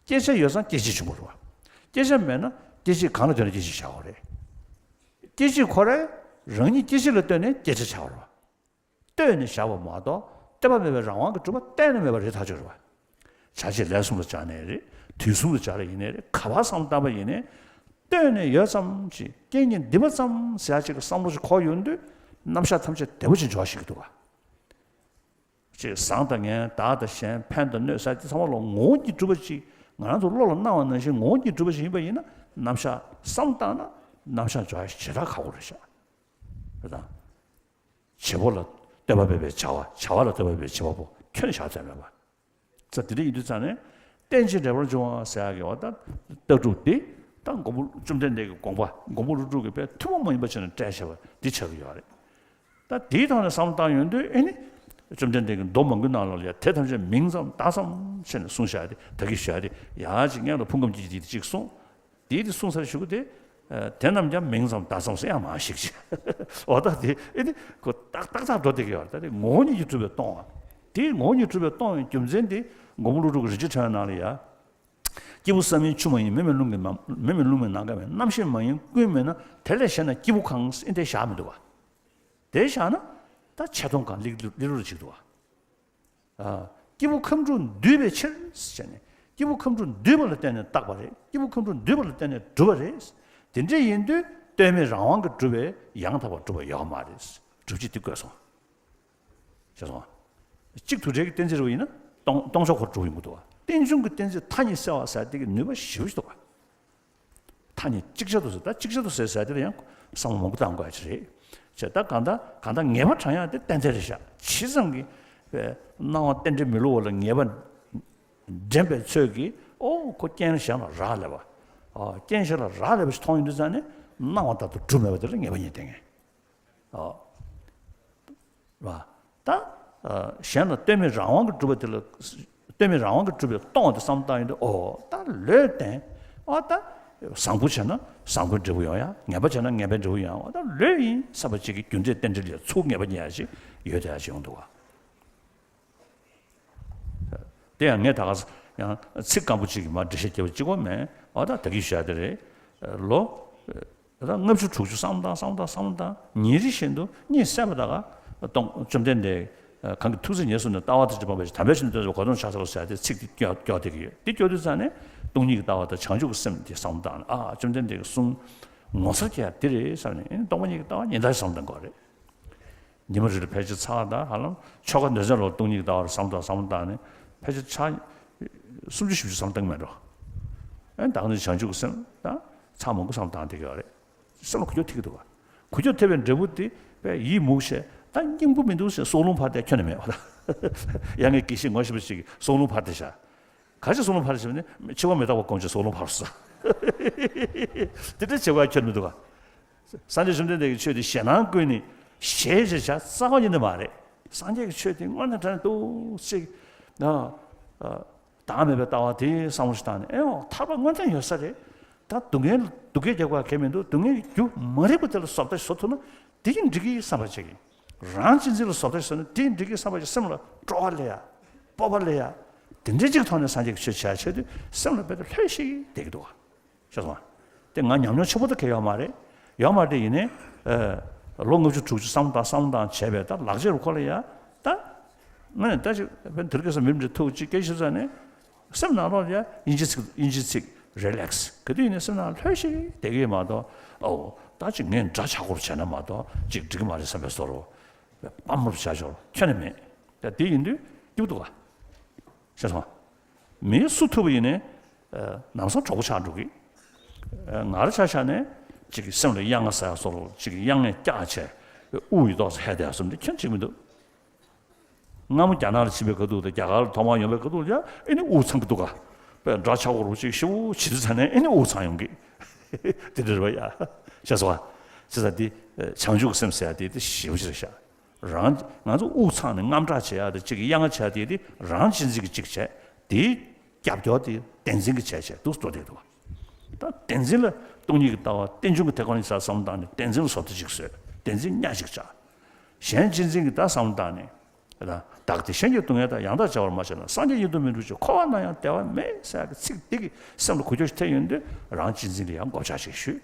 སྐྱེད་ཆ་ཡོད་ཙང་སྐྱེད་བྱེད་བྱུང་བ་རེད་བ། སྐྱེད་ཆ་མེད་ན་སྐྱེད་བྱེད་གང་ལ་ལྟོས་ནས་སྐྱེད་བྱེད་བྱ་བ་རེད། སྐྱེད་བྱེད་ཁོ་རང་རང་ཉིད་སྐྱེད་བྱེད་ལ་ལྟོས་ནས་སྐྱེད་ཆ་བྱ་བ་རེད་བ། ལྟོས་ནས་བཞག་པ་མ་གཏོགས་ལྟོས་པ་མེད་པའི་རང་དབང་གིས་གྲུབ་པ་གཏན་ནས་མེད་པ་རེད་ཐག་ཆོད་རེད་བ། བྱ་བྱེད་ལས་གསུམ་ལ་སྦྱར་ནའི་རེད། དུས་གསུམ་ལ་སྦྱར་ཡིན་ནའི་རེད། ག་པར་བསམ་བློ་བཏང་པ་ཡིན་ནའི། ལྟོས་ནས་ཡོད་ཙམ་ཅིག་རྐྱེན་གྱིས་འདི་པ་ཙམ་ཟེར་ཡ་ཅིག་གི་བསམ་བློ་ཞིག་འཁོར་ཡོང་དུས། རྣམ་གཞག་ཐམས་ཅད་བདེ་པོ་ཅིག་འཇོག་ཤེས་ཀྱི་འདུག་ག། ཅེས་བཟང་དང་ངན། བདག་དང་གཞན། ཕན་དང་གནོད་ཟེར་དེ་ཚང་མ་ལ་ངོ་བོ་ཉིད་གྲུབ་པ་ཅིག་ང་རང་ཚོ་བློ་ལ་སྣང་བ་ནང་བཞིན་ངོ་བོ་ཉིད་གྲུབ་པ་ཞིག་ཡིན་པ་ཡིན་ན། རྣམ་གཞག་བསམ་བཏང་ན་རྣམ་གཞག་འཇོག་ཡ་ཞེ་དྲག་ཁག་པོ་རེད་ཤག། རེད་དང་། བྱེད་པོ་ལ་ལྟོས་པ་མེད་པའི་བྱ་བ། བྱ་བ་ལ་ལྟོས་པ་མེད་པའི་བྱེད་པ་པོ་ཁྱོན་ནས་བཞག་ཚར་མེད་པ། ཙ་དེ་འདྲ་ཡིན་དུས་ཙང་ནས། རྟེན་ཅིང་འབྲེལ་པར་འབྱུང་བ་ཟེར་ཡག་གི་བ་ད། ལྟ་གྲུབ་དེ། ད་མགོན་པོ་བཅོམ་ལྡན་འདས་ཀྱི་དགོངས་པ། མགོན་པོ་ཀླུ་སྒྲུབ་ཀྱི་དཔེ་ཐུན་མོང་མ་ཡིན་པ་བྱས་ནས་བཀྲལ་བྱས་པ་འདི་ཆགས་ཀྱི་ཡོད་རེད། ད་དེའི་ཐོག་ནས་བསམ་བློ་བཏང་ཡོང་དུས་ཨེ་ནི། བཅོམ་ལྡན་འདས་ཀྱིས་མདོ་མང་པོའི་ནང་ལོགས་ལ་ཡ་དེ་ཐམས་ཅད་མིང་ཙམ་བཏགས་ཙམ་བྱས་ནས་གསུངས་བཞག་དེ་ད་གིན་ཞུས་ཡ་དེ་ཡ་གཅིག་སྔོན་ལ་ཕུང་ཁམས་ཀྱི་དེ་གཅིག་གསུངས། དེའི་དེ་གསུངས་ཚར་གཞུག་གུ་དེ། ཨ། དེ་རྣམས་ཀྱང་མིང་ཙམ་བཏགས་ཙམ་ཟེར་ཡང་མ་ཞིག་ཅེས། འོ་ད་དེ་ཨེ་ནི་ཁོ་ཏག་ཏག་ཏག་འགྲོ་བསྡད་ཀྱི་ཡོད་རེད། ད་དེ་ངོ་བོ་ཉིད་ཀྱིས་གྲུབ་པའི་སྟོང་བ། དེ་ངོ་བོ་ཉིད་གྲུབ་པའི་སྟོང་བའི་རྒྱུ་མཚན་དེ་མགོན་པོ་ཀླུ་སྒྲུབ་ཀྱི་རིན་ཆེན་ཕྲེང་བའི་ནང་ལ་ཡ། སྐྱེས་བུ་བསམ་ཡས་ཆུ་མ་ཡིན། མེ་མེད་རླུང་གིས་མ། མེ་མེད་རླུང་མེད་ནམ་མཁའ་མེད། རྣམ་ཤེས་མ་ཡིན་ཀུན་མེད་ན། དེ་ལས་གཞན་ན་སྐྱེས་བུ་གང་། ཨེ་འདི་བཞག་མི་འདུག་བ། དེ་བཞག་ན། ད་ཆད་སྟོང་གང་ལི་ལི་རུ་ལ་ཅིག་འདུག་བ། ཨ། སྐྱེས་བུ་ཁམས་དྲུག་འདུས་པའི་ཕྱིར་ཟེར་ནས། སྐྱེས་བུ་ཁམས་དྲུག་འདུས་པ་ལ་བརྟེན་ནས་བཏགས་པ་རེད། སྐྱེས་བུ་ཁམས་དྲུག་འདུས་པ་ལ་བརྟེན་ནས་གྲུབ་པ་རེད། དེ་འདྲ་ཡིན་དུས་ལྟོས་མེད་རང་དབང་གིས་གྲུབ་པའི་ཡང་དག་པར་གྲུབ་པ་ཡོད་མ་རེད། སྒྲུབ་བྱེད་འདི་བཀོད་སོང་། ཤེས་སོང་། གཅིག་དུ་འབྲེལ་གྱི་གཏན་ཚིགས་རེད་པ་ཡིན་ན་སྟོང་སྟོང་ཕྱོགས་ཁོ་གྲུབ་ཡོང་གི་འདུག་བ། རྟེན་འབྱུང་གི་གཏན་ཚིགས་མཐའ་གཉིས་བསལ་བ་ཟེར་དེ་གི་ནུས་པ་ཞེ་པོ་ཞིག་འདུག་བ། ཐ་སྙད་ཅིག་ཅར་དུ་ཟེར། ད་ཅིག་ཅར་དུ་ཟེར་ཟེར་དེ་ལ་ཡང་བསམ་བློ་མང་པོ་བཏང་དགོས་ཡ་ཅིག་རེད། བྱས་ད་གང་ལྟར་གང་ལྟར་ངེས་པ་དྲངས་ཡ་དེ་ཏན་ཏན་རེད་ཤག། ཇི་ཙམ་གྱིས་སྣང་བ་རྟེན་འབྲེལ་མི་བསླུ་བ་ལ་ངེས་པ་འདྲེན་པའི་ཚོད་ཀྱིས། ཨོ་ཁོ་རྐྱེན་གཞན་ལ་རག་ལས་པ། ཨོ་རྐྱེན་གཞན་ལ་རག་ལས་པ་ཞིག་མཐོང་ཡོང་དུས་ཙང་ནས་སྣང་བ་ལྟར་དུ་གྲུབ་མེད་པ་དེ་ལ་ངེས་པ་ཉིད་བསྟན་ངེས། ཨོ། རེད་པ། ད། ཨ། གཞན་ལ་ལྟོས་མེད་རང་དབང་གིས་གྲུབ་པ་དེ་ལ། ལྟོས་མེད་རང་དབང་གིས་གྲུབ་པའི་སྟོང་དེ་བསམ་བཏང་ཡོང་དུས། ཨོ་ད་བློས་བསྟན། ཨོ་ད། བཟང་པོ་བྱས་ན་བཟང་པོའི་འབྲས་བུ་ཡོང་ཡ། ངན་པ་བྱས་ན་ངན་པའི་འབྲས་བུ་ཡོང་ཡ། ཨོ་ད་བློས་ཡིན་བསམ་པ་ཅིག་གིས་རྒྱུ་འབྲས་རྟེན་འབྲེལ་ལ་ཚུར་ངེས་པ་རྙེད་ཡ་ཅིག་ཡོད་བསྡད་ཡ་ཅིག་ཡོང་འདུག་བ། དེ་ཡང་ངས་ད་ག་ཡང་ཚིག་སྐམ་པོ་ཅིག་གིས་མར་འགྲེལ་བཤད་རྒྱབ་པ་གཅིག་པོ་མིན། ཨོ་ད་ད་གིན་ཞུ་ཡ་དེ་རེད། ལོ། ད་ལྟ་ལྔ་བཅུ་དྲུག་ཅུ་བསམ་བཏང་བསམ་བཏང་བསམ་བཏང་ཉིན་རེ་བཞིན་དུ་གཉིད་སད་པ་ད་ག་སྟོང་བཅོམ་ལྡན་འདས་གང་གི་ཐུགས་བརྩེ་ཉེར་བཟུང་ནས། ལྟ་བ་དང་བཅས་པ་སྤངས་པའི་ཕྱིར། དམ་པའི་ཆོས་ནི་སྟོན་པའི་གོ་དོན་ཕྱག་འཚལ་ལོ་ཟེར་ཏེ་ཚིག་འདི་སྐྱོར་སྐྱོར་བསྡད་ཀྱི་ཡོད། འདི་སྐྱོར་དུས་ཙང་ནས་སྟོང་ཉིད་ཀྱི་ལྟ་བ་དང་བྱང་ཆུབ་ཀྱི་སེམས་དེ་བསམ་བཏང་ནས། ཨ་བཅོམ་ལྡན་འདས་ཀྱི་གསུང་ངོ་མཚར་སྐྱེ་ཡ་འདི་རེད་བསམ་ནས། ཨེ་སྟོང་པ་ཉིད་ཀྱི་ལྟ་བ་ཉིན་ལྟར་བསམ་བཏང་དགོས་རེད། ཉི་མ་རེ་ལ་ཕལ་ཆེར་ཚར་དང་ཧ་ལམ་ཆོ་ག་འདོན་ཚད་ལ་སྟོང་ཉིད་ཀྱི་ལྟ་བ་རེ་བསམ་བཏང་བསམ་བཏང་ནས་ཕལ་ཆེར་ཚར་སུམ་ཅུ་བཞི་བཅུ་བསམ་བཏང་མེད་འགྲོ། ཨེ་ད་ག་ནས་བྱང་ཆུབ་ཀྱི་སེམས་དང་ཚར་མང་པོ་བསམ་བཏང་བསྡད་ཀྱི་ཡོད་རེད། སེམས་ལ་འགུལ་སྐྱོད་ཐེབས་ཀྱི་འདུག་ག། འགུལ་སྐྱོད་ཐེབས་པའི་འབྲས་བུ་དེ་དཔེ་ཡིད་མུག་བྱས། ད་སྙིང་པོ་མི་འདུག་ཟེར་སྲོག་རླུང་འཕར་བསྡད་ཁྱོན་ནས་མེད་པ། ད་ཡ་ངའི་དགེ་བཤེས་ངོ་ཤེས་པ་ཞིག་གིས་སྲོག་རླུང་འཕར་བསྡད་ཤག། ག་ཅི་སྲོག་རླུང་འཕར་བཞིན་ནི་འཆི་བ་མི་རྟག་པ་སྒོམ་བྱས་སྲོག་རླུང་འཕར་སོང་། དེ་འདྲ་བྱེད་དགོས་ཁྱོན་མི་འདུག་ག། སངས་རྒྱས་བཅོམ་ལྡན་འདས་ཀྱི་ཆོས་དེ་ཞེད་སྣང་ཀུན་ནས་ཞེད་བྱས་བྱ་རྩ་བ་ཉིད་ནས་མ་རེད། སངས་རྒྱས་ཀྱི་ཆོས་དེ་དངོས་གནས་དྲང་གནས་འདུག་ཅིག་ན། བདག་མེད་པའི་ལྟ་བ་དེ་བསམ་བློ་ཞིག་བཏང་ནས། ཨེ་འོ་ཐར་པ་དངོས་གནས་ཡོད་ས་རེད། ད་སྡུག་བསྔལ་སྡུག་སྐད་རྒྱག་དགོས་གལ་མི་འདུག་སྡུག་བསྔལ་གྱི་རྒྱུ་མ་རིག་པ་དེ་ལ་བཟོ་ལྟ་ཞིག་བཟོ་ཐུབ་ན་དེ་གིས་འགྲིག་གི་བསམ་པ་བྱེད་ཀྱི། རང་གཅེས་འཛིན་ལ་བཟོ་ལྟ་ཞིག་བཟོས་ན་དེ་གིས་འགྲིག་གི་བསམ་པ་ཞིག་སེམས་ལ་སྤྲོ་བ་སླེབས་ཡ། སྤོབས་པ་སླེབས་ཡ། དེ་འདྲའི་གཅིག་ཐོག་ནས་སངས་རྒྱས་ཀྱི་ཆོས་བྱ་ཆེད་དུ་སེམས་ལ་རྦད་དེ་ལྷོད་ཤིག་བསྡད་ཀྱི་འདུག་ག། ཤེས་སོང་ང་། དེ་ང་ཉམས་མྱོང་ཆེན་པོ་ད་གང་ཡོད་མ་རེད། ཡོད་མ་རེད་དེ་ཡིན་ནའི། ཨ། ལོ་ལྔ་བཅུ་དྲུག་ཅུ་བསམ་བཏང་བསམ་བཏང་བྱས་པའི་ད་ལག་ཆས་རུ་ཁོ་ལ་ཡ། ད་ང་ནི་ད་ཅིག་བན་དུར་ཀེ་ས་མིམ་འདྲ་ཐུག་ཅིག་སྐད་ཤེས་ས་ནས་སེམས་ནང་ལོགས་ལ་ཡ་དབྱིན་ཇི་ཚིག་དབྱིན་ཇི་ཚིག་རི་ལེག་སི། ག་དུས་ཡིན་ནའི་སེམས་ནང་ལྷོད་ཤིག་བསྡད་ཀྱི་ཡོད་མ་གཏོགས། ཨོ་ད་ཅིག་ངས་འདྲ་ཆགས་སྐོར་བྱས་ན་མ་གཏོགས་ཅིག་འགྲིག་གི་མ་རེད་བསམ་པའི་བཟོ་འདྲ་སྤམ་མོར་བྱ་ཆོག་ཁྱོན་ནས་མེད། ད་དེ་ཡིན་དུས་སྐྱིད་པོ་འདུག་ག། ཤེས་སོང་། མི་སུ་ཐུབ་པ་ཡིན་ནའི། ཨ། ལམ་སང་གྲོགས་པོ་ཆགས་འགྲོ་གི། ཨ། ང་རང་ཆ་བཞག་ནས་ཅིག་གི་སེམས་ལ་གཡང་ང་ཟ་ཡ་བཟོ་འདྲ་ཅིག་གི་གཡང་ངས་བཀྱགས་བྱས་དབུགས་ཡོད་ཏོག་ཙམ་ཧད་བསྡད་ཡ་བཟོ་འདྲ་ཁྱོན་གཅིག་མི་འདུག། སྔ་མོ་རྒྱ་ནག་ལ་ཕྱིན་པའི་ཁ་ཐུག་དང་རྒྱ་གར་ལ་ཐོག་མར་ཡོང་པའི་ཁ་ཐུག་ལ་ཡ་ཨེ་ནི་དབུགས་འཚང་གི་འདུག་ག། དཔེ་འདྲ་ཆགས་པོ་རུ་ཅིག་ཤི་བོ་བྱེད་དུས་ཙ་ནས་ཨེ་ནི་དབུགས་འཚང་ཡོང་གི། དེ་འདྲ་རེད་པ་ཡ། ཤེས་སོང་ང་། བྱས་ཙང་དེ་བྱང་ཆུབ་ཀྱི་སེམས་ཟེར་ཡ་དེ་དེ་ཞེ་པོ་ཅིག་རེད་ཤག། རང་ང་ཚོ་དབུགས་འཚང་ནས་རྔམ་སྐྲག་བྱེད་ཡ་དེ་གཅིག་གི་གཡང་ང་བྱེད་ཡ་དེ་དེ་རང་གཅེས་འཛིན་གྱིས་གཅིག་བྱས། དེའི་རྒྱབ་སྐྱོར་དེ་བདེན་འཛིན་གྱིས་བྱས་བྱས་འདུག་སེ་འགྲོ་བསྡད་འདུག་བ། ད་བདེན་འཛིན་ལ་སྟོང་ཉིད་ཀྱི་ལྟ་བ་རྟེན་འབྱུང་གི་ཐེག་པ་གཉིས་ཆར་བསམ་བློ་བཏང་ནས་བདེན་འཛིན་ལ་བཟོ་ལྟ་གཅིག་བཟོས། བདེན་འཛིན་གཉའ་གཅིག་བཅག། གཞན་གཅེས་འཛིན་གྱི་ད་བསམ་བློ་བཏང་ནས། ད་བདག་དེ་གཞན་གྱི་སྡུག་བསྔལ་དང་། ཡང་དག་བྱ་བར་མ་བྱས་ན། སངས་རྒྱས་ཡིན་དུ་མི་འགྲུབ་ཅིང་། འཁོར་བ་ན་ཡང་བདེ་བ་མེད་ཟེར་ཡ་གི་ཚིག་འདི་གིས་སེམས་ལ་འགུལ་སྐྱོད་ཅིག་ཐེབས་ཡོང་དུས་རང་གཅེས་འཛིན་ལ་ཡང་མགོ་བཅག་ཅིག་ཞུས།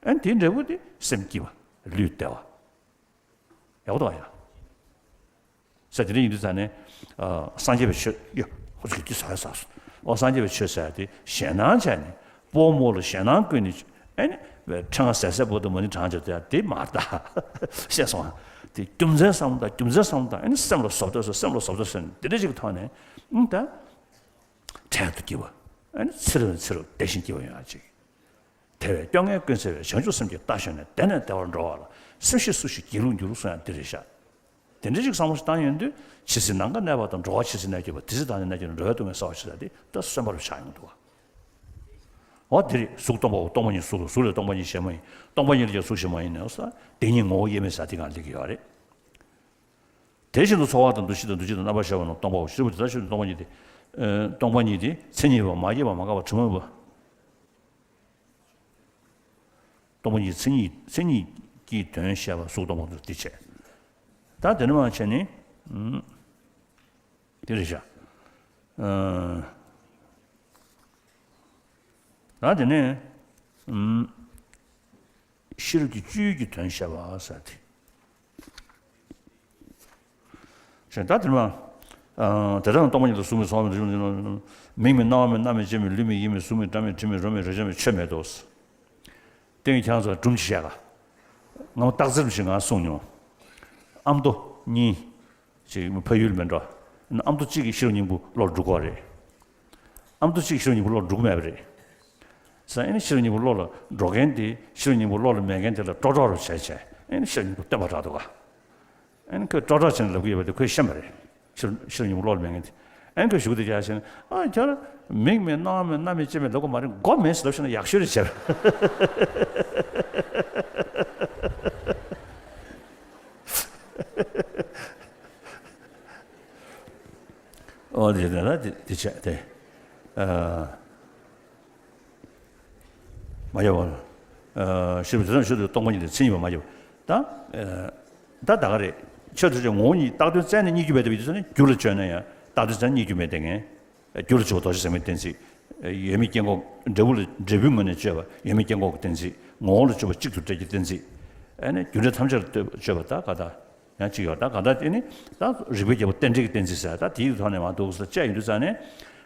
ཨ་ནི་དེའི་འབྲས་བུ་དེ་སེམས་སྐྱིད་པ། ལུས་བདེ་བ། ཡག་པོ་འདུག་ཨ་ཡ། ས་དེ་འདྲ་ཡིན་དུས་ཙང་ནས། ཨ། སངས་རྒྱས་པའི་ཆོས་ཡོད། ཁོ་ཚོ་གིས་འདི་ཟ་ཡ་ཟ་སོང་། ཨོ་སངས་རྒྱས་པའི་ཆོས་ཟེར་ཡ་དེ་ཞེད་སྣང་བྱས་ནས་སྤོ་རྨོ་ལ་ཞེད་སྣང་བསྐུལ་ནས་ཨེ་ནི་ཕྲེང་བ་ཟད་ཟད་པོ་དང་མ་ཎི་བགྲང་བྱ་དེ་ཡ་དེ་མ་རེད་ད། ཤེས་སོང་ཨ། དེ་རྒྱུ་མཚན་བསམ་བློ་དང་རྒྱུ་མཚན་བསམ་བློ་དང་ཨེ་ནི་སེམས་ལ་བཟོ་ལྟ་བཟོ་སེམས་ལ་བཟོ་ལྟ་བཟོ་ནས་དེ་འདྲ་ཞིག་གི་ཐོག་ནས་ཨང་ད་འཕྲལ་དུ་སྐྱེ་བ་ཨེ་ནི་ཚེ་རབས་ནས་ཚེ་རབས་བདེ་ཞིང་སྐྱིད་པ་ཡོང་ཡ་ཅིག་དེ་བས་སྐྱོ་ངལ་ཀུན་སེལ་བའི་བྱང་ཆུབ་སེམས་ཀྱི་རྟ་ཞོན་ནས་བདེ་ནས་བདེ་བར་འགྲོ་བ་ལ་སེམས་ཤེས་སུ་ཞིག་སྒྱིད་ལུག་འགྱུར་གསུང་ཡང་འདི་རེད་ཤག་དེ་འདྲ་ཞིག་བསམ་བློ་ཞིག་བཏང་ཡོང་དུས་ཇི་སྲིད་ནམ་མཁའ་གནས་པ་དང་། འགྲོ་བ་ཇི་སྲིད་གནས་གྱུར་པ། དེ་སྲིད་བདག་ནི་གནས་གྱུར་ན། འགྲོ་བའི་སྡུག་བསྔལ་བསལ་བར་བྱེད་ལ། དེ་ད་གསོན་པོར་ཆགས་ཡོང་འདུག་བ། འོ་དེ་རེད། གཟུགས་སྟོང་པའོ། སྟོང་པ་ཉིད་གཟུགས་ལ། གཟུགས་ལས་སྟོང་པ་ཉིད་གཞན་མ་ཡིན། སྟོང་པ་ཉིད་ལས་ཀྱང་གཟུགས་གཞན་མ་ཡིན་ནོ། ས་དེ་ཉིད་ངོ་བོ་དབྱེར་མེད་ཟེར་དེ་གང་སླེབས་ཀྱི་ཡོད་རེད། དེ་བཞིན་དུ་ཚོར་བ་དང་། འདུ་ཤེས་དང་། འདུ་བྱེད་དང་། རྣམ་པར་ཤེས་པ་རྣམས་སྟོང་པའོ། ཤེས་རབ་དེ་ལྟར་ཤེས་པའི་སྟོང་པ་ཉིད་དེ། ཨ། སྟོང་པ་ཉིད་དེ་མཚན་ཉིད་མེད་པ། མ་སྐྱེས་པ། མ་འགགས་པ། དྲི་མ་མེད་པ། སྟོང་པ་ཉིད་མཚན་ཉིད། མཚན་ཉིད་ཀྱི་དོན་བཤད་པ། གཟུགས་སྟོང་པ་དང་དེ་བྱས། ད་དེ་ནས་མར་བྱས་ནས། ཨུམ། དེ་རེད་ཤག་ཨ། ད་དེ་ནས། ཨུམ། ཤེས་རབ་ཀྱི་སྤྱོད་ཡུལ་གྱི་དོན་བཤད་པ་ཟེར་ཏེ། ཞེས་ད་དེ་ནས་མར། ཨ། དེ་ལྟར་ན་སྟོང་པ་ཉིད་ལ་གཟུགས་མེད། ཚོར་བ་མེད། དྲི་མ་མེད། མིག་མེད། རྣ་བ་མེད། སྣ་མེད། ལྕེ་མེད། ལུས་མེད། ཡིད་མེད། གཟུགས་མེད། སྒྲ་མེད། དྲི་མེད། རོ་མེད། རེག་བྱ་མེད། ཆོས་མེད་དོ། དེ་ངས་ཁྱེད་རང་ཚོ་ལ་སྒྲུང་ཅིག་བཤད་ག་སྔ་མོ་སྟག་འཚེར་ཞིག་ང་གསུངས་མྱོང་། ཨ་མདོ་གཉིས་ཅིག་ཕ་ཡུལ་མེད་འགྲོ། ཨ་མདོ་གཅིག་གིས་ཤེས་རབ་སྙིང་པོ་བློར་འགྲོ་གི་རེད། ཨ་མདོ་གཅིག་ཤེས་རབ་སྙིང་པོ་བློར་འགྲོ་གི་མེད་པ་རེད། ས་ཨེ་ནི་ཤེས་རབ་སྙིང་པོ་བློ་ལ་འགྲོ་མཁན་དེ་ཤེས་རབ་སྙིང་པོ་བློ་ལ་མེད་མཁན་དེ་ལ་སྤྲོ་སྤྲོ་རུ་བྱས་བྱས་ཨེ་ནི་ཤེས་རབ་སྙིང་པོ་བསྟན་པ་དྲག་འདུག་ག་ཨེ་ནི་ཁོས་སྤྲོ་སྤྲོ་བྱས་ནས་ལབ་ཀྱི་ཡོད་པ་དེ་ཁོས་ཤེས་པ་རེད། ཤེས་ཤེས་རབ་སྙིང་པོ་བློ་ལ་མེད་མཁན་དེ། ཨེ་ནི་ཁོས་ཞུ་གི་དེ་རྒྱག་བྱས་ནས། ཨ། ཁྱོད་རང་མིག་མེད། རྣ་བ་མེད། སྣ་མེད། ལྕེ་མེད་ལབ་དགོས་མ་རེད། མགོ་མེད་ཟེར་ལབ་ཤེས་ན་ཡག་ཤོས་རེད་བྱས་པ། ཨོ་དེ་དེ་ལ་དེ་དེ་བྱས་ཏེ། ཨ། མ་ཡལ་བ། ཨ། ཤེས་རབ་དེ་ཙམ་ཞིག་ཏུ་སྟོང་པ་ཉིད་དེ་མཚན་ཉིད་པ་མ་ཡལ་བ། ད། ཨ། ད་ད་ག་རེད། ཆོས་ཐམས་ཅད་ངོ་བོ་ཉིད་བཏགས་དོན་བཙལ་ནས་རྙེད་རྒྱུ་མེད་པ་དེ་ཚོ་ནི་རྒྱུ་ལ་བཅོས་ན་ཡང་བཏགས་དོན་བཙལ་ནས་རྙེད་རྒྱུ་མེད་དེ་ངས། རྒྱུ་ལ་བཅོས་པ་རྡོ་རྗེ་ཟེར་མི་གཏན་ཚིགས། ཡོད་མེད་སྐྱེ་འགོག་འབྲས་བུ་ལ་འབྲས་བུའི་ངོས་ནས་བཅོས་པ་ཡོད་མེད་སྐྱེ་འགོག་གི་གཏན་ཚིགས། ངོ་བོ་ལ་བཅོས་པ་གཅིག་ཏུ་འབྲེལ་གྱི་གཏན་ཚིགས། ཨ་ནི་རྒྱུ་འབྲས་ཐམས་ཅད་ལ་ལྟོས་པ་བཅོས་པ་ད་ག་ད། ཡང་གཅིག་ཡོད་ད་གང་ལྟར་དེ་ནི་ད་རིགས་པའི་རྒྱལ་པོ་རྟེན་འབྲེལ་གྱི་གཏན་ཚིགས་ཟེར་ད་དེའི་ཐོག་ནས་མ་འདུག་ཟེར་བཅད་ཡོང་དུས་ཙང་ནས།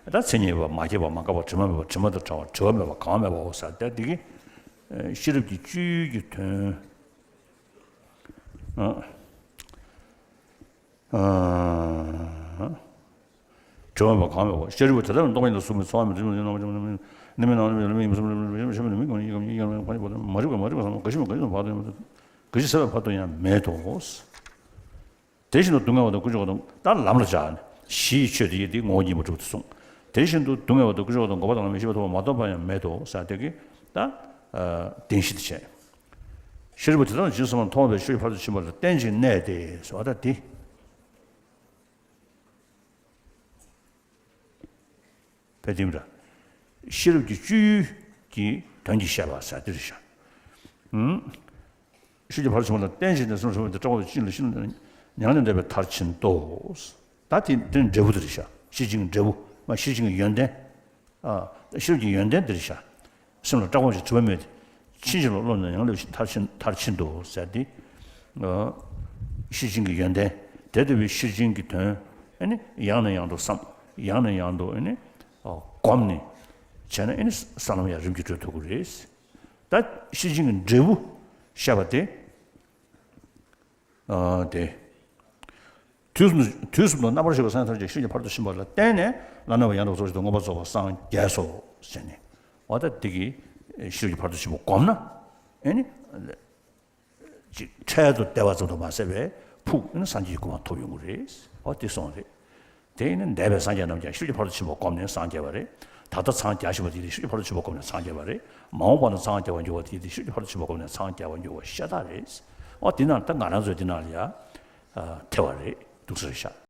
ད་མཚན་ཉིད་མེད་པ། མ་སྐྱེས་པ། མ་འགགས་པ། དྲི་མ་མེད་པ། དྲི་མ་དང་བྲལ་བ། བྲི་བ་མེད་པ། གང་བ་མེད་པའོ་ཟེར་ད་དེ་གི་ཤེས་རབ་ཀྱི་སྤྱོད་ཡུལ་གྱི་དོན། ཨ། ཨ། བྲི་བ་མེད་པ། གང་བ་མེད་པའོ། ཤེས་རབ་དེ་ལྟར་ན་སྟོང་པ་ཉིད་ལ་གཟུགས་མེད། ཚོར་བ་མེད། དྲི་མ་མེད། རྣམ་པར་ཤེས་པ་མེད། ནི་མེད། ནམ་མཁའ་མེད། ལུས་མེད། ཡིད་མེད། གཟུགས་མེད། རེག་བྱ་མེད། མིག་གམ་ཡིད་གམ་ཡིད་གམ་མ་རིག་པ། མ་རིག་པ་ཟེར་ན་འགའ་ཞིག་མེད། འགའ་ཞིག་མེད། བར་དུ་ཡང་མེད། འགའ་ཞིག་ཟད་པའི་བར་དུ་ཡང་མེད་དོ། དེ་བཞིན་དུ་སྡུག་བསྔལ་བ་དང་ཀུན་འབྱུང་བ་དང་། ད་ལམ་ལ་བཞག་ནས་གཞི་ཡི་ཆོས་དེ་ཡི་དེ་ངོ་བོ་ཉིད་པར་གྲུབ་སྟེ་གསུངས། དེ་བཞིན་དུ་སྡུག་བསྔལ་བ་དང་ཀུན་འབྱུང་བ་དང་། འགོག་པ་དང་ལམ་ཡང་ཤེས་པ་ཐོབ་པ་མ་གཏོགས་པ་ཡང་མེད་དོ་ཟེར་དེ་གི་ད། ཨ། བདེན་བཞི་དེ་བྱས། ཤེས་རབ་དེ་ལྟར་ཇི་བསམ་པར་མཐོང་བའི་ཤེས་རབ་ཀྱི་ཕ་རོལ་ཏུ་ཕྱིན་པ་ལ་བརྟེན་ཅིང་གནས་ཏེ་ཟེར་བ་ད་དེ། དཔེ་དེ་མི་འདྲ། ཤེས་རབ་ཀྱི་སྤྱོད་ཡུལ་གྱི་དོན་གྱི་བཤད་པ་ཟེར་དེ་རེད་ཤག་ཨུམ། ཤེས་རབ་ཀྱི་ཕ་རོལ་ཏུ་ཕྱིན་པ་ལ་བརྟེན་ཅིང་གནས། སེམས་ལ་ཕྱོགས་པའི་དེ་སྐྲག་པ་དང་ཅི་ལ་ཤེས་ན་མྱ་ངན་ལས་འདས་པའི་མཐར་ཕྱིན་ཏོ། ད་དེ་དེ་ནི་འབྲས་བུ་དེ་རེད་ཤག་ཤེར་ཕྱིན་གྱི་འབྲས་བུ། མ་ཤེར་ཕྱིན་གྱི་ཡོན་ཏན། ཨ། ཤེས་རབ་ཀྱི་ཡོན་ཏན་འདི་རེད་ཤག་སེམས་ལ་སྐྲག་པ་དང་དྲི་མ་མེད་དེ། ཕྱིན་ཅི་ལོག་བློ་ནི་ཡང་སླེབས་ཤིང་མཐར་ཕྱིན། མཐར་ཕྱིན་ཏོ་ཟེར་ཏེ། ཨ། ཤེར་ཕྱིན་གྱི་ཡོན་ཏན། དེ་ལྟ་བུའི་ཤེར་ཕྱིན་གྱི་དོན་ཨ་ནི་ཡང་ནས་ཡང་དུ་བསམ། ཡང་ནས་ཡང་དུ་ཨ་ནི། ཨ། བསྒོམས་ནས་བྱས་ན་ཨ་ནི་ས་ལམ་ཡང་རིམ་གྱིས་བགྲོད་ཐུབ་ཀྱི་རེད། ད་ཤེར་ཕྱིན་གྱི་འབྲས་བུ་བཤད་པ་དེ། ཨ། དེ། དུས་གསུམ་དུ། དུས་གསུམ་དུ་རྣམ་པར་ཤེས་པའི་སེམས་ཐམས་ཅད་ཤེས་རབ་ཀྱི་ཕ་རོལ་ཏུ་ཕྱིན་པ་ལ་བརྟེན་ནས་བླ་ན་མེད་པ་ཡང་དག་པར་རྫོགས་བྱེད་དུ་མངོན་པར་རྫོགས་པར་སངས་རྒྱས་སོ་ཟེར་ནས། འོ་ད་འདི་གིས་ཤེས་རབ་ཀྱི་ཕ་རོལ་ཏུ་ཕྱིན་པ་བསྒོམས་ན་ཨེ་ནི་ཅིག་འཕྲལ་དུ་བདེ་བ་ཙམ་དུ་མ་ཟད་པའི་ཕུགས་ཨེ་ནི་སངས་རྒྱས་ཀྱི་གོ་འཕང་ཐོབ་ཡོང་གི་རེད། འོ་དེ་གསུངས་རེད། དེ་ཡིན་ན་འདས་པའི་སངས་རྒྱས་རྣམས་ཀྱང་ཤེས་རབ་ཀྱི་ཕ་རོལ་ཏུ་ཕྱིན་པ་བསྒོམས་ནས་སངས་རྒྱས་པ་རེད། ད་ལྟ་སངས་རྒྱས་བཞིན་པ་དེ་ཡིན་ཏེ་ཤེས་རབ་ཀྱི་ཕ་རོལ་ཏུ་ཕྱིན་པ་བསྒོམས་ནས་སངས་རྒྱས་པ་རེད། མ་འོངས་པ་ན་སངས་རྒྱས་པར་འགྱུར་བ་དེ་ཡིན་ཏེ་ཤེས་རབ་ཀྱི་ཕ་རོལ་ཏུ་ཕྱིན་པ་བསྒོམས་ནས་སངས་རྒྱས་པར་འགྱུར་བ་ཤ་སྟག་རེད། འོ་དེ་ན་ད་ང་རང་ཚོའི་དེ་ན་ལ་ཡ། ཨ། ཐེ་བ་རེད་འདུག་ས་རེད་ཤག